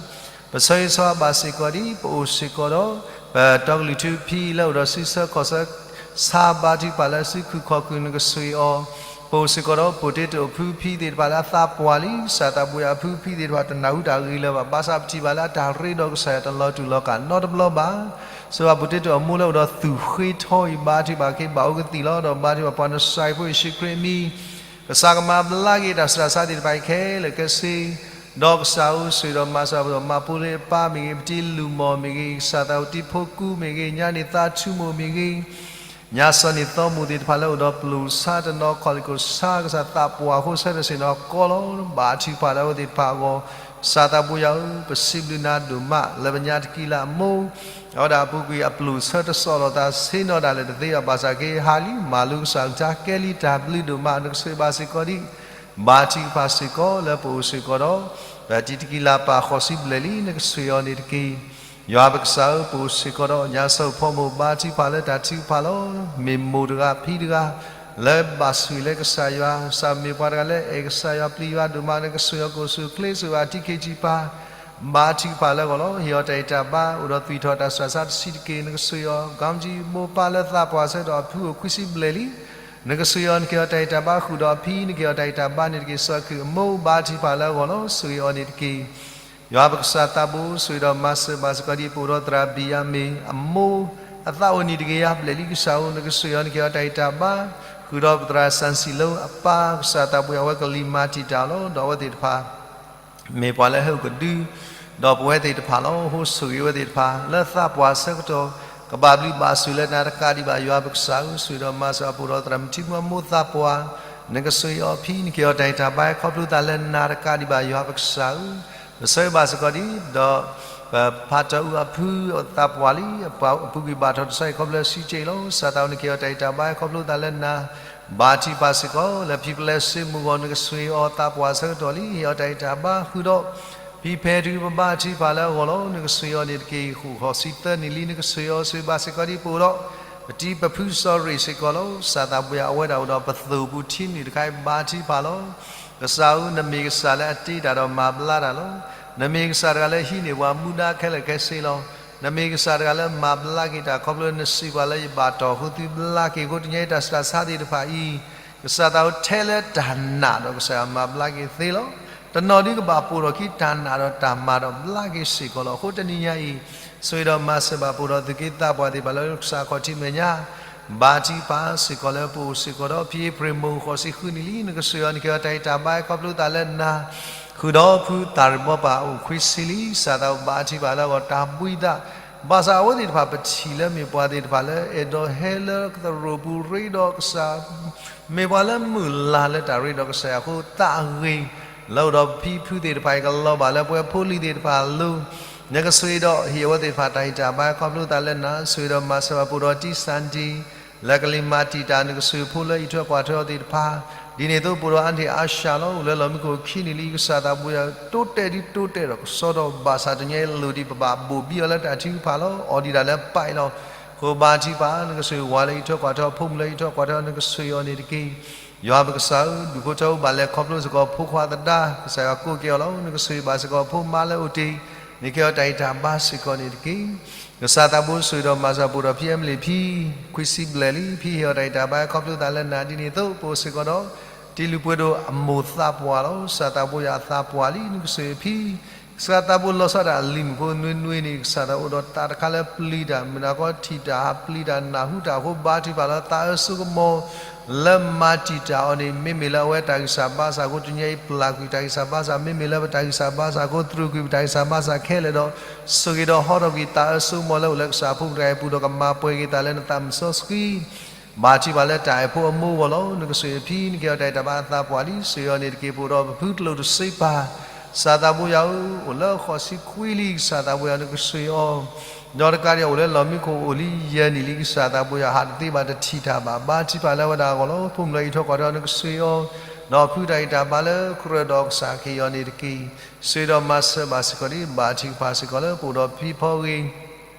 ပဆၢဂ့ၤဆၢဝါဘၣ်စ့ၢ်ကီးဒ် ပအိၣ်စ့ၢ်ကီးဒီး ပတီကလုၢ်ထူဖံလၢအိၣ်ဒီးစုဆၢခီၣ်ဆၢ ဆါဘါထုကဖၣ်လၢစုခုၣ်ခီၣ်ခုၣ် နကဆိၣ်ဂ့ၤအီၤ, ပအိၣ်စ့ၢ်ကီးဒီး ပိၤတ့တိာ်အဖုဖံသ့ၣ်တဖၣ်လၢအသးပှၢ်လံ, ကစၢ်သးဘိယွၤ အဖုဖံသ့ၣ်တဖၣ်တနၢ်ဟူတၢ်ဂ့ၢ်လၢၤဘၣ်, ဘၣ်ဆၣ်ပထံၣ်ဘၣ်လၢအတၢ်ရ့ဒီးကစၢ်ယွၤတလီၤတူာ်လီၤကာ်နီတဘျီဘၣ်. ဆိၣ်ဂ့ၤဘၣ်ပိၤတ့တိာ်အမိၢ်လၢအိၣ်ဒီးသူၣ်ဃ့ထီအံၤ ဘါထုကဖၣ်က့ၤ ဘၣ်အိၣ်ကသံၣ်လီၤ. ဒီးဘါထုကဖၣ်ပှၤနစၤရ့းဖိယ့ၣ်ၡူးခရံာ်အမံၤ ကစၢ်ကမၤဘျါက့ၤတၢ်ဆူးတၢ်ဆါသ့ၣ်တဖၣ်အံၤခဲလၢာ်ခဲဆ့, ဒီးကစၢ်ဧၢ ဆိၣ်ဂ့ၤဒီးမၤစၢၤပှၤ မၤပူၤလၢအပၢ်မ့ၢ်ဂ့ၤ, ပတံၤလုၢ်မီၢ်မ့ၢ်ဂ့ၤ, ကစၢ်သးအိၣ်တံၤဖိကူမ့ၢ်ဂ့ၤ, ညါန့ၢ်သးဆူၣ်မိၢ်မ့ၢ်ဂ့ၤ, ညါစီၤန့ၢ်သီမိၢ်သ့ၣ်တဖၣ်လၢအိၣ်ဒီးပျိာ်ဆါတနီၤ ခီၣ်လ့ၣ်ခိၣ်ဆါ ကစၢ်သးပှၢ်အဃိ ဆၢထၢၣ်ဆ့ၣ်နီၤကီလီၤ. ဘါထုကဖၣ်လၢအဝဲသ့ၣ်တဖၣ်အဂီၢ်, ကစၢ်သးဘိယွၤဧၢ, ပစံးဘျုးနၤဒိၣ်မး လၢပညါတကံလၤအမိၢ် အဝဲဒၣ်အပူၤကွံာ်အပျိာ်ဆၢတစိာ်လီၤသးဆ့နီၤဒၣ်လဲာ်တသ့ဘၣ်, ဘၣ်ဆၣ်က့ၤဟးလံ မၤလိကစၢ်အကလုၢ်ကထါ ကဲလံတၢ်ဘျုးဒိၣ်မး နကဆိၣ်ဂ့ၤဘၣ်စ့ၢ်ကီးဒ် ဘါထုကဖၣ်စ့ၢ်ကီး လၢပအိၣ်စ့ၢ်ကီးဒီး ပတံၤတကံလၤပာ်ဃိးဆံဘျဲၣ်လံ နကဆိၣ်ဂ့ၤအီၤန့ၣ်တက့ၢ်. ယွၤပကစၢ်ဧၢ, ပအိၣ်စ့ၢ်ကီးဒီး ညါစီၤဖိမိၢ် ဘါထုကဖၣ်လၢတၢ်ထုကဖၣ်လီၤ. မ့ၢ်မိၢ်တဂၤဖံတဂၤ လၢဘၣ်ဆိၣ်ဂ့ၤလၢကစၢ်ယွၤ, ကစၢ်မ့ၢ်ပှၤတဂၤလၢအဲၣ်ကစၢ်ယွၤပျံၤယွၤဒိၣ်မး နကဆိၣ်ဂ့ၤအီၤ ကအိၣ်ဆူၣ်အိၣ်ချ့ ဆိၣ်ဂ့ၤဘၣ်ထံခ့ထံပၤ ဘါထုကဖၣ်လၢအဂီၢ်လီၤ. ဟ့ၣ်အီၤတၢ်ဂံၢ်တၢ်ဘါ အိၣ်ဒီးသွံၣ်ထီၣ်တၢ်ဆူးတၢ်ဆါတဆံးတက့ၢ် နကဆိၣ်ဂ့ၤအီၤ, ကီမကံမိၢ်ပၢ်လၢသးပှၢ်ဆၢကတီၢ် အဖုအိၣ်ခွံဆံဘျဲၣ်လံ နကဆိၣ်ဂ့ၤအီၤ နကဟ့ၣ်အီၤတၢ်ဂံၢ်တၢ်ဘါဃုာ်ဒီးအဖံ နကဟ့ၣ်အီၤတၢ်ဂံၢ်တၢ်ဘါန့ၣ်တက့ၢ်. စီၤခုၣ်အမိၢ် ဘါထုကဖၣ်လၢအဂီၢ်လီၤ. ဆိၣ်ဂ့ၤအီၤန့ၣ်တက့ၢ်. ယွၤပကစၢ်သးဘိ ဆိၣ်ဂ့ၤဒီးမၤစၢၤဘၣ်စ့ၢ်ကီးဒ် ပအိၣ်ဒီးသရၣ်ဘံၣ်ယၤမ့ၣ်အမိၢ် အသးအိၣ်နံၣ်တကယၤဘျဲၣ်လံ ကစၢ်ဧၢ, နကဆိၣ်ဂ့ၤအီၤ နကဟ့ၣ်အီၤတၢ်ဂံၢ်တၢ်ဘါ ဃုာ်ဒီးပသရၣ်စၣ်စံၣ်လိအပၢ် ကစၢ်သးဘိယွၤ အဝဲကလံၤမၤတံာ်တာ်လီၤ. ဒီးအဝဲသ့ၣ်တဖၣ် မ့ၢ်ပှၤလၢဟဲအိၣ်ကဒု ဒီးပဝဲသ့ၣ်တဖၣ်လီၤ. အဃိဆိၣ်ဂ့ၤအဝဲသ့ၣ်တဖၣ် လၢသးပှၢ်ဆၢကတီၢ် ကဘၣ်ဘျုးဘၣ်ဆိၣ်လၢနၤတကးဒံးဘၣ် ယွၤပကစၢ်ဧၢ, ဆိၣ်ဂ့ၤဒီးမၤစၢၤအပူၤဒီးသရၣ်မုၣ်ထံမူအမိၢ်သးပှၢ်, နကဆိၣ်ဂ့ၤအီၤအဖံ နကဟ့ၣ်အီၤတၢ်ဂံၢ်တၢ်ဘါ ခီဖျိသးလၢနၤတကးဒံးဘၣ် ယွၤပကစၢ်ဧၢ. ပဆၢဂ့ၤဘၣ်စ့ၢ်ကီးဒ် ဒီးပဖးတၢ်အုၣ်အဖုအသးပှၢ်လံ, အပူၤကွံာ်ဘၣ်ထီၣ်တဆီအံၤ ခီဖျိလၢစုစ့ၣ်လီၤ. ကစၢ်သးဘိ နကဟ့ၣ်အီၤတၢ်ဂံၢ်တၢ်ဘါ ခီဖျိသးလၢနၤ ဘါထုကဖၣ်စ့ၢ်ကီး လၢဖံပလဲစ့မုၢ်ဂီၤ နကဆိၣ်ဂ့ၤအီၤသးပှၢ်ဆၢကတီၢ်လံ, ဟ့ၣ်အီၤတၢ်ဂံၢ်တၢ်ဘါဃုာ်ဒီး ဖံဖဲတုၤပဘါထုကဖၣ်လၢအဂီၢ်လီၤ. နကဆိၣ်ဂ့ၤအီၤန့ၣ်တက့ၢ်. ဃိးဆံသၢနံၣ်လံ နကဆိၣ်ဂ့ၤအီၤ ဆိၣ်ဂ့ၤဘၣ်စ့ၢ်ကီးဒ်ပအိၣ်ဒီး ပတံၤပဖုစီၤရ့ၣ်စ့ၢ်ကီးလီၤ. ကစၢ်သးဘိယွၤ အဝဲဒၣ်အိၣ်ဒီးပသိၣ်ပူၤထံနုာ်တခါအံၤ ဘါထုကဖၣ်လီၤ. ကစၢ်ဧၢ, နမ့ၢ်ကစၢ်လၢအတ့တၢ်ဒီးမၤဘျါတၢ်လီၤ. နမ့ၢ်ကစၢ်တဂၤလၢဟံးန့ၢ်ပှၤမူဒါခဲလၢာ်ခဲဆ့လီၤ. နမ့ၢ်ကစၢ်တဂၤလၢမၤဘျါက့ၤတၢ် ခီဖျိနစံးပှၤလၢယဘၣ်တီၢ်ဃုာ်သုဘျါက့ၤအဃိ တနံၤအံၤတၢ်ဆူးတၢ်ဆါသ့ၣ်တဖၣ်အံၤ ကစၢ်သးဘိ ထဲလၢတၢ်နာ်ဒီးကစၢ်ယွၤမၤဘျါက့ၤသ့လီၤ. တနီၤဒုကဘၣ်ပိာ်ထီၣ်ခံတၢ်နာ်ဒီးတၢ်မၤဒီးဘျါက့ၤစ့ၢ်ကီးလီၤ. အဃိတနံၤညါအံၤ ဆိၣ်ဂ့ၤဒီးမၤစၢၤဘၣ်ပအိၣ်ဒီးသူၣ်က့သးပှၢ်သ့ၣ်တဖၣ်လၢကစၢ်ခီၣ်ထံးမဲာ်ညါ ဘါထုကဖၣ်စ့ၢ်ကီးလၢပအိၣ်စ့ၢ်ကီးဒီး ဖံအ့ဖြ့ၣ်မုၢ်ဃိးဆံဃုနံၣ်လံ နကဆိၣ်ဂ့ၤအီၤ နကဟ့ၣ်အီၤတၢ်ဂံၢ်တၢ်ဘါ ခီဖျိသးလၢနၤ ဃုာ်ဒီးဖုသၣ်ရံၣ်ဘီပၢ်အိၣ်ခွံဆံလံ ကစၢ်သးဘိ ဘါထုကဖၣ်လၢအဂီၢ် တၢ်ဘှံးသး ဘၣ်ဆၣ်အဝဲသ့ၣ်တဖၣ်ပထံၣ်လၢမ့ၢ်ပှၤသ့ၣ်တဖၣ်လၢအဲၣ်ဒိးဟဲလၢသရိာ်ပူၤရ့ဒီးကစၢ်, မ့ၢ်ပှၤလၢမုၢ်လၢ်လၢတၢ်ရ့ဒီးကစၢ်ယွၤအဃိ သးဂ့ၤ လၢအိၣ်ဒီးဖံဖုသ့ၣ်တဖၣ်အံၤ ကလီၤဘၣ်လၢပဝဲဖိလံၤသ့ၣ်တဖၣ်အလိၤ, နကဆိၣ်ဂ့ၤဒီးဟ့ၣ်အဝဲသ့ၣ်တဖၣ်တၢ်ဟ့ၣ်တၢ်ဘါ ခီဖျိသးလၢနၤ ဆိၣ်ဂ့ၤဒီးမၤစၢၤဘၣ် ပအိၣ်ဒီးတံၢ်စၢ်တံၢ် လၢကလံၤမၤတံာ်တာ်နကဆိၣ်ဂ့ၤဖိလၢအံးထွဲကွၢ်ထွဲအီၤသ့ၣ်တဖၣ်, ဒ်န့ၣ်အသိးပအိၣ်ဒီးအါန့ၢ်အါစှၤလီၤ အိၣ်လၢလီၢ်မံခိၣ်ခံနံၣ်လံ ကစၢ်သးဘိယွၤ တိတဲာ်ဒ်တိတဲာ်ဒီးကစီဒီ ဘၣ်ဆၣ်တနံၤအံၤလိၣ်ဒံး ပဘၣ်ဘိၣ်ဘံအီၤလၢတၢ်ထုကဖၣ်လီၤ အီၤဒံးဒၣ်လၢပၢ်အံၤလီၤ. အဃိဘါထုကဖၣ် နကဆိၣ်ဂ့ၤဝၤလၢအံးထွဲကွၢ်ထွဲအီၤ ဖိမုၣ်လၢအံးထွဲကွၢ်ထွဲအီၤ နကဆိၣ်ဂ့ၤအီၤန့ၣ်တက့ၢ်. ယွၤပကစၢ်ဧၢ, ဒူၣ်ဖိထၢဖိဘၣ်လဲၤခီဖျိစ့ၢ်ကီးဖိခွါသဒါ ကစၢ်ယွၤကိးက့ၤအီၤလီၤ. နကဆိၣ်ဂ့ၤဘၣ်စ့ၢ်ကီးဖိမါလၢအိၣ်တ့ၢ် နကဟ့ၣ်အီၤတၢ်ဟ့ၣ်တၢ်ဘါစ့ၢ်ကီးန့ၣ်တက့ၢ်. ကစၢ်သးဘိဆိၣ်ဂ့ၤဒီးမၤစၢၤ ပအိၣ်ဒီးဖံအဲမလ့ၣ်ဖံ ခွံဆံဘျဲၣ်လံ ဖံဟ့ၣ်အီၤတၢ်ဟ့ၣ်တၢ်ဘါ ခီဖျိသးလၢနၤ ဒ်န့ၣ်အသိး ပအိၣ်စ့ၢ်ကီးဒီး တံၤလုၢ်ပှ့ၤဒိၣ်အမိၢ်သးပှၢ်လီၤ. ကစၢ်သးဘိယွၤအသးပှၢ်လံ နကဆိၣ်ဂ့ၤဖံ ကစၢ်သးဘိလီၤဆီဒၣ်အလံၤမုၣ်ဖိနွ့နွ့န့ၣ် ကစၢ်သးအိၣ်ဒီးသးတခါလၢပျံၤတၢ် မုၢ်နၤကီထံၣ်တၢ် ဟးပျံၤတၢ် နၢ်ဟူတၢ်အဃိ ဘါထုကဖၣ်လီၤ သးအၢစိကမီၤ လၢမၤတံာ်တာ်အီၤန့ၣ် မ့မ့ၢ်လၢအဝဲတၢ်ဂံၢ်စၢ်ဘါစၢ်အဃိ တနံၤအံၤပျၢ်ကွံာ် တၢ်ဂံၢ်စၢ်ဘါစၢ် မ့မ့ၢ်လၢပတၢ်ဂံၢ်စၢ်ဘါစၢ်အဃိ တြူာ်ကွံာ်ပတၢ်ဂံၢ်စၢ်ဘါစၢ်ခဲလၢာ်ဒီး ဆိၣ်ဂ့ၤဒီးဟီထီၣ်ကွံာ် သးအၢစိကမီၤလၢအိၣ်လၢကစၢ်အဖိမုၣ်တဂၤအံၤအပူၤဒီး ကမၤပှဲၤက့ၤသးလၢနသးမုၢ်စီဆှံ ဘါထုကဖၣ်လၢတၢ်အဲၣ်ဖိအမိၢ်အဂီၢ်လီၤ. နကဆိၣ်ဂ့ၤဖံ နကဟ့ၣ်အီၤတၢ်ဟ့ၣ်တၢ်ဘါအသးပှၢ်လံ ဆိၣ်ဂ့ၤအီၤန့ၣ်တက့ၢ်. ပအိၣ်ဒီးပဖုကျိာ်တစ့ပၢ် ကစၢ်သးဘိယွၤဧၢ, အိၣ်လၢဃိးဆံခွံလံ ကစၢ်သးဘိယွၤ နကဆိၣ်ဂ့ၤအီၤ ဒီးတကးဒံး အိၣ်လၢလီၢ်မံခိၣ်အိၣ်လံယဲၢ်နံၣ်လံ ကစၢ်သးဘိယွၤ ဟးတသ့ဘၣ်တထံၣ်တၢ်ဘၣ် ဘါထုကဖၣ်လၢအဝဲဒၣ်အဂီၢ်လီၤ. ဖိမုၣ်လၢအံးထွဲကွၢ်ထွဲအီၤ နကဆိၣ်ဂ့ၤအီၤ ဒီးဖုတၢ်ဟ့ၣ်တၢ်ဘါလၢကြၢးဒီးကစၢ်ခရံာ်အီၤန့ၣ်တက့ၢ်. ဆိၣ်ဂ့ၤဒီးမၤစၢၤဘၣ်စ့ၢ်ကီးလံ ဘါထုကဖၣ်စ့ၢ်ကီးလၢပအိၣ်ဒီးဖံဖီဂ့ၤ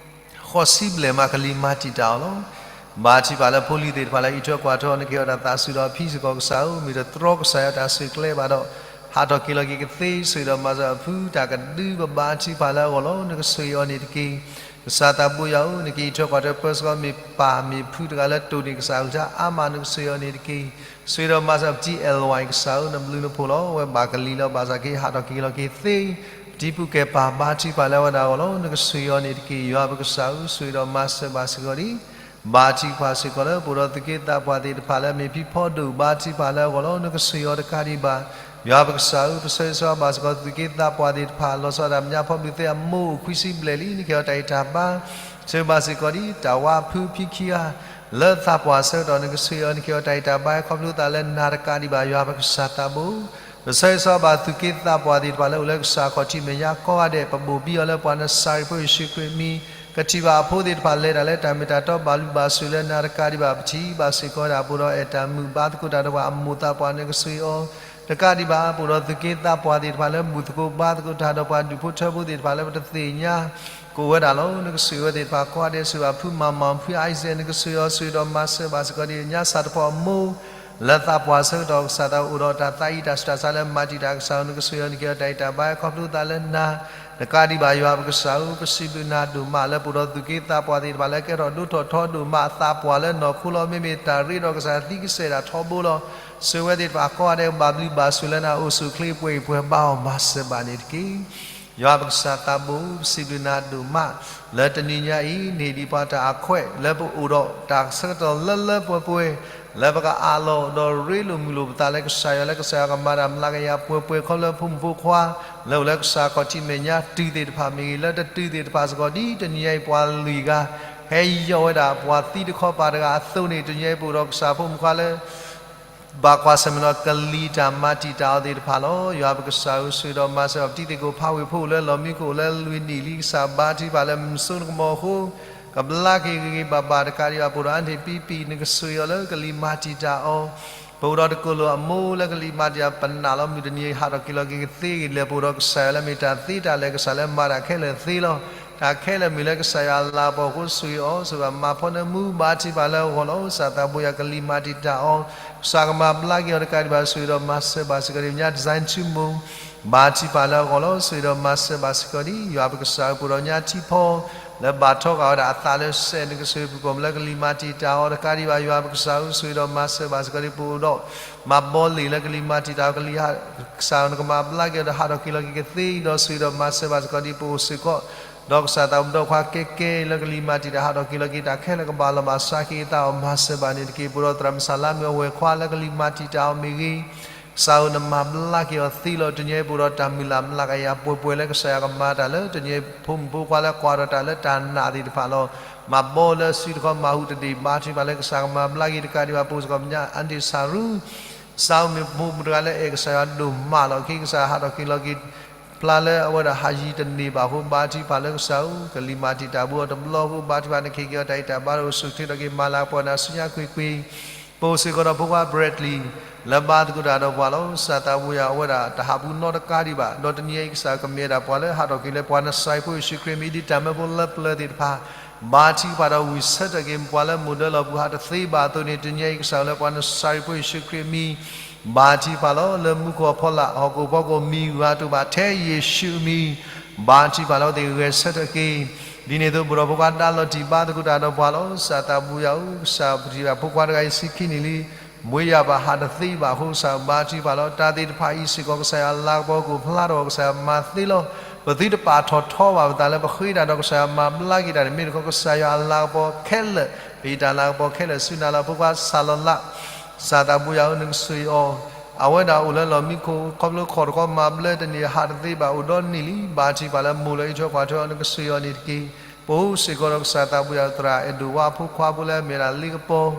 ဃိးဆံဘျဲၣ်မး ကလံၤမၤတံာ်တာ်အီၤလီၤ. ဘါထုကဖၣ်လၢဖိလံၤသ့ၣ်တဖၣ်လၢအံးထွဲကွၢ်ထွဲအီၤ နကဟ့ၣ်အီၤတၢ်သးစူၤဒီးအဖံစ့ၢ်ကီး ကစၢ်ဧၢ, မ့ၢ်တတြီကစၢ်ယွၤတၢ်ဆိၣ်ကျဲဘၣ်ဒီး ဟးထီၣ်က့ၤလီၤက့ၤကသ့ ဆိၣ်ဂ့ၤဒီးမၤစၢၤအဖုတၢ်ကဒု ပဘါထုကဖၣ်လၢအဂီၢ်လီၤ. နကဆိၣ်ဂ့ၤအီၤန့ၣ်တက့ၢ်. ကစၢ်သးဘိယွၤဧၢ, နကအံးထွဲကွၢ်ထွဲပၢဆှၢ မ့ၢ်ပၢ်မ့ၢ်ဖုတဂၤလၢတိၢ်န့ၢ်ကစၢ်အကလုၢ်ကထါအါမး နကဆိၣ်ဂ့ၤအီၤန့ၣ်တက့ၢ်. ဆိၣ်ဂ့ၤဒီးမၤစၢၤပတံၤအဲၣ်ဝဲ ကစၢ်ဧၢ, နဘျုးနဖှိၣ်လီၤ. အဝဲဘၣ်ကလံၤလီၤ ဘၣ်ဆၣ်က့ ဟးထီၣ်က့ၤလီၤက့ၤသ့ ပတံၤပူၤကဲပၢ် ဘါထုကဖၣ်လၢအဝဲဒၣ်အဂီၢ်လီၤ. နကဆိၣ်ဂ့ၤအီၤန့ၣ်တက့ၢ်. ယွၤပကစၢ်ဧၢ, ဆိၣ်ဂ့ၤဒီးမၤစၢၤဘၣ်စ့ၢ်ကီးလံ ဘါထုကဖၣ်စ့ၢ်ကီးလၢ ပအိၣ်ဒီးသူၣ်က့သးပှၢ်သ့ၣ်တဖၣ်လၢအမ့ၢ်ဖံဖီဒိၣ် ဘါထုကဖၣ်လၢအဂီၢ်လီၤ. နကဆိၣ်ဂ့ၤအီၤတကးဒံးဘၣ်. ယွၤပကစၢ်ဧၢ, ပဆၢဂ့ၤဆၢဝါဘၣ်စ့ၢ်ကီး သူၣ်က့သးပှၢ်သ့ၣ်တဖၣ် လီၤဆီဒၣ်တၢ်မဲာ်ညါ ဖီဘျုးသ့အမိၢ်အိၣ်ခွံဆံဘျဲၣ်လံ နကဟ့ၣ်အီၤတၢ်ဟ့ၣ်တၢ်ဘါ ဆိၣ်ဂ့ၤဘၣ်စ့ၢ်ကီးဒ် တၢ်ဝါဖုဖံခံဂၤ လၢသးပှၢ်ဆၢကတီၢ် နကဆိၣ်ဂ့ၤအီၤ နကဟ့ၣ်အီၤတၢ်ဟ့ၣ်တၢ်ဘါ ခီဖျိသးလၢနၤတကးဒံးဘၣ် ယွၤပကစၢ်သးဘိဧၢ, ပဆၢဂ့ၤဆၢဝါဘၣ်သူၣ်က့သးပှၢ်သ့ၣ်တဖၣ်လၢအိၣ်လၢကစၢ်ခီၣ်ထံးမဲာ်ညါကိးဂၤဒဲး ပဘိၣ်ဘံအီၤလၢပှၤနစၤရ့းဖိယ့ၣ်ၡူးခရံာ်အမံၤ, ကထံၣ်ဘၣ်အဖိသ့ၣ်တဖၣ်လဲၤတၢ်လၢတၢ်မ့ၢ်တၢ်တီဘၣ်ဘျုးဘၣ်ဆိၣ်လၢနၤတကးဒံးဘၣ် ပထံၣ်ဘၣ်စ့ၢ်ကီးဝဲဒၣ် ပအိၣ်ဒီးအဲၣ်တၢ်မုာ်ဘါသကိးတၢ်ဒီးပှၤအမိၢ်သးပှၢ် နကဆိၣ်ဂ့ၤအီၤ တကးဒံးဘၣ် ပအိၣ်ဒီးသူၣ်က့သးပှၢ်သ့ၣ်တဖၣ်လၢဘူၣ်သကိးဘါသကိးတၢ်ဒီးပှၤဒူၣ်ဖိထၢဖိသ့ၣ်တဖၣ်လၢပတသ့ၣ်ညါ ကအိၣ်ဝဲဒၣ်လီၤ. နကဆိၣ်ဂ့ၤဝဲသ့ၣ်တဖၣ်ကိးဂၤဒဲး ဆိၣ်ဂ့ၤဘၣ်ဖုမၤမၤ ဖုအါအံစဲး နကဆိၣ်ဂ့ၤအီၤ ဆိၣ်ဂ့ၤဒီးမၤစၢၤဘၣ်စ့ၢ်ကီးဒ်ညါ စၢ်တဖီအမိၢ် လၢသးပှၢ်ဆၢကတီၢ် ကစၢ်သးအိၣ်ဒီးတၢ်သးအံၤတၢ်ဆူးတၢ်ဆါလၢမၤတံာ်တာ် ကစၢ်ဧၢ နကဆိၣ်ဂ့ၤအီၤ နကဟ့ၣ်အီၤတၢ်ဟ့ၣ်တၢ်ဘါ ခီဖျိသးလၢနၤ တကးဒံးဘၣ် ယွၤပကစၢ်ဧၢ, ပစံးဘျုးနၤဒိၣ်မးလၢပအိၣ်ဒီးသူၣ်က့သးပှၢ်သ့ၣ်တဖၣ်လၢကဲထီၣ်ဒိၣ်ထီၣ်ထီဒိၣ်မးအသးပှၢ်လၢနီၢ်ခိလီၤ. မ့မ့ၢ်တၢ်ရ့ဒီးကစၢ်သံကစဲးဒၣ်ထီဘိလီၤ. ဆိၣ်ဂ့ၤဝဲသ့ၣ်တဖၣ်ကိးဂၤဒဲး ဘၣ်ဘျုးဘၣ်ဆိၣ်လၢနၤ အိၣ်ဆူၣ်အိၣ်ချ့ပှဲၤအံၤပှဲၤဘါအီၤ မၤစၢၤဘၣ်န့ၣ်တက့ၢ်. ယွၤပကစၢ်သးဘိ, ပစံးဘျုးနၤဒိၣ်မး လၢတနံၤညါအံၤ နဟ့ၣ်ဒံးပှၤတၢ်အခွဲး လၢပအိၣ်ဒီးတၢ်ဆၢကတီၢ်လၢလၢပှဲၤပှဲၤ လၢပကအးလီၤဒီးရ့လိာ်မုာ်လိာ်ပသးလၢကစၢ်ယွၤ လၢကစၢ်ယွၤကမၤတၢ်မျးကယၤပှဲၤပှဲၤ ခီဖျိလၢဖိမုၣ်ဖိခွါ လၢအိၣ်လၢကစၢ်ခီၣ်ထံးမဲာ်ညါ တုၤသ့ၣ်တဖၣ်မ့ၢ်ဂ့ၤ လၢတတုၤသ့ၣ်တဖၣ်စ့ၢ်ကီး ဒ်တနံၤညါအံၤပှၤလွံၢ်ဂၤ ဟဲယီၢ်ဝဲဒၣ်ပှၤသံတခီပၤတဂၤအသိးန့ၣ် တနံၤညါအံၤပအိၣ်ဒီးကစၢ်ဖိမုၣ်ခွါလၢ ဘၣ်ကွၢ်ဆၢၣ်မဲာ်ဒီးကလံၤတၢ်မၤတံာ်တာ်အီၤသ့ၣ်တဖၣ်လီၤ. ယွၤပကစၢ်ဧၢ, ဆိၣ်ဂ့ၤဒီးမၤစၢၤအီၤ ပတံၤသကိးဖးဝ့ၢ်ဖိအိၣ်လၢလီၢ်မံခိၣ်အိၣ်လၢလွံၢ်နံၣ်လံ ကစၢ်ဘါထုကဖၣ်လၢမုၢ်စိနကမီၤအဃိ ကဘျါက့ၤဂ့ၤဂ့ၤဘၣ်ဘၣ်တကးဒံးဘၣ် ပအိၣ်ဒီးအါန့ၢ်ပံပံၣ် နကဆိၣ်ဂ့ၤအီၤလၢကလံၤမၤတံာ်တာ်အီၤ ပအိၣ်ဒီးတကိးလိာ်အမိၢ်လၢကလံၤမၤတံာ်တာ် ပနာ်လီၤမုၢ်တနံၤအံၤ ဟးထီၣ်က့ၤလီၤက့ၤကသ့ဂ့ၤလဲၣ် ပအိၣ်ဒီးကစၢ်ယွၤလၢမ့ၢ်တၢ်သ့တၢ်လဲၣ် ကစၢ်လၢမၤတၢ်ခဲလၢာ်သ့လီၤ. တၢ်ခဲလၢာ်မ့ၢ်လၢကစၢ်ယွၤအလၤကပီၤအဃိ ဆိၣ်ဂ့ၤအီၤ ဆိၣ်ဂ့ၤဘၣ်မၤဖီနၢမူ ဘါထုကဖၣ်လၢအဂီၢ်လီၤ. ကစၢ်သးဘိယွၤကလံၤမၤတံာ်တာ်အီၤ ကစၢ်ကမၤဘျါက့ၤအီၤတကးဒံးဘၣ် ဆိၣ်ဂ့ၤဒီးမၤစၢၤဘၣ်စ့ၢ်ကီးဒံး ညါ design ထူမိၢ် ဘါထုကဖၣ်လၢအဂီၢ်လီၤ. ဆိၣ်ဂ့ၤဒီးမၤစၢၤဘၣ်စ့ၢ်ကီးဒံး ယွၤပကစၢ်ဧၢ ပအိၣ်ဒီးညါထံဖီ လၢဘၣ်ထီဃာ်ဝဲဒၣ်အသးလၢစဲး နကဆိၣ်ဂ့ၤပူၤကွံာ်လၢကလံၤမၤတံာ်တာ်အီၤတကးဒံးဘၣ် ယွၤပကစၢ်ဧၢ ဆိၣ်ဂ့ၤဒီးမၤစၢၤဘၣ်စ့ၢ်ကီးဒံး ပအိၣ်ဒီး မၤဘီလ့ၣ်လၢကလံၤမၤတံာ်တာ်အီၤ ကလံၤ ကစၢ်ဧၢ နကမၤဘျါက့ၤအီၤဒီးဟးထီၣ်က့ၤလီၤက့ၤကသ့ဒီး ဆိၣ်ဂ့ၤဒီးမၤစၢၤဘၣ်စ့ၢ်ကီးဒံး ပအိၣ်စ့ၢ်ကီး ဒီးကစၢ်သးပဒီခွါကဲကဲလၢကလံၤမၤတံာ်တာ် ဟးထီၣ်က့ၤလီၤက့ၤ တၢ်ခဲလၢာ်ကဘၣ်လီၤဘၣ်စးက့ၤအသးအီၤ မၤစၢၤဘၣ်န့ၣ်တက့ၢ်. ပအိၣ်ဒီးသရၣ်မုၣ်စၢ်လါမုၣ်အဝဲၢ်ခွါလၢကလံၤမၤတံာ်တာ်အီၤမ့ၢ်ဂ့ၤ ကစၢ်ဧၢ, နမၤဘျါက့ၤအီၤသ့လီၤ. တနံၤအံၤ ပအိၣ်ဒီးတၢ်မုၢ်လၢ်မျးကယၤပှဲၤပှဲၤလၢကစၢ်ယွၤကမၤတၢ်လၢ တနံၤအံၤ ဖိမုၣ်ဖိခွါလၢကွၢ်ဒီးတၢ်လၢတၢ်နာ်သ့ၣ်တဖၣ်လီၤ. မၤဘီလၢစုတခီ မၤဟူးတဒံး, ဘါထုကဖၣ်လၢကစၢ်ကမၤဘျါက့ၤတကးဒံးဘၣ်. ပအိၣ်စ့ၢ်ကီးမဲာ်ညါ အါဒ့ၣ်စၢ်ရူ ကစၢ်ဧၢ, မ့ၢ်ဖိမုၣ်တဂၤလၢအဲၣ်ကစၢ်ယွၤဒိၣ်မးလီၤ. ခဲကစၢ်ဟးထီၣ်က့ၤလီၤက့ၤ ဖျါလၢအဝဲဒၣ်ဟးယံၤတန့ၢ်ဘၣ်အဃိ ဘါထုကဖၣ်လၢကစၢ်ဧၢ, ကလံၤမၤတံာ်တာ်ဘၣ်အီၤတဘျီအဃိ ဘါထုကဖၣ် နကဟ့ၣ်က့ၤအီၤတၢ်အံးတၢ်ဘါဒီးအိၣ်ဆူၣ်အိၣ်ချ့ထီၣ်က့ၤ မၤလၤကပီၤနၤဆူညါကွ့ၢ်ကွ့ၢ်. ပအိၣ်စ့ၢ်ကီးဒီးဖိခွါ Bradley လၢဘါသကိးတၢ်ဒီးပှၤလီၤ. ကစၢ်သးဘိယွၤ အဝဲဒၣ်တဟးပူၤနီတကးဒံးဘၣ်. ဒီးတနံၤအံၤ ကစၢ်ကမ့ၢ်ဝဲဒၣ်ပှၤလၢဟးထီၣ်က့ၤလၢပှၤနစၤရ့းဖိယ့ၣ်ၡူးခရံာ်အမံၤ ဒ်တၢ်မၢဖိလၢပျၢၤသ့ၣ်တဖၣ် ဘါထုကဖၣ်ဒီးဝံၢ်ဆၢထၢၣ်က့ၤ ပှၤလၢမိၢ်ဒၢလီၢ်ပူၤဟးတသ့ဘၣ်အသိးန့ၣ် တနံၤအံၤ ကစၢ်ဧၢ လၢပှၤနစၤရ့းဖိယ့ၣ်ၡူးခရံာ်အမံၤ ဘါထုကဖၣ်လီၤ. လၢမူခိၣ်အဖီလာ် ဟီၣ်ခိၣ်ဖီခိၣ်မံၤဂၤတအိၣ်ဘၣ်ထဲယ့ၣ်ၡူးအမံၤ ဘါထုကဖၣ်လၢအဝဲသ့ၣ်ဂဲၤဆၢထၢၣ်က့ၤ. ဒ်န့ၣ်အသိး ပအိၣ်ဒီးဖိခွါဒါလီၤတံၢ် ဘါသကိးတၢ်ဒီးပှၤလီၤ. ကစၢ်သးဘိယွၤဧၢ, ကစၢ်ပထံၣ်ဘၣ်ဖိခွါတဂၤအံၤဆံခံနံၣ်လံ ဘှ့ယၤဘၣ်ဟးတသ့ဘၣ်အဃိ ကစၢ် ဘါထုကဖၣ်လီၤ. တၢ်သ့ၣ်တဖၣ်အံၤစ့ၢ်ကီး ကစၢ်ယွၤအလၤကပီၤကအိၣ်ဖျါထီၣ် ကစၢ်ယွၤမၤသ့လီၤ. ပသုတပာ်ထီၣ်ထီဘၣ်ပသးလၢပဃ့တၢ်ဒီးကစၢ်ယွၤမၤဘျါက့ၤတၢ်န့ၣ် မ့ၢ်တခီ ကစၢ်ယွၤအလၤကပီၤခဲလၢာ် ပဟ့ၣ်တၢ်လၤကပီၤခဲလၢာ်ဆူနၤလီၤ. ဖိခွါစၢ်လီၤလး ကစၢ်သးဘိယွၤဧၢ နကဆိၣ်ဂ့ၤအီၤ, အဝဲဒၣ်အိၣ်လၢလီၢ်မံခိၣ် ခီဖျိခီၣ်တခီမၤဘျၢတန့ၢ် ဟးတသ့ဘၣ်အိၣ်ဒီနံၣ်လံ. ဘါထုကဖၣ်လၢမိၢ်လၢအံးထွဲကွၢ်ထွဲအီၤ နကဆိၣ်ဂ့ၤအီၤန့ၣ်တက့ၢ်. ပအိၣ်စ့ၢ်ကီးဒီးကစၢ်သးဘိယွၤ သရၣ်အဲၣ်ဒိၣ်ဝါအဖိခွါဖိလၢအမ့ၢ်ဝဲဒၣ်လ့ကပီၤ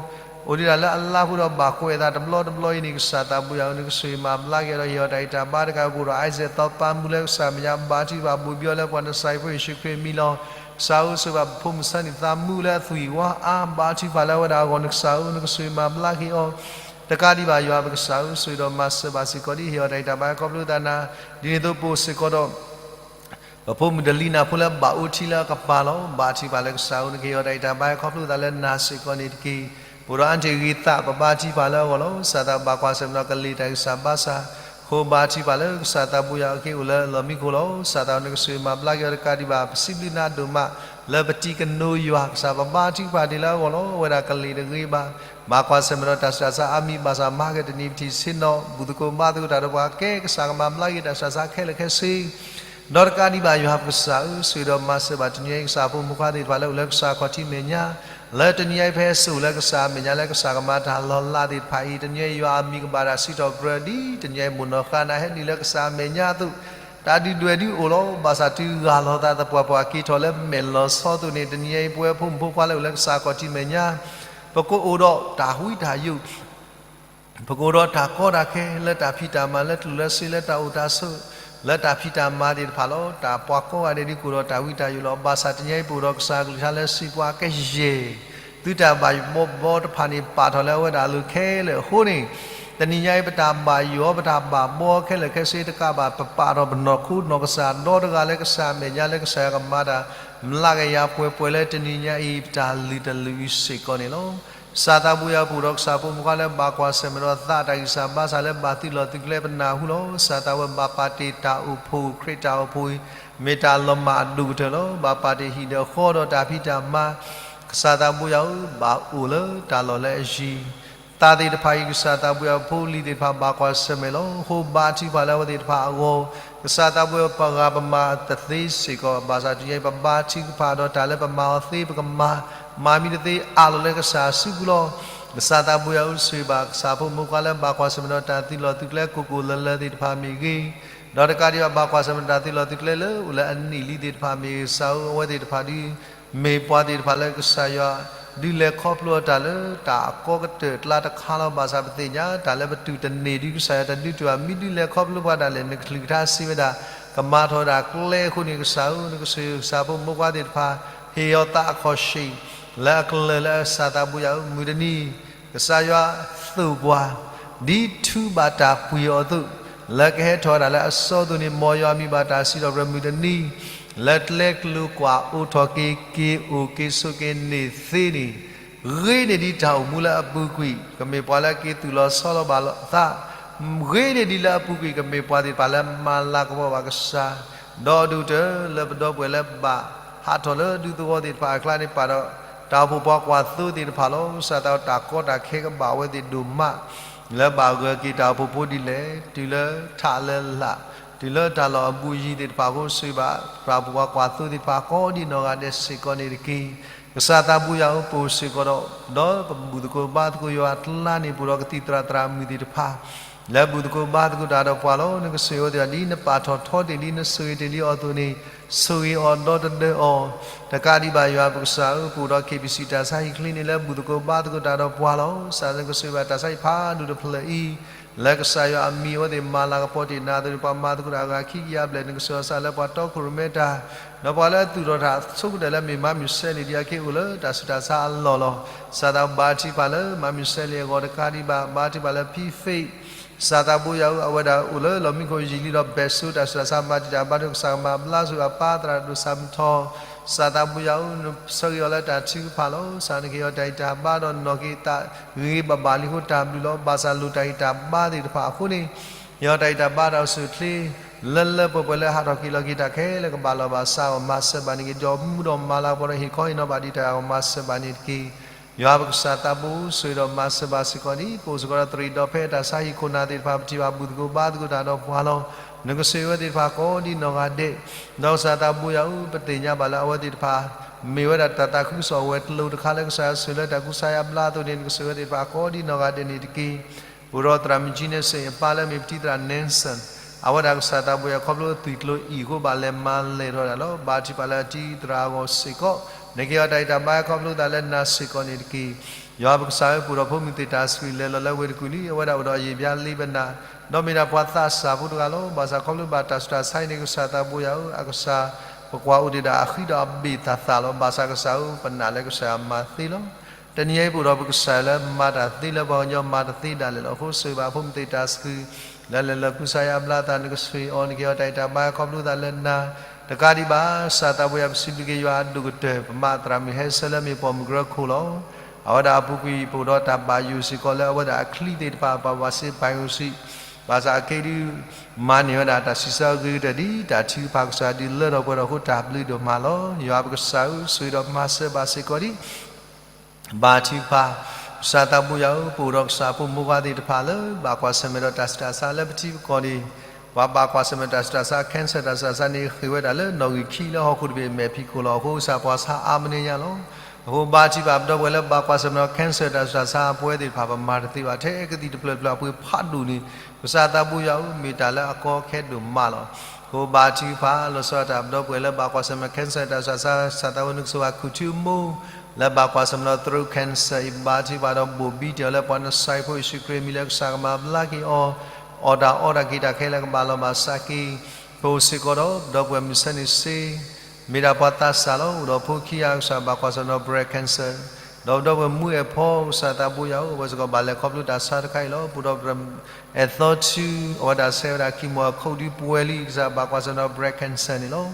အိၣ်ဒံးဒၣ်လၢအလါပူၤဒီးဘၣ်ကွဲးအသးတဘျီတဘျီအံၤန့ၣ် ကစၢ်သးဘိယွၤဧၢ နကဆိၣ်ဂ့ၤမၤဘျါက့ၤအီၤဒီးဟ့ၣ်အီၤတၢ်ဂံၢ်တၢ်ဘါတကး ပအိၣ်ဒီး Isaac သီပၤမူလၢကစၢ်မဲာ်ညါ ဘါထုကဖၣ်ဘူးဘံအီၤလၢပှၤနစၤရ့းဖိယ့ၣ်ၡူးခရံာ်အမံၤလီၤ. ကစၢ်ဧၢ ဆိၣ်ဂ့ၤဘၣ်ဖိမုၣ်ဆၢန့ၣ် သးမူလၢအသွံၣ်ဝါအါ ဘါထုကဖၣ်လၢအဝဲဒၣ်အဂီၢ် နကစၢ်ဧၢ နကဆိၣ်ဂ့ၤမၤဘျါက့ၤအီၤ တကးဒံးဘၣ် ယွၤပကစၢ်ဧၢ ဆိၣ်ဂ့ၤဒီးမၤစၢၤဘၣ်စ့ၢ်ကီးဒ်ဟ့ၣ်အီၤတၢ်ဂံၢ်တၢ်ဘါခီဖျိသးနၤ. ဒ်န့ၣ်အသိး ပအိၣ်စ့ၢ်ကီးဒီး ပဖိမုၣ်ဒလံနၤဖိလၢဘၣ်အိၣ်ထံလၢအကပၤလီၤ. ဘါထုကဖၣ်လၢကစၢ်ဧၢ နကဟ့ၣ်အီၤတၢ်ဂံၢ်တၢ်ဘါခီဖျိသးလၢနၤစ့ၢ်ကီးန့ၣ်တက့ၢ်. ပအိၣ်ဒီးအါတ့ၢ်ဂ့ၤသး ပဘါထုကဖၣ်လၢအဂီၢ်လီၤ. ကစၢ်သးဘၣ်ကွၢ်ဆၢၣ်မဲာ်ဒီးကလံၤတၢ်ဂံၢ်စၢ်ဘါစၢ် ဃိဘါထုကဖၣ်လၢကစၢ်သးဘိယွၤအုၣ်က့ၤအိၣ်လၢလီၢ်မံခိၣ်လီၤ. ကစၢ်သးဧၢ နကဆိၣ်ဂ့ၤမၤဘျါက့ၤအီၤတကးဒံးဘၣ် ပစံးဘျုးနၤဒိၣ်မး လၢပတံၤကနိယွၤ ကစၢ်ပဘါထုကဖၣ်ဒံးလၢအဂီၢ်လီၤ. အဝဲဒၣ်ကလံၤတဂ့ၤဘၣ် ဘၣ်ကွၢ်ဆၢၣ်မဲာ်ဒီးတၢ်ဆူးတၢ်ဆါအါမံၤဘၣ်ဆၣ် မၤကတနံၤပထံၣ်ဆ့ၣ်နီၤ ဘူၣ်သကိးဘါသကိးတၢ်ဒီးပှၤကဲ ကစၢ်ကမၤဘျါက့ၤတၢ်ဆူးတၢ်ဆါခဲလၢာ်ခဲဆ့ ဒီးတကးဒံးဘၣ်ယွၤပကစၢ်ဧၢ ဆိၣ်ဂ့ၤဒီးမၤစၢၤဘၣ်တနံၤအံၤ ကစၢ်ဖိမုၣ်ဖိခွါသ့ၣ်တဖၣ်လၢအိၣ်လၢကစၢ်ခီၣ်ထံးမဲာ်ညါ လၢတနံၤအံၤဖဲစိာ်လၢကစၢ်အမဲာ်ညါလၢကစၢ်ကမၤတၢ်လီၤလးသ့ၣ်တဖၣ်အံၤ တနံၤအံၤယွၤအမံၤကဘၣ်တၢ်စံးထီၣ်ပတြၢၤဒ်တနံၤအံၤမိၢ်နီၢ်ဃါနၤဟဲနုာ်လၢကစၢ်အမဲာ်ညါအသိး တၢ်ဒုၣ်ဒွဲၣ်ဒုးအိၣ်လီၤ. ဘၣ်ဆၣ်တုၤဂၢ်လီၤသးသပှၢ်ပှၢ်က့ၤထီၣ်လၢမဲာ်လီၤဆီအသိးန့ၣ် တနံၤအံၤပဝဲဖိမုၣ်ဖိခွါလၢအိၣ်လၢကစၢ်ခီၣ်ထံးမဲာ်ညါ ပကအိၣ်ဒီးတၢ်ဝံတၢ်ယိာ် ပကအိၣ်ဒီးတၢ်ကီတၢ်ခဲ လၢတၢ်ဖံးတၢ်မၤ လၢကျိၣ်လၢစ့ လၢတၢ်အိၣ်တၢ်ဆိး လၢတၢ်ဖံးတၢ်မၤသ့ၣ်တဖၣ်လီၤ. တၢ်ပှၤကိးဂၤဒဲးဒုးကအိၣ်ဒီးတၢ်ဝံတၢ်ယိာ်လီၤ. ဘၣ်ဆၣ်တနံၤအံၤပအိၣ်ဒီးကစၢ်ကလုၢ်ကထါလၢစံးပှၤကယဲၢ် သုတၢ်ဘၣ်ယိၣ်ဘီတဖၣ်န့ၣ် ပာ်ထီၣ်လၢအဝဲဒၣ်အလိၤခဲလၢာ်အဃိန့ၣ် တနံၤညါအံၤ ပတၢ်ဘၣ်ယိၣ်အီၤ ပတၢ်ဘၣ်ဘီခဲလၢာ်ခဲဆ့တကးဘၣ် ပပာ်ထီၣ်ပနီၢ်ခိနီၢ်ကစၢ်ဒီတဂၤလၢကစၢ်အမဲာ်ညါလၢကစၢ်ယွၤကမၤတၢ် မျးကယၤပှဲၤပှဲၤလၢတနံၤညါအံၤ ပတၢ်လုၢ်တလုၢ်အံၤစ့ၢ်ကီးန့ၣ်လီၤ. ကစၢ်သးဘိယွၤပအိၣ်ဒီးကစၢ်ဖိမုၣ်ဖိခွါလၢဘၣ်ကွၢ်ဆၢၣ်မဲာ်ဒီးသးတၢ်ဂံၢ်စၢ်ဘါစၢ်လၢဘၣ်သုးလီၢ်သုးကျဲပနၢ်ဟူလီၤ. ကစၢ်သးဝဲဘၣ်ပာ်တ့ၢ်တၢ်အိၣ်ဖှိၣ် ခရံာ်တၢ်အိၣ်ဖှိၣ်အံၤ မ့ၢ်တၢ်လီၤမၢ်အဒိၣ်ကတၢၢ်လီၤ. ဘၣ်ပာ်တ့ၢ်ဟံၣ်ဒီးဃီဒီးတၢ်ဖံးတၢ်မၤ ကစၢ်သးဘိယွၤဧၢ ဘၣ်အိၣ်လၢတၢ်လီၢ်လၢအယံၤ သးသ့ၣ်တဖၣ်အံၤ ကစၢ်သးဘိယွၤဖိလံၤသ့ၣ်တဖၣ်ဘၣ်ကွၢ်ဆၢၣ်မဲာ်လီၤ. အဃိဘါထုကဖၣ်လၢအဝဲသ့ၣ်တဖၣ်အဂီၢ် ကစၢ်သးဘိယွၤပဂၤပမၤတသ့စ့ၢ်ကီး ဘၣ်ဆၣ်တနံၤအံၤ ပဘါထုကဖၣ်ဒီးတၢ်လၢပမၤအီၤသ့ပကမၤ မၤမံတသ့အးလီၤလၢကစၢ်အစုပူၤလီၤ. ကစၢ်သးဘိယွၤဧၢ ဆိၣ်ဂ့ၤဘၣ်ကစၢ်ဖိမုၣ်ဖိခွါလၢဘၣ်ကွၢ်ဆၢၣ်မဲာ်ဒီးတၢ်သုးလီၢ်သုးကျဲကိၢ်ကိၢ်လၢၤလၢၤသ့ၣ်တဖၣ်မ့ၢ်ဂ့ၤ ဒီးတကးဒံးဘၣ် ဘၣ်ကွၢ်ဆၢၣ်မဲာ်တၢ်သုးလီၢ်သုးကျဲလၢအိၣ်လၢအနံၣ်လံသ့ၣ်တဖၣ်မ့ၢ်ဂ့ၤ ကစၢ်ဧၢ အဝဲသ့ၣ်တဖၣ်ဒုး မ့ၢ်ပှၤသ့ၣ်တဖၣ်လၢကစၢ်ယွၤ ဒုးလဲၤခီဖျိအတၢ်လၢတၢ်အကီကတၢၢ်အကျါတခါလီၤ. ဘၣ်ဆၣ်ပသ့ၣ်ညါ တၢ်လၢပတူၢ်တန့ၢ်ဒုး ကစၢ်ယွၤတဒုးတူၢ်ဘၣ် မ့ၢ်ဒုးလဲၤခီဖျိပှၤဒၣ်လဲာ် နကလုၢ်ကထါစံးဝဲဒၣ် ကမၤထီၣ်ဝဲဒၣ်ကျဲအဃိန့ၣ် ကစၢ်ဧၢ နကဆိၣ်ဂ့ၤကစၢ်ဖိမုၣ်ဖိခွါသ့ၣ်တဖၣ် ဟ့ၣ်အီၤသးအခီၣ်ဆံး လၢအကလၢၢ်လၢအကစၢ်သးဘိယွၤဧၢ မုၢ်တနံၤ ကစၢ်ယွၤသိၣ်ပှၤ ဒ်ထူဘၣ်တၢ်ပှ့ၤအီၤအသိး လၢကဟဲထီၣ်ဝဲဒၣ်လၢအစီအသိးန့ၣ် မ်ယွၤအမံၤဘၣ်တၢ်စံးထီၣ်ပတြၢၤမုၢ်တနံၤ လၢကျဲကျိၤကွာ်အိးထီၣ်က့ၤ က့ၤအိၣ်က့ၤဆိးက့ၤန့ၢ်သ့န့ၣ် ဂ့ၤန့ၢ်ဒံးတၢ်အိၣ်မူလၢအပူၤကွံာ် ကမ့ၢ်ပှၤလၢက့ၤသူၣ်လီၤဆီလီၤဘၣ်သး ဂ့ၤန့ၢ်ဒံးလၢအပူၤကွံာ် ကမ့ၢ်ပှၤသ့ၣ်တဖၣ်လၢမၤလၤကပီၤဘၣ်ကစၢ် ဒီးအဒိၣ်ကတၢၢ်လၢပဒီပုၢ်ဝဲၢ်လၢဘၣ်ဟးထီၣ်လၢဒူသဝီသ့ၣ်တဖၣ်အကျါန့ၣ် ပာ်ဒီးတၢ်အိၣ်ဖှိၣ်ပှၤကွၢ်သိသ့ၣ်တဖၣ်လီၤ. ကစၢ်သးတၢ်ကီတၢ်ခဲကဘၣ်ဝဲသ့ၣ်ဒိၣ်မး လၢဘၣ်ဂၢၢ်က့ၤတၢ်အိၣ်ဖှိၣ်ဖိဒ်လဲၣ် တုၤလၢထးလၢလာ် တုၤလၢတၢ်လီၢ်အဘူးအယံၤသ့ၣ်တဖၣ်အဃိ ဆိၣ်ဂ့ၤဘၣ် တၢ်အိၣ်ဖှိၣ်ပှၤကွၢ်သိသ့ၣ်တဖၣ် ကိးဒံးနီၢ်ဂၤဒဲးစ့ၢ်ကီးန့ၣ်တက့ၢ်. ကစၢ်သးဘိယွၤဧၢ ပအိၣ်စ့ၢ်ကီးဒီး ဒီးပဘူၣ်သကိးဘါသကိးယွၤအကျါန့ၣ် ပအိၣ်ဒီးကသံၣ်သရၣ်သရၣ်မုၣ်သ့ၣ်တဖၣ် လၢဘူၣ်သကိးဘါသကိးတၢ်ဒီးပှၤလီၤ. နကဆိၣ်ဂ့ၤအီၤသ့ၣ်တဖၣ် ဒ်နပာ်ထီၣ်ထီတ့ၢ်လံ နဆိၣ်ဂ့ၤတ့ၢ်လံအီၤအသိးန့ၣ် ဆိၣ်ဂ့ၤအီၤဒီတဒၢအီၤ. တကးဒံးဘၣ်ယွၤပကစၢ်ဧၢ, ပအိၣ်ဒီး K B C တၢ်ဆါဟံၣ်ချ့န့ၣ် လၢဘူၣ်သကိးဘါသကိးတၢ်ဒီးပှၤလီၤ. ကစၢ်နကဆိၣ်ဂ့ၤဘၣ်တၢ်ဆါဟံၣ်ဖးဒိၣ်တဖျၢၣ်အံၤ လၢကစၢ်ယွၤအမံၤအဝဲသ့ၣ်မၤလၤကပီၤတ့ၢ်နၤအသိးန့ၣ် ပှၤမၤသကိးတၢ်အဂၤခံကယၤဘျဲၣ် နကဆိၣ်ဂ့ၤအီၤလၢပှၤတီခိၣ်ရိၣ်မဲတၢ် ဒီးပှၤလၢအသူၣ်ထီၣ်တၢ်ဆိကတၢၢ်လၢမ့ၢ်မၤမုၢ်စဲလံၤဒံးအခံအိၣ်လၢတၢ်ဆူးတၢ်ဆါအလီၢ်လီၤ. ကစၢ်သးဘါထုကဖၣ်လၢမၤမုၢ်စဲလံၤအဂီၢ်တကးဒံးဘၣ် ဘါထုကဖၣ်လၢ P Faith ကစၢ်သးဘိယွၤဧၢ, အဝဲဒၣ်အိၣ်လၢလီၢ်မံခိၣ်ယံာ်လံဒီး ဘဲၣ်စိတၢ်ဆူးတၢ်ဆါမၤတံာ်တာ်ဘါထုကဖၣ် ကစၢ်ကမၤဘျါဆိၣ်ဂ့ၤအပၢ်သရၣ်ဒိၣ်စၢ်မုၢ်ထီၣ်, ကစၢ်သးဘိယွၤဧၢ, နဆၢဂ့ၤအီၤလၢတၢ်ထုကဖၣ်လီၤ. ကစၢ်နကဟ့ၣ်အီၤတၢ်ဂံၢ်တၢ်ဘါဒီးနီၢ်က့ၤသးဂ့ၤဘၣ်ဘၣ်လံအဃိတၢ်ဘျုးလီၤ. ဘၣ်ဆၣ်လိၣ်တၢ်ဂံၢ်တၢ်ဘါသ့ၣ်တဖၣ်အဃိန့ၣ် ဟ့ၣ်အီၤတၢ်ဂံၢ်တၢ်ဘါတၢ်အိၣ်ဆူၣ်အိၣ်ချ့ လၢလၢပှဲၤပှဲၤလၢအဟးထီၣ်က့ၤလီၤက့ၤတၢ်ခဲလၢာ်ကဘၣ်လီၤဘၣ်စးအဂီၢ် မၤစၢၤဘၣ်န့ၢ်က့ၤ ဒီးမူဒီးမၤလၤကပီၤဒီးဟ့ၣ်ခီဟ့ၣ်နီၤဘၣ်ဒံးတၢ်အဂီၢ် မၤစၢၤဘၣ်န့ၢ်တက့ၢ်. ယွၤပကစၢ်သးဘိ ဆိၣ်ဂ့ၤဒီးမၤစၢၤဘၣ်စ့ၢ်ကီးဒံး ပအိၣ်စ့ၢ်ကီးဒီးသရံးဒီးဖဲအတၢ်ဆါဟံၣ်ခိၣ်နၢ်သ့ၣ်တဖၣ် ပထံၣ်ဘၣ်ဘူၣ်သကိးဘါသကိးတၢ်ဒီးပှၤလီၤ. နကဆိၣ်ဂ့ၤဝဲသ့ၣ်တဖၣ်ကိးဒ်နီၢ်ဂၤဒဲး, ဒီးကစၢ်သးဘိယွၤဧၢ, ပသ့ၣ်ညါဘၣ်လၢအဝဲသ့ၣ်တဖၣ် မ့ၢ်ဝဲဒၣ်တၢ်သးခုကစီၣ်အဝဲၤကျိၤတခါလၢကစၢ်ယွၤဆိၣ်လၢတၢ်ကူစါယါဘျါအသိးန့ၣ် နကဆိၣ်ဂ့ၤဝဲသ့ၣ်တဖၣ်ကိးဒ်နီၢ်ဂၤဒဲးန့ၣ်တက့ၢ်. ပအိၣ်ဒီးသရၣ်မုၣ်ကၠံန့စ့ၣ်အပၢ်လၢမ့ၢ်ပထံၣ်သရၣ် Nelson အဝဲဒၣ်ကစၢ်သးဘိယွၤခီဖျိအသွံၣ်ကျိၤအံၣ်အဃိ ဘၣ်လဲၤမၤလဲၢ်ထီၣ်ဒၣ်လီၤ. ဘါထုကဖၣ်လၢအတံၤသရၣ်အဂီၢ်စ့ၢ်ကီး, နကဟ့ၣ်အီၤတၢ်ဂံၢ်တၢ်ဘါခီဖျိသးလၢနၤစ့ၢ်ကီးန့ၣ်တက့ၢ်. ယွၤပကစၢ်ဧၢ, ပအိၣ်ဒီးဖိမုၣ်သ့ၣ်တၢ်ဆှုၣ်လဲၤလီၤလၢဝ့ၢ်တကူၣ်လံ, အဝဲဒၣ်အိၣ်ဒီးယံာ်ဘျါလံပနၢ်, ဒီးမ့ၢ်ဒၣ်ပှၤသးစၢ်ဖိတဂၤလီၤ. ဘၣ်ဆၣ်ခီဖျိဘၣ်တၢ်ဆူးတၢ်ဆါအံၤန့ၣ် ကစၢ်သးဘိယွၤဧၢ, အကစၢ် ပကွၢ်အိၣ်တ့ၢ်ဒၣ်အဃံဒီးအဘ့ၣ်သးသးလီၤ. ဘၣ်ဆၣ်ကစၢ်ဧၢ, ပနာ်လၢကစၢ်ယွၤမၤသ့လီၤ. တနံၤအံၤပအိၣ်ဒီးပကစၢ်လၢမၤတၢ်သ့လၢပှၤကညီမၤတသ့ဒၣ်လဲာ်လီၤ. အဃိဆိၣ်ဂ့ၤဘၣ်ဖိမုၣ်သ့ၣ်တၢ်ဆှုၣ် လၢလဲၤလၢကူစါယါဘျါသး နကဆိၣ်ဂ့ၤအီၤ နကဟ့ၣ်အီၤတၢ်ဂံၢ်တၢ်ဘါခီဖျိသးလၢနၤ, တကးဒံးဘၣ် ကစၢ်သးဘိယွၤပစံးဘျုးက့ၤယွၤအဒိၣ်ကတၢၢ် ပမၤသရၣ်မုၣ်ဟဲဆၢလၢမ့ၢ်ပိာ်မုၣ်ကရၢခိၣ်လီၤ. အဝဲဒၣ်အပူၤကွံာ်ပအိၣ်ဒီးတၢ်ဘၣ်ယိၣ်စ့ၢ်ကီးလၢအဝဲဒၣ်အချံသ့ၣ်တဖၣ် ပှၤဘၣ်စ့ဘၣ်ယိၣ်စံး, ဘၣ်ဆၣ်အခဲအံၤဒုး မၤန့ၢ်ဝဲဒၣ်တၢ်စံးဆၢအဂ့ၤကတၢၢ်ဒ်တၢ်ထုကဖၣ်ကစၢ်ဒုးလၢထီၣ်ပှဲၤထီၣ်အဃိ တၢ်ဘျုးဒိၣ်မးလီၤ. ယွၤပကစၢ်ဧၢ, ဆိၣ်ဂ့ၤဒီးမၤစၢၤဘၣ်စ့ၢ်ကီးဒံး ဘါထုကဖၣ်, ကစၢ်သးဘိယွၤဧၢ, ပအိၣ်ဒီးကစၢ်ဖိမုၣ်ဖိခွါသ့ၣ်တဖၣ်လၢ ဘၣ်ကွၢ်ဆၢၣ်မဲာ်ဒီးတၢ်ဆူးတၢ်ဆါလၢပထံပကီၢ်န့ၣ်, ပှၤဘၣ်ကွၢ်ဆၢၣ်မဲာ်တၢ်ဆူးတၢ်ဆါ cancer တၢ်ဆူးတၢ်ဆါန့ၣ် ဃ့ၢ်ဝဲဒၣ်လၢနီၣ်ဂံၢ်ခံလၢဟီၣ်ခိၣ်တဘ့ၣ်အမဲာ်ဖံးခိၣ်လီၤ. အဃိကစၢ်ပှၤဆါအါမးန့ၢ်ညါလီၤ. အဃိဘါထုကဖၣ်ပဒီပုၢ်ဝဲၢ်လၢဘၣ်ကွၢ်ဆၢၣ်မဲာ်ဒီး cancer တၢ်ဆူးတၢ်ဆါအပဝဲသ့ၣ်တဖၣ် ပမၤတသ့ဘၣ် ထဲကသံၣ်တဖျၢၣ်တဖျၢၣ်အပှ့ၤဖးဒိၣ်န့ၣ် ကစၢ်သးဘိယွၤဧၢ, မ့ၢ်တၢ်လၢအကီခဲဒိၣ်မးလီၤ. အဃိဘါထုကဖၣ် လီၤဆီဒၣ်တၢ်ပဒီပုၢ်ဝဲၢ်လၢဘၣ်ကွၢ်ဆၢၣ်မဲာ် cancer တၢ်ဆူးတၢ်ဆါ ကစၢ်သးဘိနကဆိၣ်ဂ့ၤ ခုၣ်ထူအမိၢ် လၢဘၣ်ကွၢ်ဆၢၣ်မဲာ်ဒီး throat cancer အံၤ ဘါထုကဖၣ်ဒီးဘိၣ်ဘံတ့ၢ်အီၤလၢပှၤနစၤရ့းဖိယ့ၣ်ၡူးခရံာ်အမံၤလၢကစၢ်ကမၤဘျါက့ၤအီၤ, အီၣ်တၢ်အီတၢ်က့ၤတၢ်ခဲလၢာ်ကဘၣ်လီၤဘၣ်စးက့ၤ, ပအိၣ်စ့ၢ်ကီးဒီးပဒီပုၢ်ဝဲၢ်မုၢ်ဆါန့ၣ်စ့ မ့ၢ်ဒၣ်ပှၤသးစၢ်လီၤ. အိၣ်ဒီးဖိခံဂၤ ကစၢ်ဘၣ်ကွၢ်ဆၢၣ်မဲာ်ဒီး breast cancer ဒီးပဒီပုၢ်ဝဲၢ်မူအဲၣ်ဖီ ကစၢ်သးဘိယွၤဧၢ, အဝဲစ့ၢ်ကီးဘၣ်လဲၤခီဖျိတၢ်ဆါတခါအံၤလီၤ. ပအိၣ်ဒီး အဲၣ်သီထူ အဝဲဒၣ်ဆဲးဝဲဒၣ် chemo အခိၣ်ဒုးပှဲၤလံ ကစၢ်ဘၣ်ကွၢ်ဆၢၣ်မဲာ်ဒီး breast cancer န့ၣ်လီၤ.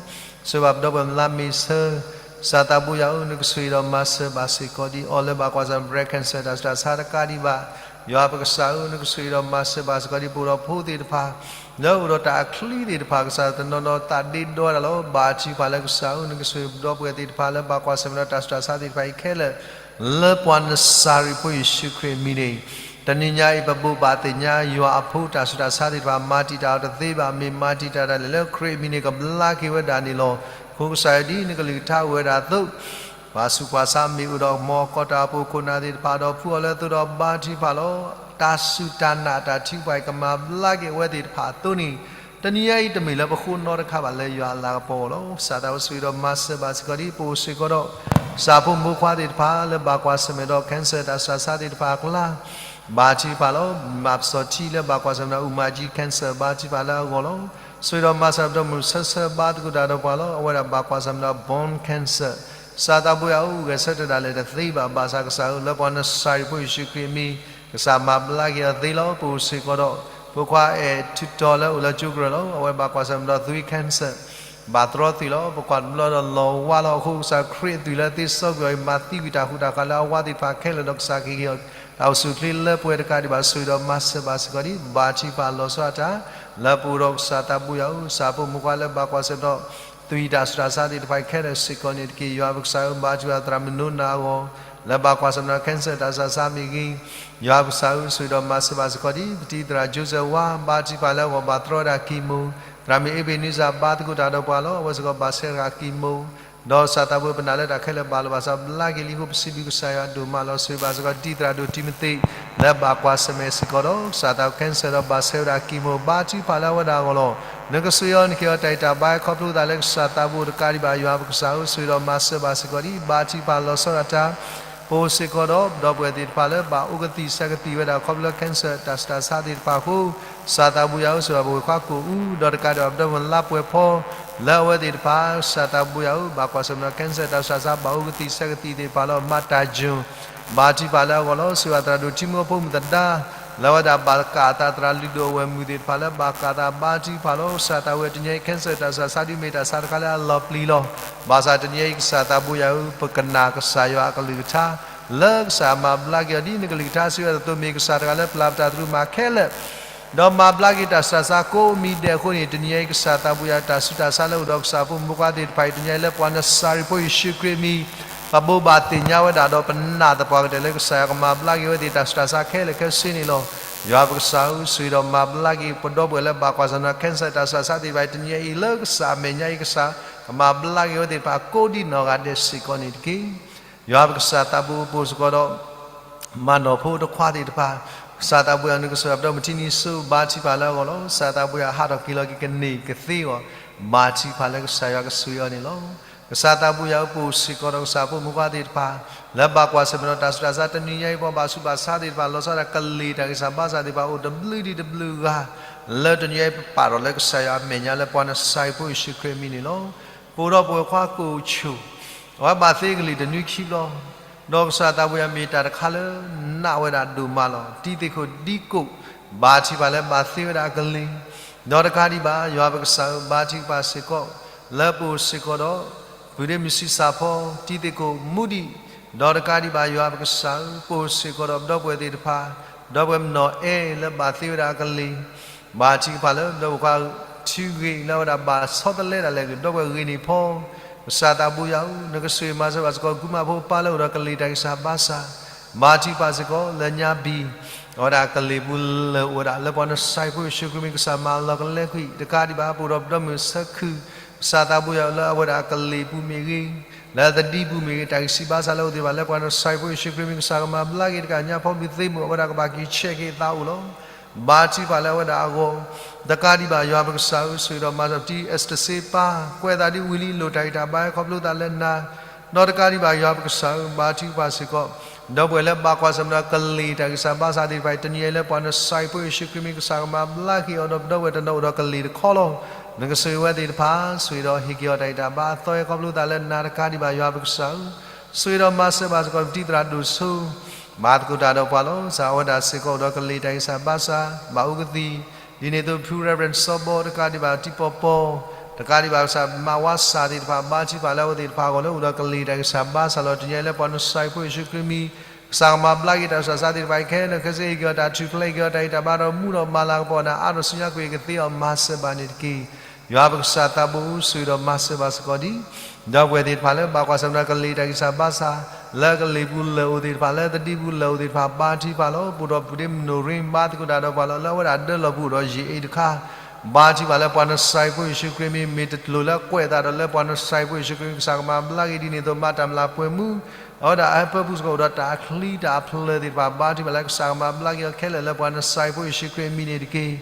ဆိၣ်ဂ့ၤဘၣ်ပဒီပုၢ်ဝဲၢ်မုၢ်လါမ့ၤဆၢ, ကစၢ်သးဘိယွၤဧၢ, နကဆိၣ်ဂ့ၤဒီးမၤစၢၤဘၣ်စ့ၢ်ကီးဒံးအီၤလၢဘၣ်ကွၢ်ဆၢၣ်မဲာ် breast cancer တၢ်ဆူးတၢ်ဆါတကးဒံးဘၣ်, ယွၤပကစၢ်ဧၢ, နကဆိၣ်ဂ့ၤဒီးမၤစၢၤဘၣ်စ့ၢ်ကီးဒံး ပအိၣ်ဒီးဖိသ့ၣ်တဖၣ် လၢအိၣ်ဒီးတၢ်အချံသ့ၣ်တဖၣ် ကစၢ်တနီၤနီၤသးဒ့ဒီဒၣ်လီၤ. ဘါထုကဖၣ်လၢကစၢ်ဧၢ, နကဆိၣ်ဂ့ၤပဒီပုၢ်ဝဲၢ်သ့ၣ်တဖၣ်လၢဘၣ်ကွၢ်ဆၢၣ်မဲာ်ဒီးတၢ်ဆူးတၢ်ဆါသ့ၣ်တဖၣ်အံၤခဲလၢာ် လၢပှၤနစၤရ့းဖိယ့ၣ်ၡူးခရံာ်အမံၤန့ၣ်, တနံၤညါအံၤ ပဘိးဘၣ်သ့ၣ်ညါယွၤအဖိတၢ်ဆူးတၢ်ဆါသ့ၣ်တဖၣ် မၤတံာ်တာ်အီၤတသ့ဘၣ်, မ့ၢ်မၤတံာ်တာ်ဒၣ်လဲာ်လၢခရံာ်အမံၤန့ၣ် ကဘျါက့ၤဝဲဒၣ်န့ၣ်လီၤ. အဃိကစၢ်ယွၤဒ်နကလုၢ်ကထါအိၣ်ဝဲဒၣ်အသိး ပှၤဆူးပှၤဆါမ့ၢ်အိၣ်ဒီးမ်အကီးတၢ်အိၣ်ဖှိၣ်ခိၣ်နၢ်သ့ၣ်တဖၣ်ဒီး ဖှူအီၤလၢအသိးဒီးဘါထုကဖၣ်လီၤ. တၢ်စူၢ်တၢ်နာ်တၢ်ထုကဖၣ်အံၤ ကမၤဘျါက့ၤအဝဲသ့ၣ်တဖၣ်အသိးန့ၣ်, တနံၤညါအံၤတမ့ၢ်လၢပဃိနီတခါဘၣ်လၢယွၤအလၤကပီၤလီၤ. ကစၢ်သးဘိဆိၣ်ဂ့ၤဒီးမၤစၢၤဘၣ်စ့ၢ်ကီးဒံး ပအိၣ်စ့ၢ်ကီးဒီး ကစၢ်ဖိမုၣ်ဖိခွါသ့ၣ်တဖၣ်လၢဘၣ်ကွၢ်ဆၢၣ်မဲာ်ဒီး cancer တၢ်ဆူးတၢ်ဆါသ့ၣ်တဖၣ်အကျါ ဘါထုကဖၣ်လီၤ. မၤပစီၣ်ထံလၢဘၣ်ကွၢ်ဆၢၣ်မဲာ်ဒီး အူမၤကၠံ cancer ဘါထုကဖၣ်လၢအဂီၢ်လီၤ. ဆိၣ်ဂ့ၤဒီးမၤစၢၤပဒီပုၢ်ဝဲၢ်မုၢ်ဆၢဆၢဘါသကိးတၢ်ဒီးပှၤလီၤ. အဝဲဒၣ်ဘၣ်ကွၢ်ဆၢၣ်မဲာ်ဒီး bone cancer ကစၢ်သးဘိယွၤဧၢ, ဂဲၤဆၢထၢၣ်ဒၣ်လဲာ်တသ့ဘၣ်. ဘၣ်ဆၣ်ကစၢ်ဧၢ, လၢပှၤနစၤရ့းဖိယ့ၣ်ၡူးခရံာ်အမံၤ ကစၢ်မၤဘျါက့ၤအီၤသ့လီၤ. ပအိၣ်စ့ၢ်ကီးဒီး ဖိခွါအဲၣ်ထူးတီၤလၢအိၣ်လၢကၠိကရၢၢ်လီၤ. အဝဲဘၣ်ကွၢ်ဆၢၣ်မဲာ်ဒီး သွံ cancer ဘၣ်တြီသွံၣ်လီၤ. ပကွၢ်တဘျီဒီးလီၤဝါလီၤ. အဃိကစၢ်ခရံာ်အသွံၣ်လၢသ့စီကွံာ်အီၤအံၤ မၤသံကွံာ်တၢ်ဃူတၢ်ဃာ်လၢအဝါသ့ၣ်တဖၣ်ခဲလၢာ်ဒီး ကစၢ်ကဟ့ၣ်အီၤ တၢ်အိၣ်ဆူၣ်အိၣ်ချ့လၢပှဲၤတကးဒံးဘၣ်. ဆိၣ်ဂ့ၤဒီးမၤစၢၤဘၣ်စ့ၢ်ကီးဒံး ဘါထုကဖၣ်လီၤဆီဒၣ်တၢ် လၢပအိၣ်ဒီးကစၢ်သးဘိယွၤဧၢ, ကစၢ်ဖိမုၣ်ဖိခွါလၢဘၣ်ကွၢ်ဆၢၣ်မဲာ်ဒီး သွံၣ်တၢ်ဆူးတၢ်ဆါသ့ၣ်တဖၣ်အံၤခဲလၢာ်စ့ၢ်ကီးန့ၣ်တက့ၢ်. ယွၤပကစၢ်ဧၢ, ဘါထုကဖၣ်သရၣ်မုၣ်နိနၤအဂီၢ် လၢဘၣ်ကွၢ်ဆၢၣ်မဲာ်ဒီး cancer တၢ်ဆူးတၢ်ဆါမ့ၢ်ဂ့ၤ, ယွၤပကစၢ်ဧၢ, ဆိၣ်ဂ့ၤဒီးမၤစၢၤဘၣ်စ့ၢ်ကီးဒံး ပတံၤသရၣ် Joseph ဝါ ဘါထုကဖၣ်လၢအဂီၢ် ဘၣ်တြီဝဲဒၣ် chemo, သရၣ်မုၣ် Ebenezer ဘါသကိးတၢ်ဒီးပှၤလီၤ. အဝဲစ့ၢ်ကီးဘၣ်ဆဲးတဂၤ chemo ဒီးကစၢ်သးဘိယွၤ ပနာ်လၢတၢ်ခဲလၢာ်ဘၣ်လီၤဘၣ်စး ဘျါက့ၤလံအဃိ ပစံးဘျုးကစၢ်ယွၤဒိၣ်မးလီၤ. ဆိၣ်ဂ့ၤဘၣ်စ့ၢ်ကီး တံၤသရၣ်ဒိၣ်တံၤမသ့း လၢဘၣ်ကွၢ်ဆၢၣ်မဲာ်စ့ၢ်ကီးဒီး ကစၢ်သးဘိ cancer ဒီးဘၣ်ဆဲးဝဲဒၣ် chemo ဘါထုကဖၣ်လၢအဝဲဒၣ်အဂီၢ်လီၤ. နကဆိၣ်ဂ့ၤအီၤ နကဟ့ၣ်အီၤတၢ်အဲၣ်တၢ်ဘါ ခီဖျိသးလၢကစၢ်သးဘိတကးဒံးဘၣ် ယွၤပကစၢ်ဧၢ ဆိၣ်ဂ့ၤဒီးမၤစၢၤဘၣ်စ့ၢ်ကီးဒံး ဘါထုကဖၣ်လီၤဆီဒၣ်တၢ် ပအိၣ်စ့ၢ်ကီးဒီး ဒီပုၢ်ဝဲၢ်သ့ၣ်တဖၣ်လၢဘၣ်အိၣ်ကသံၣ်ဆဲးကသံၣ်ဝဲဒၣ် ခီဖျိလၢ cancer တၢ်ဆူးတၢ်ဆါသ့ၣ်တဖၣ်အဃိ ကစၢ်သးဘိယွၤဧၢ ဆိၣ်ဂ့ၤပဝဲၢ်ခွါကိာ်အူ ဒီးတကးဒံးဘၣ် ပဒီပုၢ်ဝဲၢ်လါပှဲၤဖီ လၢအဝဲသ့ၣ်တဖၣ် ကစၢ်သးဘိယွၤဧၢ ဘၣ်ကွၢ်ဆၢၣ်မဲာ်ဒီး cancer တၢ်ဆူးတၢ်ဆါ ဘၣ်အိၣ်ကသံၣ်ဆဲးကသံၣ်သ့ၣ်တဖၣ်လၢ မၤတၢ်ယိၣ် ဘါထုကဖၣ်လၢအဂီၢ်လီၤ. ဆိၣ်ဂ့ၤဘၣ်သရၣ်ဒိၣ်တံၤမသ့းအဖိမုၣ်သဒါ လၢအဝဲဒၣ်ဘၣ်ကးအသး သရၣ်လုၢ်ဒိၣ်အဝဲၢ်မုၣ်သ့ၣ်တဖၣ်လၢ ဘၣ်ကးအသး ဘါထုကဖၣ်လီၤ. ကစၢ်သးဘိယွၤ တနံၤအံၤ cancer တၢ်ဆူးတၢ်ဆါ ဒုးမ့ၢ်တၢ်ဆါတခါလၢအလီၤပျံၤလီၤ. ဘၣ်ဆၣ်တနံၤအံၤ ကစၢ်သးဘိယွၤဧၢ ပကနၣ်ကစၢ်ယွၤအကလုၢ်ကထါ လၢကစၢ်မၤဘျါက့ၤအီၤ ဒ်နကလုၢ်ကထါစံးဝဲအသိး မ့ၢ်ကစၢ်တဂၤလၢပျၢ်ပတၢ်သရူးမၤခဲလၢာ် ဒီးမၤဘျါက့ၤတၢ်ဆူးတၢ်ဆါကိးမံၤဒဲးအဃိန့ၣ် တနံၤအံၤ ကစၢ်သးဘိယွၤ တၢ်ဆူးတၢ်ဆါလၢအိၣ်ဒီးကစၢ်ဖိမုၣ်ဖိခွါသ့ၣ်တဖၣ်အံၤ တနံၤအံၤ လၢပှၤနစၤရ့းဖိယ့ၣ်ၡူးခရံာ်အမံၤ ပဘိးဘၣ်သ့ၣ်ညါဝဲဒၣ်ဒီး ပနာ်သပှၢ်ကတၢၢ်လၢကစၢ်ယွၤကမၤဘျါက့ၤအဝဲသ့ၣ်တၢ်ဆူးတၢ်ဆါခဲလၢာ်ခဲဆ့န့ၣ်လီၤ. ယွၤပကစၢ်ဧၢ ဆိၣ်ဂ့ၤဒီးမၤဘျါက့ၤ ပဒီပုၢ်ဝဲၢ်လၢဘၣ်ကွၢ်ဆၢၣ်မဲာ်ဒီး cancer တၢ်ဆူးတၢ်ဆါသ့ၣ်တဖၣ်အံၤ တနံၤအံၤ လၢကစၢ်အမဲာ်ညါအံၤ ကစၢ်ကမၤဘျါက့ၤအဝဲသ့ၣ်တဖၣ်ကိးဒ်နီၢ်ဂၤဒဲးစ့ၢ်ကီးန့ၣ်တက့ၢ်. ယွၤပကစၢ်သးဘိပအိၣ်စ့ၢ်ကီးဒီး မၤနီၢ်ဖိတခွါသ့ၣ်တဖၣ် ကစၢ်သးဘိယွၤ နကဆိၣ်ဂ့ၤပဒီပုၢ်ဝဲၢ်ထံနံၤစိ ဘါထုကဖၣ်လၢအဂီၢ်လီၤ. ကစၢ်သးဘိယွၤ ဟးထီၣ်က့ၤလီၤက့ၤကန့ၢ်ကသ့အီၤ ဘါထုကဖၣ်လၢကစၢ်ယွၤကဆိၣ်ဂ့ၤအီၤန့ၣ်လီၤ. ကစၢ်သးဘိယွၤဧၢ ပအိၣ်စ့ၢ်ကီးဒီးကစၢ်ဖိမုၣ်ဖိခွါသ့ၣ်တဖၣ် လၢဘၣ်ကွၢ်ဆၢၣ်မဲာ်ဒီးတၢ်ဆူးတၢ်ဆါ တနံၤညါအံၤ ပှၤဘၣ်ဆူးဘၣ်ဆါသ့ၣ်တဖၣ် လီၤဆီဒၣ်တၢ်ကလ့ၢ်တၢ်ဂံၢ်စၢ်ဘါစၢ်သ့ၣ်တဖၣ် အိၣ်တဘျုးဒံးတဘျုးဂၤ လၢတနံၤညါအံၤ ပပာ်ထီၣ်လၢကစၢ်ယွၤအမဲာ်ညါလၢပှၤနစၤရ့းဖိယ့ၣ်ၡူးခရံာ်အမံၤန့ၣ်လီၤ. ပအိၣ်ဒီးပဝဲၢ်ခွါကိာ်ဆူၣ် အဝဲဘၣ်သ့ကလံၤတနွံခံဘျီ ဒီးကစၢ်သးဘိယွၤ မ့ၢ်တၢ်တခါလၢနာ်ဝဲဒၣ်ဒိၣ်မးလီၤ. တံၤသကိးဒံကိး ဘါထုကဖၣ်လၢဘၣ်သ့ဝဲဒၣ်အကလ့ၢ် ဒီးတကးဒံးဘၣ် ယွၤပကစၢ်ဧၢ ဘါထုကဖၣ်စ့ၢ်ကီး လၢပအိၣ်စ့ၢ်ကီးဒီး ပုၢ်ဒ့မုၣ်ဆံးစၢ်ဖီ တံၤသကိးမူဒံး ဒီးတကးဒံးဘၣ် ယွၤပကစၢ်ဧၢ ပအိၣ်စ့ၢ်ကီးဒီးပဒီပုၢ်ဝဲၢ်သ့ၣ်တဖၣ် ဒီပုၢ်ဝဲၢ်မနီၢ်အဲၣ်လၢဘၣ်သ့ဝဲဒၣ်အကလ့ၢ် ဘါထုကဖၣ်လၢ ဒီပုၢ်ဝဲၢ်ခွါထုဂ့ၤ လၢအဝဲဒၣ်ဘၣ်ဆီတလဲဒၣ်လဲာ်ဂ့ၤ ဒီပုၢ်ဝဲၢ်ဂ့ၤန့ၢ်ဖီ ကစၢ်သးဘိယွၤဧၢ နကဆိၣ်ဂ့ၤမၤစၢၤဘၣ်စ့ၢ်ကီး ကုမၣ်ဖိပၢ်လၢအိၣ်ဒီးကလ့ၢ်တၢ်ဂံၢ်စၢ်ဘါစၢ် ဘါထုကဖၣ်စ့ၢ်ကီး လၢညါဘံၣ် အဝဲဒၣ်အကလ့ၢ်ပူၤလၢာ်အိၣ်ဝဲဒၣ် လၢပှၤနစၤရ့းဖိယ့ၣ်ၡူးခရံာ်မံၤ ကစၢ်မၤလီၤကလဲကွံာ် တကးဒံးဘၣ် ပအိၣ်ဒီးပဒီပုၢ်ဝဲၢ်မုၣ်ဆၢခုၣ် ကစၢ်သးဘိယွၤဧၢ လၢအဝဲဒၣ်အကလ့ၢ်ပူၤမ့ၢ်ဂ့ၤ လၢအသဒံပူၤမ့ၢ်ဂ့ၤ တၢ်ဂံၢ်ဆံးဘါစၢ်လၢအအိၣ်သ့ၣ်တဖၣ် လၢပှၤနစၤရ့းဖိယ့ၣ်ၡူးခရံာ်မံၤ ကစၢ်ကမၤဘျါက့ၤ တကးညါဖီဘုးသ့မုၢ် အဝဲဒၣ်ကဘၣ်က့ၤဆဲးက့ၤအသးအိၣ်လီၤ. ဘါထုကဖၣ်လၢအဝဲဒၣ်အဂီၢ် တကးဒံးဘၣ် ယွၤပကစၢ်ဧၢ ဆိၣ်ဂ့ၤဒီးမၤစၢၤ တံၤအ့းစတၢ်စ့ပၢ် ကွဲးအသးဒ်ဝံၤလံ လိၣ်တၢ်ဂံၢ်တၢ်ဘါ ခီဖျိသးလၢနၤ ဒီးတကးဒံးဘၣ် ယွၤပကစၢ်ဧၢ ဘါထုကဖၣ်စ့ၢ်ကီး ဒီပုၢ်ဝဲၢ်လၢဘၣ်ကွၢ်ဆၢၣ်မဲာ်ဒီးကလ့ၢ်တၢ်ဂံၢ်စၢ်ဘါစၢ်သ့ၣ်တဖၣ်အံၤ တနံၤအံၤလၢပှၤနစၤရ့းဖိယ့ၣ်ၡူးခရံာ်မံၤ ကစၢ်ကမၤဘျါက့ၤအီၤဒီး ပဒီပုၢ်ဝဲၢ်တနီၤအိၣ်ဒီးကလ့ၢ်တခီလီၤ. နကဆိၣ်ဂ့ၤဝဲသ့ၣ်တဖၣ် ဆိၣ်ဂ့ၤဒီးဟ့ၣ်က့ၤအီၤတၢ်ဂံၢ်တၢ်ဘါအသီ ခီဖျိသးလၢနၤ တကးဒံးဘၣ် ယွၤပကစၢ်ဧၢ ဆိၣ်ဂ့ၤဒီးမၤစၢၤဘၣ်စ့ၢ်ကီး ပတံၤသရၣ်ဒိၣ်စိ မၤသကိးတၢ်ဒီးပှၤလီၤ. စးဝဲဒၣ်စ့ၢ်ကီးအိၣ်ဒီးကလ့ၢ်တၢ်ဂံၢ်စၢ်ဘါစၢ် ဘၣ်အိၣ်ကသံၣ် ဒ်န့ၣ်အသိး ဖု Reverend စီၤဘီ တကးဒံးဘၣ် တံၤပီပီ တကးဒံးဘၣ် ကစၢ်မၤဝါစၢ်သ့ၣ်တဖၣ် ဘါထုကဖၣ်လၢအဝဲသ့ၣ်တဖၣ်အဂီၢ်လၢအိၣ်ဒီးကလ့ၢ်တၢ်ဂံၢ်စၢ်ဘါစၢ်လီၤ. တနံၤအံၤလၢပှၤနစၤရ့းဖိယ့ၣ်ၡူးခရံာ်မံၤ ကစၢ်ကမၤဘျါက့ၤတၢ်ဆူးတၢ်ဆါသ့ၣ်တဖၣ်အံၤခဲလၢာ်ခဲဆ့ ဟ့ၣ်က့ၤအီၤတၢ်ထူၣ်ဖျဲး ဟ့ၣ်က့ၤအီၤတၢ်ဂံၢ်တၢ်ဘါဒီးမူဒီးမၤလၤကပီၤနၤ အါထီၣ်ဆူညါကွံာ်ကသ့အီၤ မၤစၢၤဘၣ်န့ၣ်တက့ၢ်. ယွၤပကစၢ်သးဘိဧၢ ဆိၣ်ဂ့ၤဒီးမၤစၢၤဘၣ်စ့ၢ်ကီးဒံး ဒီပုၢ်ဝဲၢ်သ့ၣ်တဖၣ်လၢဘၣ်ကွၢ်ဆၢၣ်မဲာ်ဒီးကလ့ၢ်တၢ်ဂံၢ်စၢ်ဘါစၢ် လၢကလ့ၢ်ပူၤလၢာ်အိၣ်သ့ၣ်တဖၣ် လၢသဒံပူၤလၢာ်အိၣ်သ့ၣ်တဖၣ် ဘါထုကဖၣ်လီၤ. ပအိၣ်ဒီးပုၢ်ဒ့မုၣ်နိၣ်ရ့ မၤသကိးတၢ်ဒီးပှၤလီၤ လၢအဝဲဒၣ်ဒၢလီၢ်ပူၤအိၣ်ဒီးယံာ်အ့တခါ ဘါထုကဖၣ်လၢပှၤနစၤရ့းဖိယ့ၣ်ၡူးခရံာ်မံၤ မ့ၢ်တလိၣ်လၢကွဲးအသးဒီးလၢပှၤနစၤရ့းဖိယ့ၣ်ၡူးခရံာ်မံၤ ကစၢ်ကမၤဘျါက့ၤဒ်န့ၣ်အသိး မၤတၢ်မျၢ်ပှဲၤမူ အဝဲဒၣ်အဟၢဖၢပူၤစ့ၢ်ကီးအိၣ်ဒီးတၢ်အချံတၢ်အဖျၢၣ်သ့ၣ်တဖၣ် ဘါထုကဖၣ်လၢကစၢ်ကမၤဘျါက့ၤအီၤခဲလၢာ်လၢပှၤနစၤရ့းဖိယ့ၣ်ၡူးခရံာ်အမံၤန့ၣ်တက့ၢ်.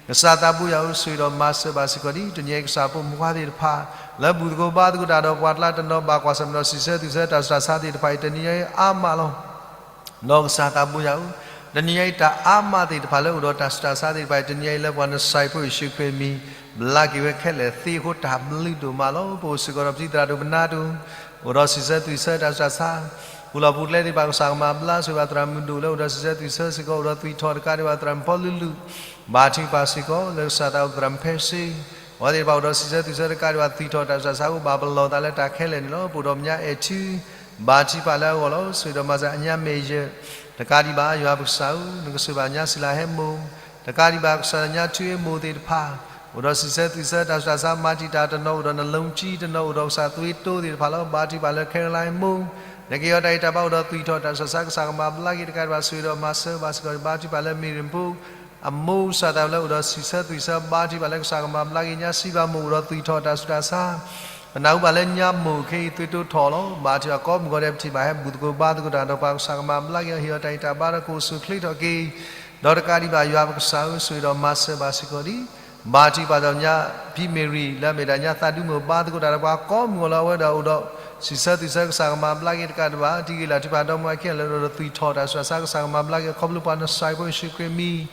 ကစၢ်သးဘိယွၤဧၢ ဆိၣ်ဂ့ၤဒီးမၤစၢၤဘၣ်စ့ၢ်ကီးဒံး တနံၤအံၤကစၢ်ဖိမုၣ်ခွါသ့ၣ်တဖၣ် လၢဘူၣ်သကိးဘါသကိးတၢ်ဒီးပှၤကျါတနီၤ ဘၣ်ကွၢ်ဆၢၣ်မဲာ်ဒီးစံးဆၢသူၣ်ဆၢတၢ်ဆူးတၢ်ဆါသ့ၣ်တဖၣ်အံၤ တနံၤအံၤအါမးလီၤ. ဒီးကစၢ်သးဘိယွၤဧၢ, တနံၤအံၤတၢ်အါမးသ့ၣ်တဖၣ်လၢအိၣ်ဒီးတၢ်ဆူးတၢ်ဆါသ့ၣ်တဖၣ်အံၤ တနံၤအံၤလၢပှၤနစၤရ့းဖိယ့ၣ်ၡူးခရံာ်မံၤ ဘျါက့ၤဝဲခဲလၢာ်သ့အဃိ တၢ်ဘျုးဒိၣ်မးလီၤ. ပအိၣ်စ့ၢ်ကီးဒီးပတံၤသရၣ်ဒိၣ်ပနါတအိၣ်, အိၣ်ဒီးစံးဆၢသူၣ်ဆၢတၢ်ဆူးတၢ်ဆါ, ပူၤလီၢ်ပူၤကျဲသ့ၣ်တဖၣ် ကစၢ်ကမၤဘျါ ဆိၣ်ဂ့ၤဘၣ်သရၣ်မုၣ်ဒိၣ်လၢအိၣ်ဒီးစံးဆၢသူၣ်ဆၢစ့ၢ်ကီး အိၣ်ဒီးသွံၣ်ထီၣ်တကးဒံးဘၣ်သရၣ်မုၣ်ဖီလုၢ်လုၢ်, ဘါထုကဖၣ်စ့ၢ်ကီး လၢကစၢ်သးအိၣ်သရၣ်မုၣ်ဖဲစ့ အဝဲသ့ၣ်တဖၣ်အိၣ်ဒီးစံးဆၢသူၣ်ဆၢတကးဒံးဘၣ်သွံၣ်ထီၣ်တၢ်ဆူးတၢ်ဆါအဃိ ဘၣ်ပလီၢ်သးလၢတၢ်ခဲလၢာ်န့ၣ်လီၤ. ပအိၣ်ဒီးပညါအဲၣ်ထူ ဘါထုကဖၣ်လၢအဂီၢ်လီၤ. ဆိၣ်ဂ့ၤဒီးမၤစၢၤအညါမဲာ်ယဲၢ် တကးဒံးဘၣ် ယွၤပကစၢ်ဧၢ, နကဆိၣ်ဂ့ၤဘၣ်ညါစံလၤဟဲမိၢ်, တကးဒံးဘၣ်ကစၢ်ညါထူအ့မိၢ်သ့ၣ်တဖၣ်, အိၣ်ဒီးစံးဆၢသူၣ်ဆၢတၢ်ဆူးတၢ်ဆါ မၤတံာ်တာ်တနီၤ အိၣ်ဒီးနလီကၠံတနီၤ အိၣ်ဒီးကစၢ်သွံၣ်တိသ့ၣ်တဖၣ်လီၤ. ဘါထုကဖၣ်လၢခဲရလါဟဲမိၢ်, နကဟ့ၣ်အီၤတၢ်ဂံၢ်တၢ်ဘါအိၣ်ဒီးသွံၣ်ထီၣ်တၢ်ဆူးတၢ်ဆါ ကစၢ်ကမၤဘျါက့ၤတကးဒံးဘၣ် ဆိၣ်ဂ့ၤဒီးမၤစၢၤဘၣ်စ့ၢ်ကီး ဘါထုကဖၣ်လၢမ့ၢ်ရ့ၣ်ဖိ အမိၢ်ကစၢ်သးလၢအိၣ်ဒီးစံးဆၢသူၣ်ဆၢ ဘါထုကဖၣ်လၢကစၢ်ကမၤဘျါက့ၤညါစံးဘၣ်မိၢ်အိၣ်ဒီးသွံၣ်ထီၣ်တၢ်ဆူးတၢ်ဆါ ပနၢ်ဟူဘၣ်လၢညါမိၢ်ခဲအံၤ သွံတိထိးလီၤ. ဘါထုကဖၣ် ကိးမုၢ်ဂီၤဒဲး ပထံၣ်ဘၣ်ဟဲဘူၣ်သကိးဘါသကိးတၢ်ဒီးပှၤ, ကစၢ်ကမၤဘျါက့ၤအီၤ, ဟ့ၣ်အီၤတၢ်ဂံၢ်တၢ်ဘါဒီး ကအိၣ်ဆူၣ်အိၣ်ချ့ထီၣ်က့ၤ, ဒီးတကးဒံးဘၣ် ယွၤပကစၢ်ဧၢ, ဆိၣ်ဂ့ၤဒီးမၤစၢၤဘၣ်စ့ၢ်ကီးလံ. ဘါထုကဖၣ်ဒီးညါဖံမ့ၢ်ရံၣ် လၢအမ့ၢ်ဒၣ်ညါသးဒူမုၣ် ဘါသကိးတၢ်ဒီးပှၤကိးမုၢ်ဂီၤလီၤ. အဝဲဒၣ်အိၣ်ဒီးစံးဆၢသွံၣ်ဆၢ ကစၢ်ကမၤဘျါက့ၤတကးဒံးဘၣ်, တံၤဂ့ၤလၢ်ထုကဖၣ်ဒီးမိၢ်အခံဂၤလၢအိၣ်ဒီးသွံၣ်ထီၣ်တၢ်ဆူးတၢ်ဆါ ကစၢ်ကမၤဘျါက့ၤအီၤ ခီဖျိပှၤနစၢ်ယွၤဖိယ့ၣ်ၡူးခရံာ်အမံၤ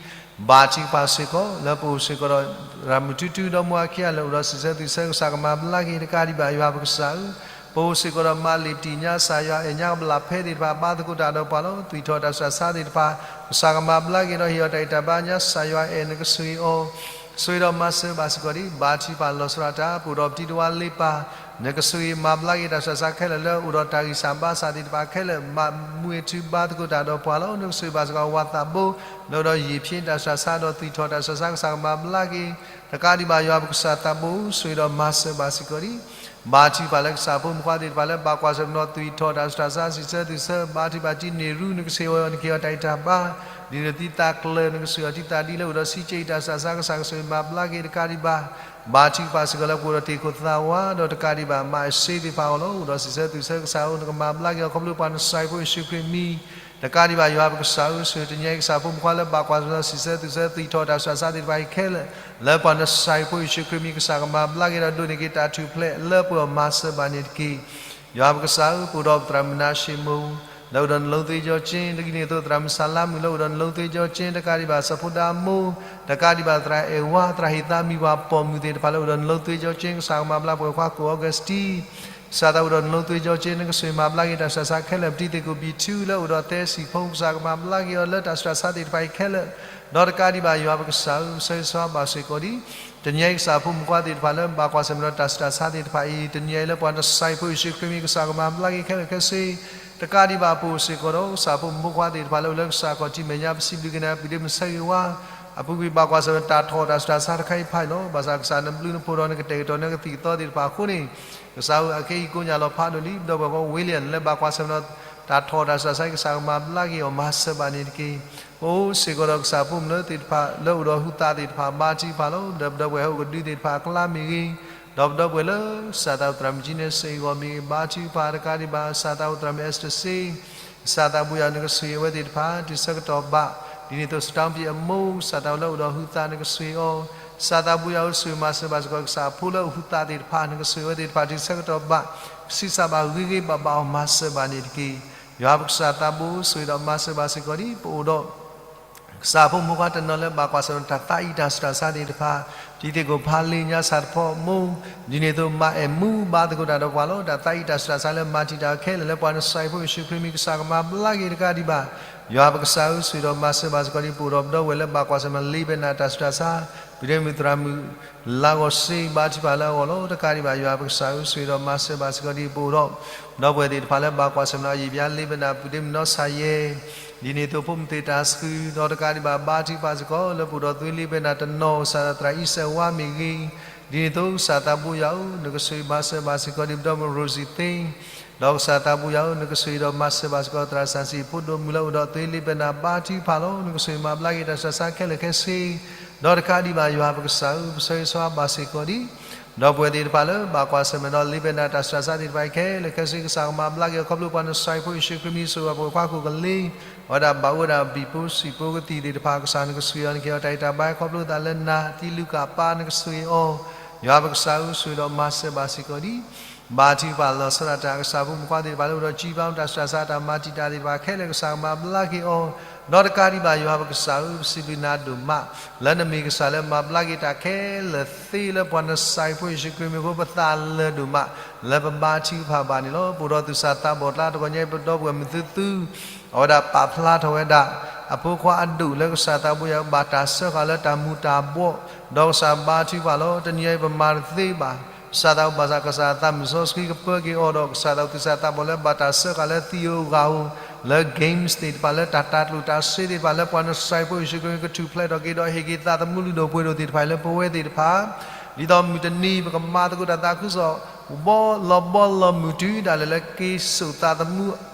ဘါထုကဖၣ်စ့ၢ်ကီး လၢပအိၣ်စ့ၢ်ကီးဒီး ရၤမုၢ်ထူထူဒီးမိၢ်အခံဂၤလၢအိၣ်ဒီးစံးဆၢသွံၣ်ဆၢ ကစၢ်ကမၤဘျါက့ၤတကးဒံးဘၣ် ယွၤပကစၢ်ဧၢ, ပအိၣ်စ့ၢ်ကီးဒီးမၤလ့ၤပတံၢ်ညါကစၢ်ယွၤအဲၣ် ညါကဘျၣ်ဖဲသ့ၣ်တဖၣ် ဘါသကိးတၢ်ဒီးပှၤလီၤ. သွံၣ်ထီၣ်တၢ်ဆူးတၢ်ဆါသ့ၣ်တဖၣ် ကစၢ်ကမၤဘျါက့ၤဒီး ဟ့ၣ်အီၤတၢ်ဂံၢ်တၢ်ဘါ ညါကစၢ်ယွၤအဲၣ် နကဆိၣ်ဂ့ၤအီၤ ဆိၣ်ဂ့ၤဒီးမၤစၢၤဘၣ်စ့ၢ်ကီးလံ. ဘါထုကဖၣ်လီၤဆီဒၣ်တၢ် ပအိၣ်ဒီးပတံၤတဝါလ့ပၢ် နကဆိၣ်ဂ့ၤမၤဘျါက့ၤတၢ်ဆူးတၢ်ဆါခဲလၢာ် လၢအိၣ်ဒီးတၢ်ဂံၢ်စၢ်ဘါစၢ်သ့ၣ်တဖၣ်ခဲလၢာ်, မၤမူအထူဘါသကိးတၢ်ဒီးပှၤလီၤ. နကဆိၣ်ဂ့ၤဘၣ်စ့ၢ်ကီးဝၤသးဘိ လၢအိၣ်ဒီးယံာ်ဖျ့တၢ်ဆူးတၢ်ဆါဒီးသွံၣ်ထီၣ်တၢ်ဆူးတၢ်ဆါ ကစၢ်ကမၤဘျါက့ၤ တကးဒံးဘၣ် ယွၤပကစၢ်သးဘိ ဆိၣ်ဂ့ၤဒီးမၤစၢၤဘၣ်စ့ၢ်ကီးလံ. ဘါထုကဖၣ်လၢကစၢ်ဖိမုၣ်ဖိခွါသ့ၣ်တဖၣ်လၢဘၣ်ကွၢ်ဆၢၣ်မဲာ်ဒီးသွံၣ်ထီၣ်တၢ်ဆူးတၢ်ဆါ စံးဆၢသွံၣ်ဆၢ ဘါထုကဖၣ်တံၤန့ၢ်ရူ နကဆိၣ်ဂ့ၤအီၤ နကဟ့ၣ်အီၤတၢ်ဂံၢ်တၢ်ဘါ, ဒ်န့ၣ်ဒီးတံၤသးကျၢၤ နကဆိၣ်ဂ့ၤအီၤတံၤသးဒ်လၢအိၣ်ဒီးဆံးကဲအံၤတၢ်ဆူးတၢ်ဆါ ကစၢ်ကဆိၣ်ဂ့ၤမၤဘျါက့ၤတကးဒံးဘၣ်. ဘါထုကဖၣ်စ့ၢ်ကီးလၢပအိၣ်ဒီးတံၤသကိးသးဝးဒီးတကးဒံးဘၣ် မၤအၢစ့သ့ၣ်တဖၣ်အဂီၢ်လီၤ. အိၣ်ဒီးစံးဆၢသွံၣ်ဆၢ ကစၢ်ဧၢ နကမၤဘျါက့ၤအီၤ ခီဖျိပှၤနစၢ်ယွၤဖိယ့ၣ်ၡူးခရံာ်အမံၤ တကးဒံးဘၣ် ယွၤပကစၢ်ဧၢ, ဆိၣ်ဂ့ၤတညါအံၤ ကစၢ်ဖိမုၣ်ဖိခွါလၢဘၣ်ကွၢ်ဆၢၣ်မဲာ်ဒီးစံးဆၢသွံၣ်ဆၢ သွံၣ်ထီၣ်တၢ်ဆူးတၢ်ဆါသ့ၣ်တဖၣ်အံၤခဲလၢာ် လၢပှၤနစၢ်ယွၤဖိယ့ၣ်ၡူးခရံာ်အမံၤ ကစၢ်ကမၤဘျါက့ၤဒီးဒိးန့ၢ်က့ၤတၢ်ထူၣ်ဖျဲးလၢပှဲၤအီၤ မၤစၢၤဘၣ်န့ၣ်တက့ၢ်. ယွၤပကစၢ်ဧၢ, ပအိၣ်ဒီးပသရၣ်မုၣ်နၤၡ့မိၣ် လၢအိၣ်ဒီးနလိသ့ကၠီကၠ့, ဒ်န့ၣ်အသိးသရၣ်မုၣ်စၢ်လါမုၣ် လၢအိၣ်ဒီးနလိသ့ကၠီကၠ့, တကးဒံးဘၣ် စီၤဖိဒါမိၢ်, တကးဒံးဘၣ်သရၣ်အဲၣ်ဝါ, သရၣ်ဟ့ၣ်သးမံၤပှၤပိာ်မုၣ်သ့ၣ်တဖၣ်လၢအိၣ်ဒီးနလိသ့ကၠီကၠ့, ကစၢ်ကမၤဘျါပှဲၤခွါကိၣ်အီကူးစတံ ကစၢ်သးအိၣ်ဒီးနလိသ့ကၠီကၠ့, နကဆိၣ်ဂ့ၤမၤဘျါက့ၤတၢ်ဆူးတၢ်ဆါခဲလၢာ်, ပတံၤသကိးဘံၣ်ထူလၢအိၣ်ဒီးသဲစံၣ်ဖိ ကစၢ်ကမၤဘျါက့ၤအီၤလၢတၢ်ဆူးတၢ်ဆါသ့ၣ်တဖၣ်အံၤခဲလၢာ်, ဒီးတကးဒံးဘၣ် ယွၤပကစၢ်ဧၢ, ပဆၢဂ့ၤဆၢဝါဘၣ်စ့ၢ်ကီးလံ. တနံၤအံၤ ကစၢ်ဖိမုၣ်ဖိခွါသ့ၣ်တဖၣ်လၢဘၣ်ကွၢ်ဆၢၣ်မဲာ်ဒီးတၢ်ဆူးတၢ်ဆါသ့ၣ်တဖၣ်အံၤ, တနံၤအံၤလၢပှၤနစၢ်ယွၤဖိယ့ၣ်ၡူးခရံာ်အမံၤ ကစၢ်ကမၤဘျါက့ၤခဲလၢာ်ခဲဆ့, တကးဒံးဘၣ် ပအိၣ်စ့ၢ်ကီးဒီးကစၢ်ဖိမုၣ်ဖိခွါသ့ၣ်တဖၣ်လၢအိၣ်လၢကစၢ်ခီၣ်ထံးမဲာ်ညါ ပစံးဘျုးက့ၤနၤ ပူၤဒ့မုၣ်ဆၢဂ့ၤဝါ အပူၤကွံာ်ဘၣ်ကွၢ်ဆၢၣ်မဲာ်ဒီးတၢ်ထီၣ်တၢ်ဆူးတၢ်ဆါတခါအံၤဖးအံၤလီၤ. ဘၣ်ဆၣ်ကစၢ်နဘျုးနဖှိၣ်ဒီးနကတဲာ်ကတီၤနကသံၣ်ကသီသ့ၣ်တဖၣ်အဃိန့ၣ်, ကစၢ်ဧၢ အခဲအံၤကိးညါလီၤဖးဒိၣ်လံ, ပဒီပုၢ်ဝဲၢ်ကိး William လၢဘၣ်ကွၢ်ဆၢၣ်မဲာ်ဒီးတၢ်ထီၣ်တၢ်ဆူးတၢ်ဆါအံၤ ကစၢ်ကမၤဘျါက့ၤအီၤ မၤစၢၤဘၣ်န့ၣ်တက့ၢ်. ပအိၣ်စ့ၢ်ကီးဒီးကစၢ်ဖိမုၣ်ဖိခွါသ့ၣ်တဖၣ်လၢအိၣ်ဒီးဟုသးသ့ၣ်တဖၣ် ဘါထုကဖၣ်လီၤ. ဒီးပဒီပုၢ်ဝဲၢ်ဟဲအိၣ်ကဒုသ့ၣ်တဖၣ်အကျါမ့ၢ်ဂ့ၤ, ဒီးပဒီပုၢ်ဝဲၢ်လၢကစၢ်သးအိၣ်သရၣ်မုၣ်ကၠံန့ၣ် စ့ၢ်ကီးမ့ၢ်ဂ့ၤ, ဘါထုကဖၣ်တကးဒံးဘၣ် ကစၢ်သးအိၣ်သရၣ်မုၣ် Esther စ့ၢ် ကစၢ်သးဘိယွၤ နကဆိၣ်ဂ့ၤအဝဲသ့ၣ်တဖၣ် တုၤဆၢကတီၢ်ဘၣ်, ဒ်န့ၣ်အသိး စတီပံအမိၢ် ကစၢ်သးအိၣ်လၢအိၣ်ဒီးဟုသး နကဆိၣ်ဂ့ၤအီၤ, ကစၢ်သးဘိယွၤဧၢ ဆိၣ်ဂ့ၤမၤစၢၤဘၣ်စ့ၢ်ကီး ကစၢ်ဖိလၢအိၣ်ဟုသးသ့ၣ်တဖၣ် နကဆိၣ်ဂ့ၤအဝဲသ့ၣ်တဖၣ် တုၤဆၢကတီၢ်ဘၣ်, ကဆံးစၢ်ဘၣ်ဂ့ၤဂ့ၤဘၣ်ဘၣ်အီၤ မၤစၢၤဘၣ်န့ၣ်တက့ၢ်. ယွၤပကစၢ်သးဘိ ဆိၣ်ဂ့ၤဒီးမၤစၢၤဘၣ်စ့ၢ်ကီးလံ. ပအိၣ်ဒီး ကစၢ်ဖိမုၣ်ဖိခွါတနီၤလၢဘၣ်ကွၢ်ဆၢၣ်မဲာ်ဒီးတၢ်သးအံၣ်တၢ်ဆူးတၢ်ဆါသ့ၣ်တဖၣ်, တံၤသကိးဖးလ့ညါ ဆၣ်သဖီမိၢ်, ဒ်န့ၣ်အသိး မါအဲၣ်မူ ဘါသကိးတၢ်ဒီးပှၤလီၤ. တၢ်သးအံၣ်တၢ်ဆူးတၢ်ဆါလၢမၤတံာ်တာ်ခဲလၢာ်လၢပှၤနစၢ်ယွၤဖိယ့ၣ်ၡူးခရံာ်အမံၤ ကစၢ်ကမၤဘျါက့ၤတကးဒံးဘၣ်. ယွၤပကစၢ်ဧၢ ဆိၣ်ဂ့ၤဒီးမၤစၢၤဘၣ်စ့ၢ်ကီးလံ. ပအိၣ်ဒီးပဒီပုၢ်ဝဲၢ်လၢဘၣ်ကွၢ်ဆၢၣ်မဲာ် လ့ဘဲနၤတၢ်ဆူးတၢ်ဆါ, ပုၢ်ဒ့မုၣ်သရၣ်မုၣ် လါဂီၤစ့ ဘါထုကဖၣ်လၢအဂီၢ်လီၤ. တကးဒံးဘၣ် ယွၤပကစၢ်ဧၢ ဆိၣ်ဂ့ၤဒီးမၤစၢၤဘၣ်စ့ၢ်ကီးလံ. ပအိၣ်ဒီး ပဒီပုၢ်ဝဲၢ်သ့ၣ်တဖၣ်လၢဘၣ်ကွၢ်ဆၢၣ်မဲာ်ဒီး ယံာ်ဘျါ လ့ဘဲနၤ ပုၢ်ဒ့မုၣ်နီၢ်ဆၣ်ယဲၢ်, ဒ်န့ၣ်အသိး ဖိမုၣ်သ့ၣ်တၢ်ဆှု ဒီးတကးဒံးဘၣ် ဘါထုကဖၣ်စ့ၢ်ကီး လၢပအိၣ်ဒီးသွ့လ့ဘဲနၤတနီၤ ကစၢ်သရၣ်အံစဲးဝါမ့ၢ်ဂ့ၤ, ဒ်န့ၣ်အသိး ကစၢ်သးဘိယွၤဧၢ နကဆိၣ်ဂ့ၤမၤစၢၤဘၣ်စ့ၢ်ကီးလံ. ပဒီမုၣ်ရိစံသ့ ဒီးကစၢ်သးဘိယွၤဧၢ နကဆိၣ်ဂ့ၤဒီးမၤစၢၤဘၣ်စ့ၢ်ကီး သရၣ်စၣ်စံၣ်ဖိဒိၣ်မုၣ်လၢအိၣ်ဒီးသွ့လ့ဘဲနၤ ဘါထုကဖၣ်လီၤ. နကဆိၣ်ဂ့ၤမၤဘျါက့ၤတၢ်ဆူးတၢ်ဆါခဲလၢာ်ခဲဆ့, ဒီးတကးဒံးဘၣ် ယွၤပကစၢ်ဧၢ ပဆၢဂ့ၤဆၢဝါဘၣ်စ့ၢ်ကီးလံ. ဒီပုၢ်ဝဲၢ်သ့ၣ်တဖၣ်လၢဘၣ်ကွၢ်ဆၢၣ်မဲာ်ဒီး လ့ဘဲနၤတၢ်ဆူးတၢ်ဆါသ့ၣ်တဖၣ်အံၤခဲလၢာ်ခဲဆ့ ကစၢ်ကမၤဘျါက့ၤအီၤ ခီဖျိပှၤနစၢ်ယွၤဖိယ့ၣ်ၡူးခရံာ်အမံၤ ဆိၣ်ဂ့ၤပှၤပိာ်ခွါကိးကလ့, အဝဲဒၣ်ဘၣ်အိၣ်ဝဲဒၣ်ဘံၣ်ဖိစံၣ်ဖိကသံၣ်သ့ၣ်တဖၣ် ကစၢ်နကဆိၣ်ဂ့ၤအီၤ နကဟ့ၣ်အီၤတၢ်ဂံၢ်တၢ်ဘါ ခီဖျိသးလၢနၤ တံၤလူၤကၣ်ပၢ် နကဆိၣ်ဂ့ၤအီၤ, ယွၤပကစၢ်ဧၢ ဆိၣ်ဂ့ၤဒီးမၤစၢၤဘၣ်စ့ၢ်ကီးလံ. ဘါထုကဖၣ်လီၤဆီဒၣ်တၢ် ကစၢ်ဖိမုၣ်ဖိခွါသ့ၣ်တဖၣ်လၢအိၣ်ဒီး ကံဘါတၢ်ဆူးတၢ်ဆါ တၢ်မၤတံာ်တာ်သ့ၣ်တဖၣ်ခဲလၢာ် ကစၢ်ကမၤဘျါက့ၤအီၤ, ဒီးတကးဒံးဘၣ် ယွၤပကစၢ်ဧၢ ပစံးဘျုးနၤဒိၣ်မး လၢနမ့ၢ်ကစၢ်လၢမၤဘျါက့ၤတၢ်ခဲလၢာ်သ့ လၢပှၤနစၢ်ယွၤဖိယ့ၣ်ၡူးခရံာ်အမံၤအဃိ ပသးလၢာ်ဒိၣ်မး လၢပဘါထုကဖၣ်ဘၣ်န့ၣ်လီၤ. ပအိၣ်ဒီးသူၣ်စၢ်သးဘီၣ်ကျါ တဂီၤညါအံၤ ပဒီပုၢ်ဝဲၢ်မုၢ်သုသု အဝဲဒၣ်ပာ်ဖျါထီၣ်ဝဲဒၣ် အဖိခွါအဒိၣ်လၢကစၢ်သးဘိယွၤ ဘၣ်တၢ်စၢဃာ်လၢတၢ်မူၤတၢ်ဘှီး, ဒီးကစၢ်ဘါထုကဖၣ်လီၤ. တနံၤအံၤပမၤတသ့ဘၣ်, ကစၢ်သးဘိဘၣ်ဆၣ် ကစၢ်သးမုၣ်စီဆှံကပၢက့ၤအီၤဒီး ကစၢ်သးအိၣ်သူၣ်စၢ်သးဘီၣ်လၢဘၣ်တၢ်စၢဃာ်လၢသံဧိၤဂၤဧိၤ, လၢ games သ့ၣ်တဖၣ် လၢတၢ်တၤကျိၣ်တၤစ့သ့ၣ်တဖၣ် လၢပှၤနစၢ်ယွၤဖိယ့ၣ်ၡူးခရံာ်ကထူၣ်ဖျဲးထီၣ်က့ၤဒီး ဟ့ၣ်က့ၤသးသမူလုၢ်ဒိၣ်ပှ့ၤဒိၣ်သ့ၣ်တဖၣ်အံၤလၢပဝဲသ့ၣ်တဖၣ် ဒ်သိးမုၢ်တနံၤ ပကမၤသကိးတၢ်သးခုကစီၣ် ဘီလီၤဘီလီၤမုၢ်တုၤဒၣ်လဲာ်လၢက့ၤစိာ်သးသမူ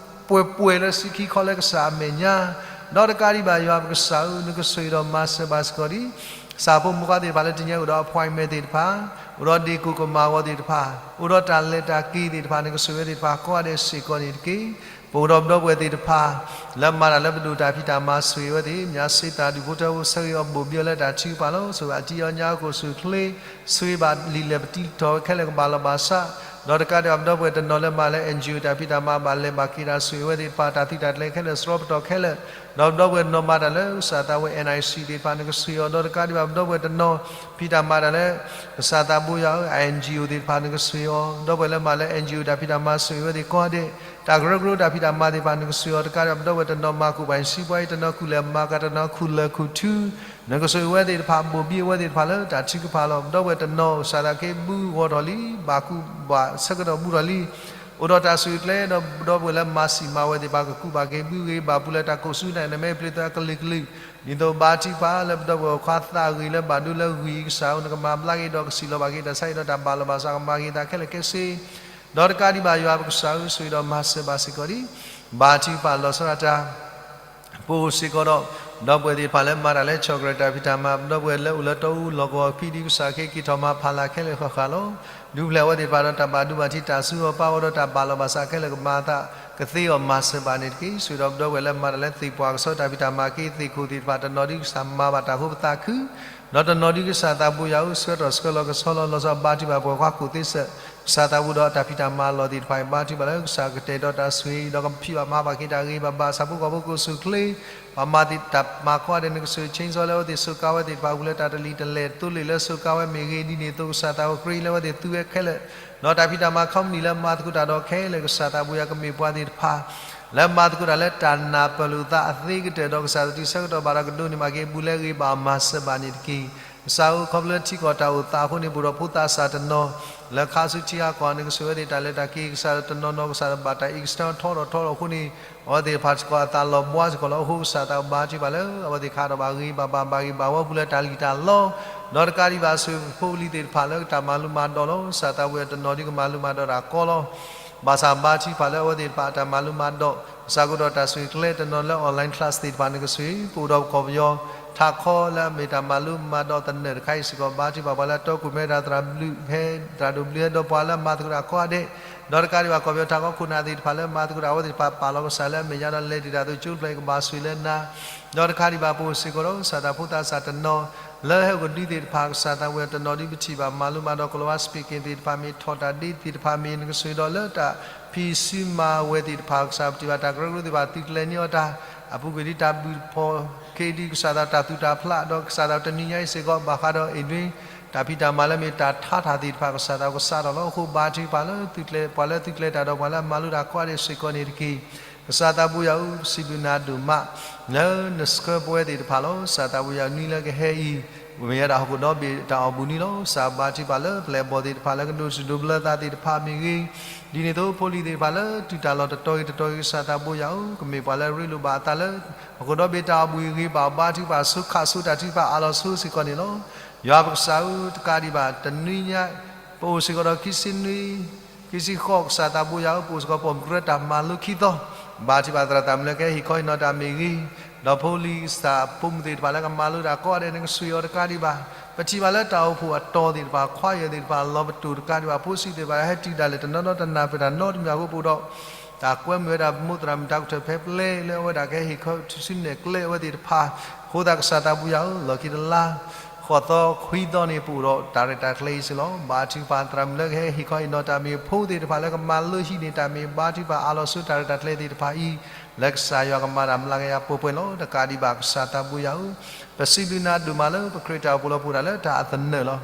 ပှဲၤပှဲၤလၢဆံခံခီလၢကစၢ်အမဲာ်ညါ, ဒီးတကးဒံးဘၣ် ယွၤပကစၢ်ဧၢ နကဆိၣ်ဂ့ၤဒီးမၤစၢၤဘၣ်စ့ၢ်ကီးလံ. ကစၢ်ဖိမုၣ်ဖိခွါသ့ၣ်တဖၣ်လၢတနံၤအံၤအိၣ်ဒီး appointment သ့ၣ်တဖၣ် အိၣ်ဒီးဒ့ၣ်ကိၢ်ကမၣ်ဂီၤသ့ၣ်တဖၣ်, အိၣ်ဒီးတၢ်လဲၤတၢ်က့ၤသ့ၣ်တဖၣ် နကဆိၣ်ဂ့ၤဝဲသ့ၣ်တဖၣ်ကိးဂၤဒဲးစ့ၢ်ကီးန့ၣ်တက့ၢ်. ပအိၣ်ဒီးပဒီပုၢ်ဝဲၢ်သ့ၣ်တဖၣ် လၢမၤတၢ်လၢပဒိၣ်တၢ်ဖံးတၢ်မၤ ဆိၣ်ဂ့ၤဝဲသ့ၣ်, မၠးစ့တၢ်ဒူၣ်ဖိထၢဖိ ဆၢဂ့ၤအီၤဘိၣ်ဘံအီၤလၢတၢ်ထုကဖၣ်လီၤ. ဆိၣ်ဂ့ၤအတံအီညါအခိၣ်ဆူၣ်ချ့, ဆိၣ်ဂ့ၤဘၣ်လံာ်လဲၢ်ပတံထီၣ်ဝဲခဲလၢာ်ကဘၣ်လီၤဘၣ်စး, ဒီးတကးဒံးဘၣ်ပဒီပုၢ်ဝဲၢ်တနီၤလၢမၤလၢ NGO တၢ်ဖံးတၢ်မၤဘၣ်လဲၤဘၣ်က့ၤတၢ် ဆိၣ်ဂ့ၤဝဲသ့ၣ်တဖၣ် တၢ်သုးတၢ်ကျဲၤခဲလၢာ် စရီပတီၢ်ခဲလၢာ်, ဒီးပဒီပုၢ်ဝဲၢ်တနီၤမၤတၢ်လၢကစၢ်သးဝဲ NIC သ့ၣ်တဖၣ် နကဆိၣ်ဂ့ၤအီၤ, ဒီးတကးဒံးဘၣ်ပဒီပုၢ်ဝဲၢ်တနီၤ ဖံးတၢ်မၤတၢ်လၢ ကစၢ်သးဘိယွၤဧၢ NGO သ့ၣ်တဖၣ် နကဆိၣ်ဂ့ၤအီၤ, ပဒီပုၢ်ဝဲၢ်လၢမၤလၢ NGO တၢ်ဖံးတၢ်မၤ ဆိၣ်ဂ့ၤဝဲသ့ၣ်ကိးဂၤဒဲး, တၢ်ကရၢကရိတၢ်ဖံးတၢ်မၤသ့ၣ်တဖၣ် နကဆိၣ်ဂ့ၤအီၤ, တကးဒံးဘၣ်ပဒီပုၢ်ဝဲၢ်တနီၤမၤကူၣ်ပှၤ စံးပှၤအံၤ, တနီၤခူၣ်လဲၤမၤကၤ, တနီၤခူၣ်လဲၤခူၣ်ထု, နကဆိၣ်ဂ့ၤဝဲသ့ၣ်တဖၣ် ဘိၣ်ဘံအဝဲသ့ၣ်တဖၣ်လၢတၢ်ထုကဖၣ်လီၤ. ပဒီပုၢ်ဝဲၢ်တနီၤ ကစၢ်သးက့ၤဘုဂီၢ်ထီၣ်လံ, ဘၣ်ကူဘၣ်ဆၢကတီၢ်ဘူးထီၣ်လံ, အိၣ်ဒီးတၢ်ဆိၣ်ဂ့ၤကျဲဒီး ပဒီပုၢ်ဝဲၢ်လၢမၤစံၣ်မၤဝဲသ့ၣ်တဖၣ် ကကူးဘၣ်က့ၤဘုဂ့ၤ, ဘၣ်ပူၤလၢတၢ်ကိးဆူၣ်န့ၣ် နမ့ၢ်ပျံၤသးကလုာ်ကလုာ်, ဒ်သိးဘါထုကဖၣ်လၢပဒီပုၢ်ဝဲၢ်ခွါသးဂ့ၤလၢဘၣ်ဒိလၢဂံၢ် ကစၢ်ဧၢ နကမၤဘျါက့ၤဒီး ကစံၣ်လီၤဘၣ်က့ၤတၢ်ဆါဟံၣ်ဒီးတၢ်ဘၣ်လီၤဘၣ်စး ကမၤက့ၤသးခဲလၢာ်ခဲဆ့, ဒီးတကးဒံးဘၣ်ယွၤပကစၢ်ဧၢ ဆိၣ်ဂ့ၤဒီးမၤစၢၤဘၣ်စ့ၢ်ကီးဒံး, ဘါထုကဖၣ်လီၤဆီဒၣ်တၢ် ပအိၣ်စ့ၢ်ကီးဒီး ဒီပုၢ်ဝဲၢ်သ့ၣ်တဖၣ်လၢမၤတၢ်လၢ ဆီၣ်ကရၢၣ် တၢ်ဖံးတၢ်မၤ, ပဒီပုၢ်ဝဲၢ်လၢအိၣ်လၢတီအူလီၢ်ကဝီၤဖံးဒံး ကစၢ်ခ့က့ၤထီၣ်မၤဖးလၢ်ခဲလၢာ်ဃၣ်ဃၣ်လီၤ. ဒုးဖျဲးအဝဲသ့ၣ်တဖၣ်ဒီးတၢ်ဘၣ်ဒိဘၣ်ထံး တၢ်ဆူးအီၣ်ပာ်အီၤဒီးတၢ်ဘၣ်လီၤဘၣ်စးခဲလၢာ် ကမၤအသးကသ့အီၤမၤစၢၤဘၣ်န့ၣ်တက့ၢ်. ဆိၣ်ဂ့ၤဒီးပဒီပုၢ်ဝဲၢ်လၢမၤတၢ်လၢသ့ၣ်ပှၢ်ကဆီ တၢ်ဖံးတၢ်မၤက့ၤသ့ၣ်ခိၣ်သ့ၣ်တဖၣ် တနီၤဒုးကစၢ်မၤဘၣ်တၢ်ဖိပသးခု ဒီးတနီၤဒုးကစၢ်သးဘိယွၤဧၢ ဆှၢထီၣ်ဆှၢလီၤကဆီလီၤလီၤဆီ ဘါထုကဖၣ်ပှၤခွါခိၣ်သ့စၢၣ် ကစၢ်သးဘိဒီးတၢ်ဖံးတၢ်မၤလီၢ်သ့ၣ်တဖၣ်အံၤ ဘါထုကဖၣ်လၢကစၢ်ကတဲာ်ဒီးတၢ်ဆိၣ်ဂ့ၤ ဒီးကဖံးဘၣ်မၤဘၣ်က့ၤတၢ်ဂ့ၤဘၣ်ဘၣ် ဆၣ်ဖိကီၢ်ဖိကအိၣ်ဆူၣ်ချ့ ပှၤမၤတၢ်မၤကိးဂၤဒဲး နကဆိၣ်ဂ့ၤဆိၣ်ဂ့ၤလၢအဝဲသ့ၣ်စူးကါဝဲသ့ၣ်တဖၣ် အူလၢတၢ်တလံၤတလဲၢ်သိလ့ၣ်လၢစူးကါဝဲမ့ၢ်ဂ့ၤ ဒ်န့ၣ်အသိးကစၢ်သးအိၣ်ကြ့လၢအဝဲသ့ၣ်သူဝဲခဲလၢာ် ဒီးတၢ်ဖံးတၢ်မၤ company လၢမၤသကိးတၢ်ဒီးခဲလၢာ် ကစၢ်သးဘိယွၤကမ့ၢ်ပှၤသ့ၣ်တဖၣ် လၢမၤသကိးတၢ်လၢတၢ်နၢ်ပၢၢ်လိာ်သးအသ့ကတၢၢ် ဒီးကစၢ်တတုၤဆၢကတီၢ်ဘၣ်ဒီးကဒိးန့ၢ်ဘၣ်က့ၤ ဘူးလဲဂ့ၤဘၣ်မၤစၢၤဘၣ်န့ၣ်တက့ၢ်. ကစၢ်ဧၢ ခီဖျိလၢထံကီၢ်တၢ်အိၣ်သးအဃိန့ၣ် ပအိၣ်ဒီးဖိသးစၢ်တနီၤ လၢခါဆူထံဟးကီၢ် နကဆိၣ်ဂ့ၤဝဲသ့ၣ်တၢ်လဲၤတၢ်က့ၤ ကစၢ်တနီၤနီၤ ကစၢ်ဘၣ်တၢ် accident ထီထီၣ်ထီထီၣ်အဃိန့ၣ် အဝဲသ့ၣ်တဖၣ်စ့ၢ်ကီးအသးလီၤဘှါစ့ၢ်ကီးလီၤ. အဃိကစၢ်သးဘါထုကဖၣ်လၢ အဝဲသ့ၣ်ခးထီၣ်ဘၣ်ဂ့ၤဘၣ်ဘၣ် ဘၣ်ဂ့ၤဘၣ်ဝီပူၤလၢတၢ်လံၣ်တၢ်လီ ဒီးတကးဒံးဘၣ် ဆိၣ်ဂ့ၤဖိလံၤသ့ၣ်တဖၣ်လၢတၢ်မၤလိမၤဒိးလီၤ. ကစၢ်သးဘိယွၤတနီၤဒုးကမၤလိမၤဒိးတၢ်ကီလီၤ. ဘၣ်ဆၣ်ဘါထုကဖၣ်လၢအဝဲသ့ၣ်တဖၣ်တၢ်မၤလိမၤဒိး ကစၢ်ကဒီးတၢ်ဆိၣ်ဂ့ၤကျဲတနီၤလၢ online class သ့ၣ်တဖၣ် နကဆိၣ်ဂ့ၤ ပအိၣ်ဒီးပကီၢ်ပယီၤ ထးခီလၢအမ့ၢ်တၢ်မၤလိမၤဒိးသနၢၣ်တခါအံၤစ့ၢ်ကီး ဘါထုကဖၣ်ပှၤလၢအတီခိၣ်မဲ တၢ်သရၣ်ဘျုးဟဲ သရၣ်ဒိၣ်ဘျုးဟဲဒီးပှၤလၢအမၤသကိးတၢ်ကိးဂၤဒဲး ဒီးတကးဒံးဘၣ်ကီၢ်ပယီၤထးခီခိၣ်နၢ်သ့ၣ်တဖၣ်လၢမၤသကိးတၢ်အဝဲသ့ၣ်တဖၣ်ပာ်လီၤကစၢ်လၢအမဲာ်ညါဒီးလဲၤတ့ၢ်တၢ်သိးကၠိတဖျၢၣ်အံၤကဘၣ်ဆိၣ်ဂ့ၤလၢနၤ ဒီးတကးဒံးဘၣ်ပအိၣ်စ့ၢ်ကီးဒီးကစၢ်သးဖိသးစၢ်တနီၤ လၢဟဲအိၣ်ကဒုသ့ၣ်တဖၣ် ကစၢ်သးဝဲတနီၤဒုးပထံၣ်ဘၣ်မၤလိမၤဒိးကလီၤဝါ speaking သ့ၣ်တဖၣ်မ့ၢ် ထီၣ်တၢ်ဒ့သ့ၣ်တဖၣ်မ့ၢ် နကဆိၣ်ဂ့ၤဒီးလၢတၢ်ဖံးစုမၤဝဲသ့ၣ်တဖၣ် ကစၢ်ပထံၣ်ဘၣ်တၢ်ကရၢကရိသ့ၣ်တဖၣ် သုးကျဲၤန့ၢ်အီၤတၢ် အပူၤကွံာ်ဒ်တၢ်ဘျုးဖှိၣ်က့ၤဒ်ကစၢ်သးတၢ်သူၣ်တၢ်ဖျး ဒီးကစၢ်သးတနံၤညါအံၤစ့ၢ်ကီး ဘၣ်ဃးဒီး Adrian တၢ်ဖံးတၢ်မၤလၢမ့ၢ်တၢ်ထါတၢ်သ့ၣ်တဖၣ် ကစၢ်သးကစးထီၣ်လီၤ. အဃိဘါထုကဖၣ်လၢသုးကျဲၤ ပှၤလၢသုးကျဲၤတၢ်ဒီးပှၤလၢအမၤလိတၢ်ကိးဂၤဒဲးစ့ၢ်ကီးန့ၣ်တက့ၢ်. ကစၢ်သးဘိယွၤဧၢ ပစံးဘျုးနၤဒိၣ်မး လၢနဆှၢပဝဲသ့ၣ်တဖၣ်လီၤ. ကစၢ်သးဘိယွၤနွံလၢကဟဲအံၤ မ့ၢ်ဝဲဒၣ်ဟီၣ်ခိၣ်ဒီဘ့ၣ်တၢ်အီၣ်ဘူၣ်နွံလီၤ. ကစၢ်ဘါထုကဖၣ်လၢပျဲၢ်အဘီၣ်သ့ၣ်တဖၣ်လၢကဒိးစူၣ်ဒိးဘျၢသးသ့ၣ်တဖၣ်မ့ၢ်ဂ့ၤ, ဒ်န့ၣ်အသိးဖိလံၤသ့ၣ်တဖၣ်လၢတုၤတၢ်လီၢ်တတီၤဂ့ၤတတီၤဂ့ၤ ကစၢ်သးဘိယွၤဧၢ ကမ့ၢ်ပှၤလၢအရ့လိာ်ဘၣ်အသးလၢ ဟီၣ်ခိၣ်ဒီဘ့ၣ်တၢ်အီၣ်ဘူၣ်အဂ့ၤဘၣ်အီၤ ဘါထုကဖၣ်ဆိခးဆိတၢ်ထုကဖၣ်အးလီၤဆိစ့ၢ်ကီးန့ၣ်လီၤ. ယွၤပကစၢ်ဧၢ တကးဒံးဘၣ် တနွံညါ ပအိၣ်စ့ၢ်ကီးဒီးခံဆံနွံ ခံဆံဃိး ကစၢ်သးဘိယွၤဧၢ ပအိၣ်စ့ၢ်ကီးပိာ်မုၣ်ကရၢတၢ်မၤလိခံသီ, ဘါထုကဖၣ်သရၣ်သးမုၣ်လၢကဟဲဟ့ၣ်ခီဟ့ၣ်နီၤတၢ်မ့ၢ်ဂ့ၤ, ဒီးဖိလံၤကစၢ်ပိာ်မုၣ်သ့ၣ်တဖၣ်လၢကမၤလိတၢ်ကိးဂၤဒဲး နကဆိၣ်ဂ့ၤအီၤတကးဒံးဘၣ်, ပထံၣ်ဘၣ်လၢတၢ်အိၣ်ဖှိၣ်အတီၤသ့ၣ်တဖၣ် ခွါယဲၢ်သ့ၣ်တဖၣ် လီၤပတိၢ်တကးဒံးဘၣ် ဖိဆံးသ့ၣ်တဖၣ် ဟဲတုၤဒၣ်လဲာ်တနီၤနီၤတနၢ်ပၢၢ်တၢ်နီတမံၤအဃိ ပအိၣ်ဒီး တၢ်ကွဲမုာ်ဝဲဒၣ်ပမိၢ်သရၣ်မုၣ်တၢ်ကထၢၣ်ဖဲပျဲလၢအဝဲဒၣ်ကဟဲဟ့ၣ်ခီထုးစုနဲၣ်ကျဲအဝဲသ့ၣ်တဖၣ်, အဃိသတးကစၢ်သးဘိယွၤဧၢ လီၢ်ခံတလါ ဃိးသီခွံသီန့ၣ် ပအိၣ်ဒီးတၢ်ရဲၣ်တၢ်ကျဲၤအံၤစ့ၢ်လီၤ. ဘါထုကဖၣ်သရၣ်မုၣ်လၢကဟဲဟ့ၣ်ခီဟ့ၣ်နီၤတၢ်မ့ၢ်ဂ့ၤ ဖိသ့ၣ်တဖၣ်လၢကမၤလိဟံးန့ၢ်တၢ်မ့ၢ်ဂ့ၤ ဘါထုကဖၣ်အးလီၤဆိတၢ်ရဲၣ်တၢ်ကျဲၤသ့ၣ်တဖၣ်အံၤ လၢကစၢ်ယွၤကမၤတၢ်မျးကယၤပှဲၤပှဲၤလီၤ. တကးဒံးဘၣ်ကစၢ်သးဘိယွၤဧၢ, ပစံးဘျုးနၤဒိၣ်မးလၢပခရံာ်တၢ်အိၣ်ဖှိၣ်လီၤပှီၣ်တၢ်လၢတၢ်အသနၢၣ်လီၤ.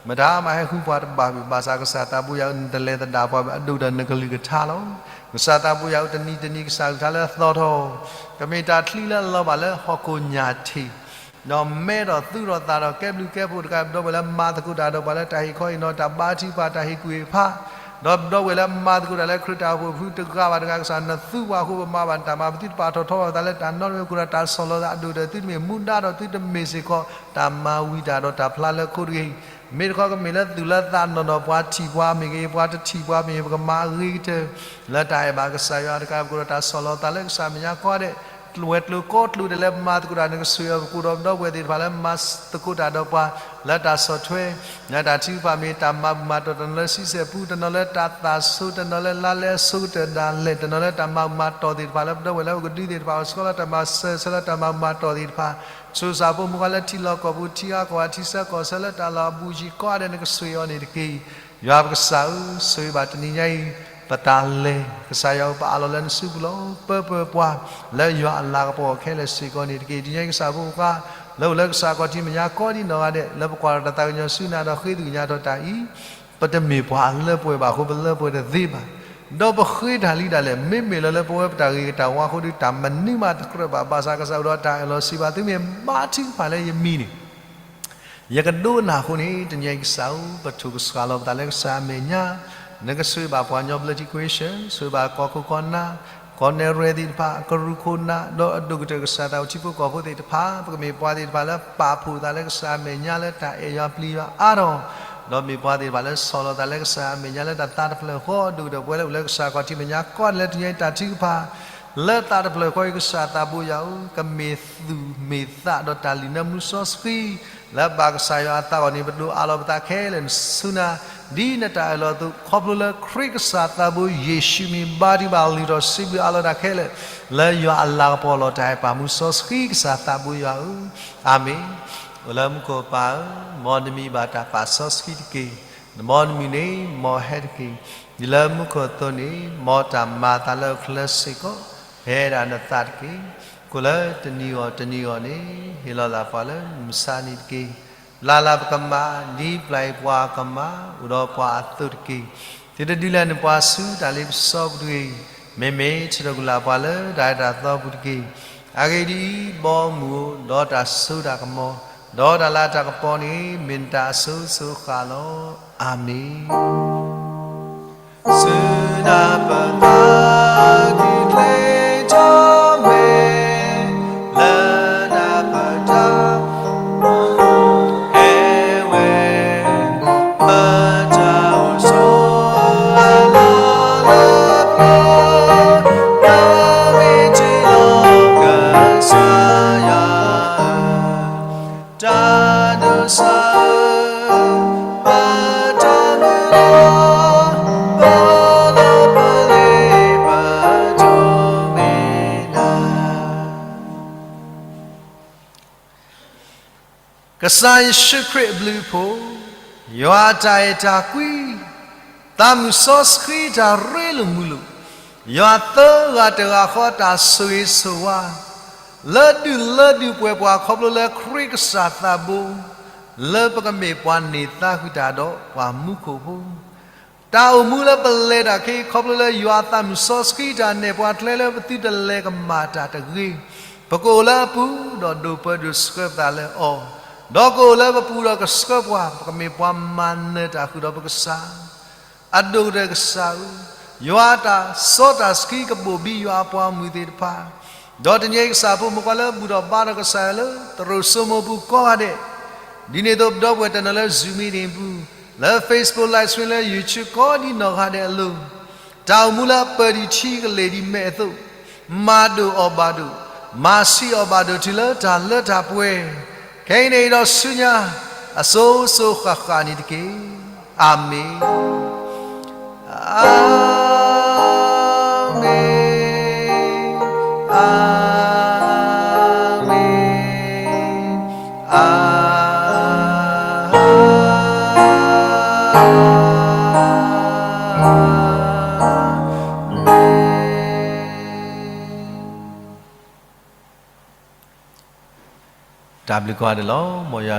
မတၤမးဟဲဃုပှၤတဘၣ်ဘၣ်ဆၣ် ကစၢ်သးဘိယွၤဧၢ နတလဲၤသဒၣ်ပှၤဘၣ် အဒိၣ်ဒီးနကလုၢ်ကထါလီၤ. ကစၢ်သးဘိယွၤဧၢ တနံၤတနံၤကစၢ်ကလုၢ်ကထါလၢအသီထီၣ် ကမ့ၢ်တၢ်ချံလၢအလီၤဘၣ်လၢဟီၣ်ခိၣ်ညၣ်ထံး ဒီးမဲဒီးသူၣ်ထီၣ်သးထီၣ် ကဲဘျုးကဲဖှိၣ်တကး ပဒီပုၢ်ဝဲၢ်လၢမၤသကိးတၢ်ဒီးပှၤလၢတၢ်ဟ့ၣ်ခီဟ့ၣ်နီၤတၢ်ဘါထုကဖၣ်တၢ်ဟ့ၣ်ကူၣ်ဟ့ၣ်ဖး ဒီးပဒီပုၢ်ဝဲၢ်လၢမၤသကိးတၢ်လၢခရံာ်တၢ်အိၣ်ဖှိၣ်ဖုတဂၤဘၣ်တဂၤ ကစၢ်နသူပှၤအဃိပမၤဘၣ်တၢ်မၤ ပသုတပာ်ထီၣ်ထီဘၣ်ပသးလၢတၢ်နီတမံၤ ပကရၢတၢ်ဆီၣ်လီၤသးအဒိၣ်ဒီးသုတမ့ၢ်မူဒါဒီးသုတမ့ၢ်စ့ၢ်ကီး တၢ်မၤဝံၤတၢ်ဒီးတၢ်ဖျါလၢခိတဂ့ၤ မ့ၢ်တခီကမ့ၢ်လၢသူၣ်လၢသးနီၢ်နီၢ် ပှၤထံၣ်ပှၤမ့ၢ်ဂ့ၤ ပှၤတထံၣ်ပှၤမ့ၢ်ဂ့ၤ ပကမၤအဂ့ၤကတၢၢ် လၢတၢ်အဲၣ်ဘၣ်ကစၢ်ယွၤတကး ပကရၢတၢ်ဆီၣ်လီၤသးလၢကစၢ်မဲာ်ညါကိးဂၤဒဲး ဝဲၤကျိၤကိးကျိၤဒဲးလၢပမၤသကိးတၢ် နကဆိၣ်ဂ့ၤအီၤ ပကိးဒီးပဒီပုၢ်ဝဲၢ်သ့ၣ်တဖၣ်လၢမၤသကိးတၢ်ဒီးပှၤ လၢတၢ်ဆီၣ်ထွဲ လၢတၢ်ထုကဖၣ် မ့ၢ်တၢ်မၤဘူၣ်မၤတီၢ် တနီၤလၢဆံဆဲၣ်ပူ တနီၤလၢတၢ်သၣ်ဆိ တနီၤလၢလါလဲအဆိကတၢၢ်ဒၣ်လဲာ် တနီၤလၢတၢ်မၤဘူၣ်မၤတီၢ်သ့ၣ်တဖၣ် လၢပဒီပုၢ်ဝဲၢ်လၢအိၣ်ကဒုသ့ၣ်တဖၣ် အိၣ်ဆှီလၢတၢ်မၤစၢၤ ဆှၢလၢတၢ်မၤဘူၣ်မၤတီၢ်သ့ၣ်တဖၣ် ဆိၣ်ဂ့ၤစၢ်ဖိမုၣ်ခွါလၢထံလီၢ်ကီၢ်ပူၤ ထံဂၤကီၢ်ဂၤ ထံဆၢကီၢ်ဆၢ လၢတၢ်လီၢ်အဘူးအယံၤကိးဂၤဒဲး နကဆိၣ်ဂ့ၤအီၤန့ၣ်တက့ၢ်. ယွၤပကစၢ်ဧၢ, ဆိၣ်ဂ့ၤဘၣ်တနံၤညါအံၤ ပတၢ်လဲၤ ကစၢ်ယွၤဧၢ ပအးလီၤလၢနစုပူၤလီၤ. ပၢပၢပှၤ လၢယွၤအလၤကပီၤခဲလၢာ်စ့ၢ်ကီးန့ၣ်တက့ၢ်. တနံၤညါအံၤကစၢ်ဖိခွါ လၢအိၣ်လၢကစၢ်ခီၣ်ထံးမဲာ်ညါကိးဒံနီၢ်ဂၤဒဲး လၢပကွၢ်တၢ်သးကညီၤဆူနၤဒီးဃ့ကညးထီၣ်တၢ်အံၤ ပတမ့ၢ်ပှၤအလၢပှဲၤဘၣ်အဃိ ပလၢပှဲၤတသ့ဘၣ်. ဒီးပဃ့တၢ်လံဒၣ်လဲာ် မ့မ့ၢ်လၢလၢပဝဲပတၢ်ဂ့ၤကတၢ်ဝါအဃိဒီး တၢ်မနုၤမးတကြၢးဘၣ်. ဘၣ်ဆၣ်ကစၢ်အိၣ်ဒီးတၢ်အၢၣ်လီၤ စံးဘၣ်သုမ့ၢ်ဘါထုကဖၣ်လၢယမံၤန့ၣ် ယကဒိကနၣ်အဃိန့ၣ် တနံၤအံၤကစၢ်ဧၢ, ပထိၣ်ကစှၤလီၤပသးလၢကစၢ်အမဲာ်ညါ, နကဆိၣ်ဂ့ၤဘၣ်ပှၤကညီဘျၢထံခရံာ်စတၢၢ်, ဆိၣ်ဂ့ၤဘၣ်ကီၢ်ခိၣ်ကီၢ်နၢ်, ကီၢ်နဲၣ်ရွဲၣ်သ့ၣ်တဖၣ်, ကရူၢ်ခိၣ်နၢ်, ဒီးအဒိၣ်ကတၢၢ်ကစၢ်သးအိၣ်ထံဖိကီၢ်ဖိသ့ၣ်တဖၣ်, ပကမ့ၢ်ပှၤသ့ၣ်တဖၣ်လၢပာ်ဖှိၣ်သးလၢကစၢ်အမဲာ်ညါလၢတၢ်အဲၣ်ယွၤပျံၤယွၤအါထီၣ်, ဒီးမ့ၢ်ပှၤသ့ၣ်တဖၣ်လၢဆီၣ်လီၤသးလၢကစၢ်အမဲာ်ညါလၢတၢ်သးတဖျၢၣ်ဃီ, အဒိၣ်ကတၢၢ်ပဝဲလၢအိၣ်လၢကစၢ်ခီၣ်ထံးမဲာ်ညါကိးဂၤဒဲးလၢတနံၤအံၤတၢ်ထုကဖၣ် လၢသးတဖျၢၣ်ဃီအံၤ ကစၢ်သးဘိယွၤဧၢ, ကမ့ၢ်သူၣ်မ့ၢ်သးဒီးတၢ်လုၢ်နၢမူစီဆှံ လၢဘၣ်ကစၢ်ယွၤအသးအဂီၢ်န့ၣ် ပဒိးအးလီၤပသးခဲလၢာ်ဆူနၤ ဒ်နတၢ်အၢၣ်လီၤအသိး ခီဖျိလၢခရံာ်ကစၢ်သးဘိယ့ၣ်ၡူးမံၤ ဘါထုကဖၣ်လုၢ်ထီၣ်စံးဘျုးအးလီၤတၢ်ခဲလၢာ် လၢယွၤအလၤကပီၤလီၤတၢ်အဲၣ်ပာ်မူစီဆှံ ကစၢ်သးဘိယွၤဧၢ, အၤမ့ၣ်. အိၣ်လၢမူခိၣ်ပၢ်ဧၢ, မ်နမံၤဘၣ်တၢ်ပာ်စီဆှံတက့ၢ်. နဘီနမုၢ်န့ၣ် မ်ဟဲတက့ၢ်. ဒ်လၢမူခိၣ်အသိးန့ၣ် မ်တၢ်မၤအသးလၢအချၢစ့ၢ်ကီး ဟဲဒၣ်နသးတက့ၢ်. ကိၣ်လၢတနံၤအဂီၢ်တနံၤအဂီၢ်န့ၣ် ဟ့ၣ်လီၤသးပှၤလၢမုၢ်မဆါနံၤတက့ၢ်. ပျၢ်လၢပကမၣ် ဒ်ပျၢ်အံၤပှၤကမၣ် အိၣ်ဒီးပှၤအသိးတက့ၢ်. သုတဒုးလဲၤနုာ်ပှၤဆူတၢ်လ့ပစီပူၤတဂ့ၤ. မ့မ့ၢ် ထုးထီၣ်ကွံာ်လၢပှၤလၢတၢ်အဲၣ်တၢ်သီပူၤတက့ၢ်. အဂ့ၢ်ဒ်အံၤ, ဘီမုၢ်ဧၢ, ဒီးတၢ်စိတၢ်ကမီၤ, ဒီးတၢ်လၤတၢ်ကပီၤန့ၣ် မ့ၢ်နတၢ်အစိၤစိၤဃၣ်ဃၣ်လီၤ. အၤမ့ၣ်. စုနၢ်ပၢၢ်တၢ်ဒုးကျဲထီၣ်မဲာ် လၢနၢ်ပၢၢ်တၢ် ဟဲဝဲ ပတၢ်အိၣ်ဆိးအလီၢ်လၢပျၢၤ တၢ်မ့ၢ်တ့ၢ်လီၤကစၢ်ယွၤဧၢ, တၢ်ဒိးစၢ်ဧၢ, ပတၢ်မုၢ်လီၤ ပလီၢ်ပလ့ၤပဒိးမ့ၢ်နၤ ကစၢ်ယ့ၣ်ၡူးခရံာ်အဘျုးအဖှိၣ်, ယွၤအတၢ်အဲၣ်တၢ်ကွံ, သးမုၢ်စီဆှံတၢ်ရ့လိာ်မုာ်လိာ်, ယွၤသၢဂၤတဂၤဃီတၢ်ဆိၣ်ဂ့ၤဆိၣ်ဝါ, လၢဒုးလၢဒုးပှဲၤပှၤခီဖျိလၢခရံာ်ကစၢ်သးဘိ, လၢပကမ့ၢ်ပှၤန့ၢ်သါဃုာ်တၢ်ဒီးပှၤမူခိၣ်ဖိ တၢ်အိၣ်မူလၢပလဲၤတၢ်ခဲအံၤ ခီဖျိလၢယွၤအသးမုၢ်စီဆှံတၢ်နဲၣ်ပှၤကျဲလၢပသုတလဲၤကမၣ်တၢ်တဂ့ၤ, ပကအိၣ်လၢအပူၤ ဒီးဒိးပၢဒိးဆှၢပသးလၢအီၤ, ဒီးကအိၣ်လၢပပူၤဒီးကဆှၢပှၤ ပကမ့ၢ်ပှၤမၤနၢၤတၢ်ဃုာ်ဒီးပကစၢ် အဒိၣ်ကတၢၢ်ကစၢ်ဧၢ, ယွၤအတၢ်စီတၢ်ဆှံကဘိၣ်ဘံယွၤအပှၤဂီၢ်မုၢ်သ့ၣ်တဖၣ်, ဒီးတနံၤအံၤကစၢ်ဖိမုၣ်ခွါလၢဘူၣ်ထီၣ်ဘါထီၣ်ကစၢ်ယွၤလၢ သရိာ်စိမိၤပူၤကိးဂၤဒဲး, ဒ်န့ၣ်အသိးပဒီပုၢ်ဝဲၢ်တနီၤလၢ Zoom meeting ပူၤ, လၢ Facebook Live Stream လၢ YouTube ကိးဒံနီၢ်ဂၤဒဲးအလိၤ, တၢ်အိၣ်မူလၢအပၢၢ်ဒံးထံကလ့ၢ်ဒံးမဲာ်အသိး, မၤဒိၣ်အီၣ်ဘၣ်ဒိၣ်, မၤဆံးအီၣ်ဘၣ်ဒိၣ်တုၤလၢတၢ်လၢတၢ်ပှဲၤ, ခဲအံၤန့ၣ်ဒီးဆူညါ အစိၤစိၤဃၣ်ဃၣ်န့ၣ်တက့ၢ်. အၤမ့ၣ်, အၤမ့ၣ်, အၤမ့ၣ်, အၤမ့ၣ်. တၢ်ဘျုးကိးဂၤဒဲးလီၤ. မ်ယွၤ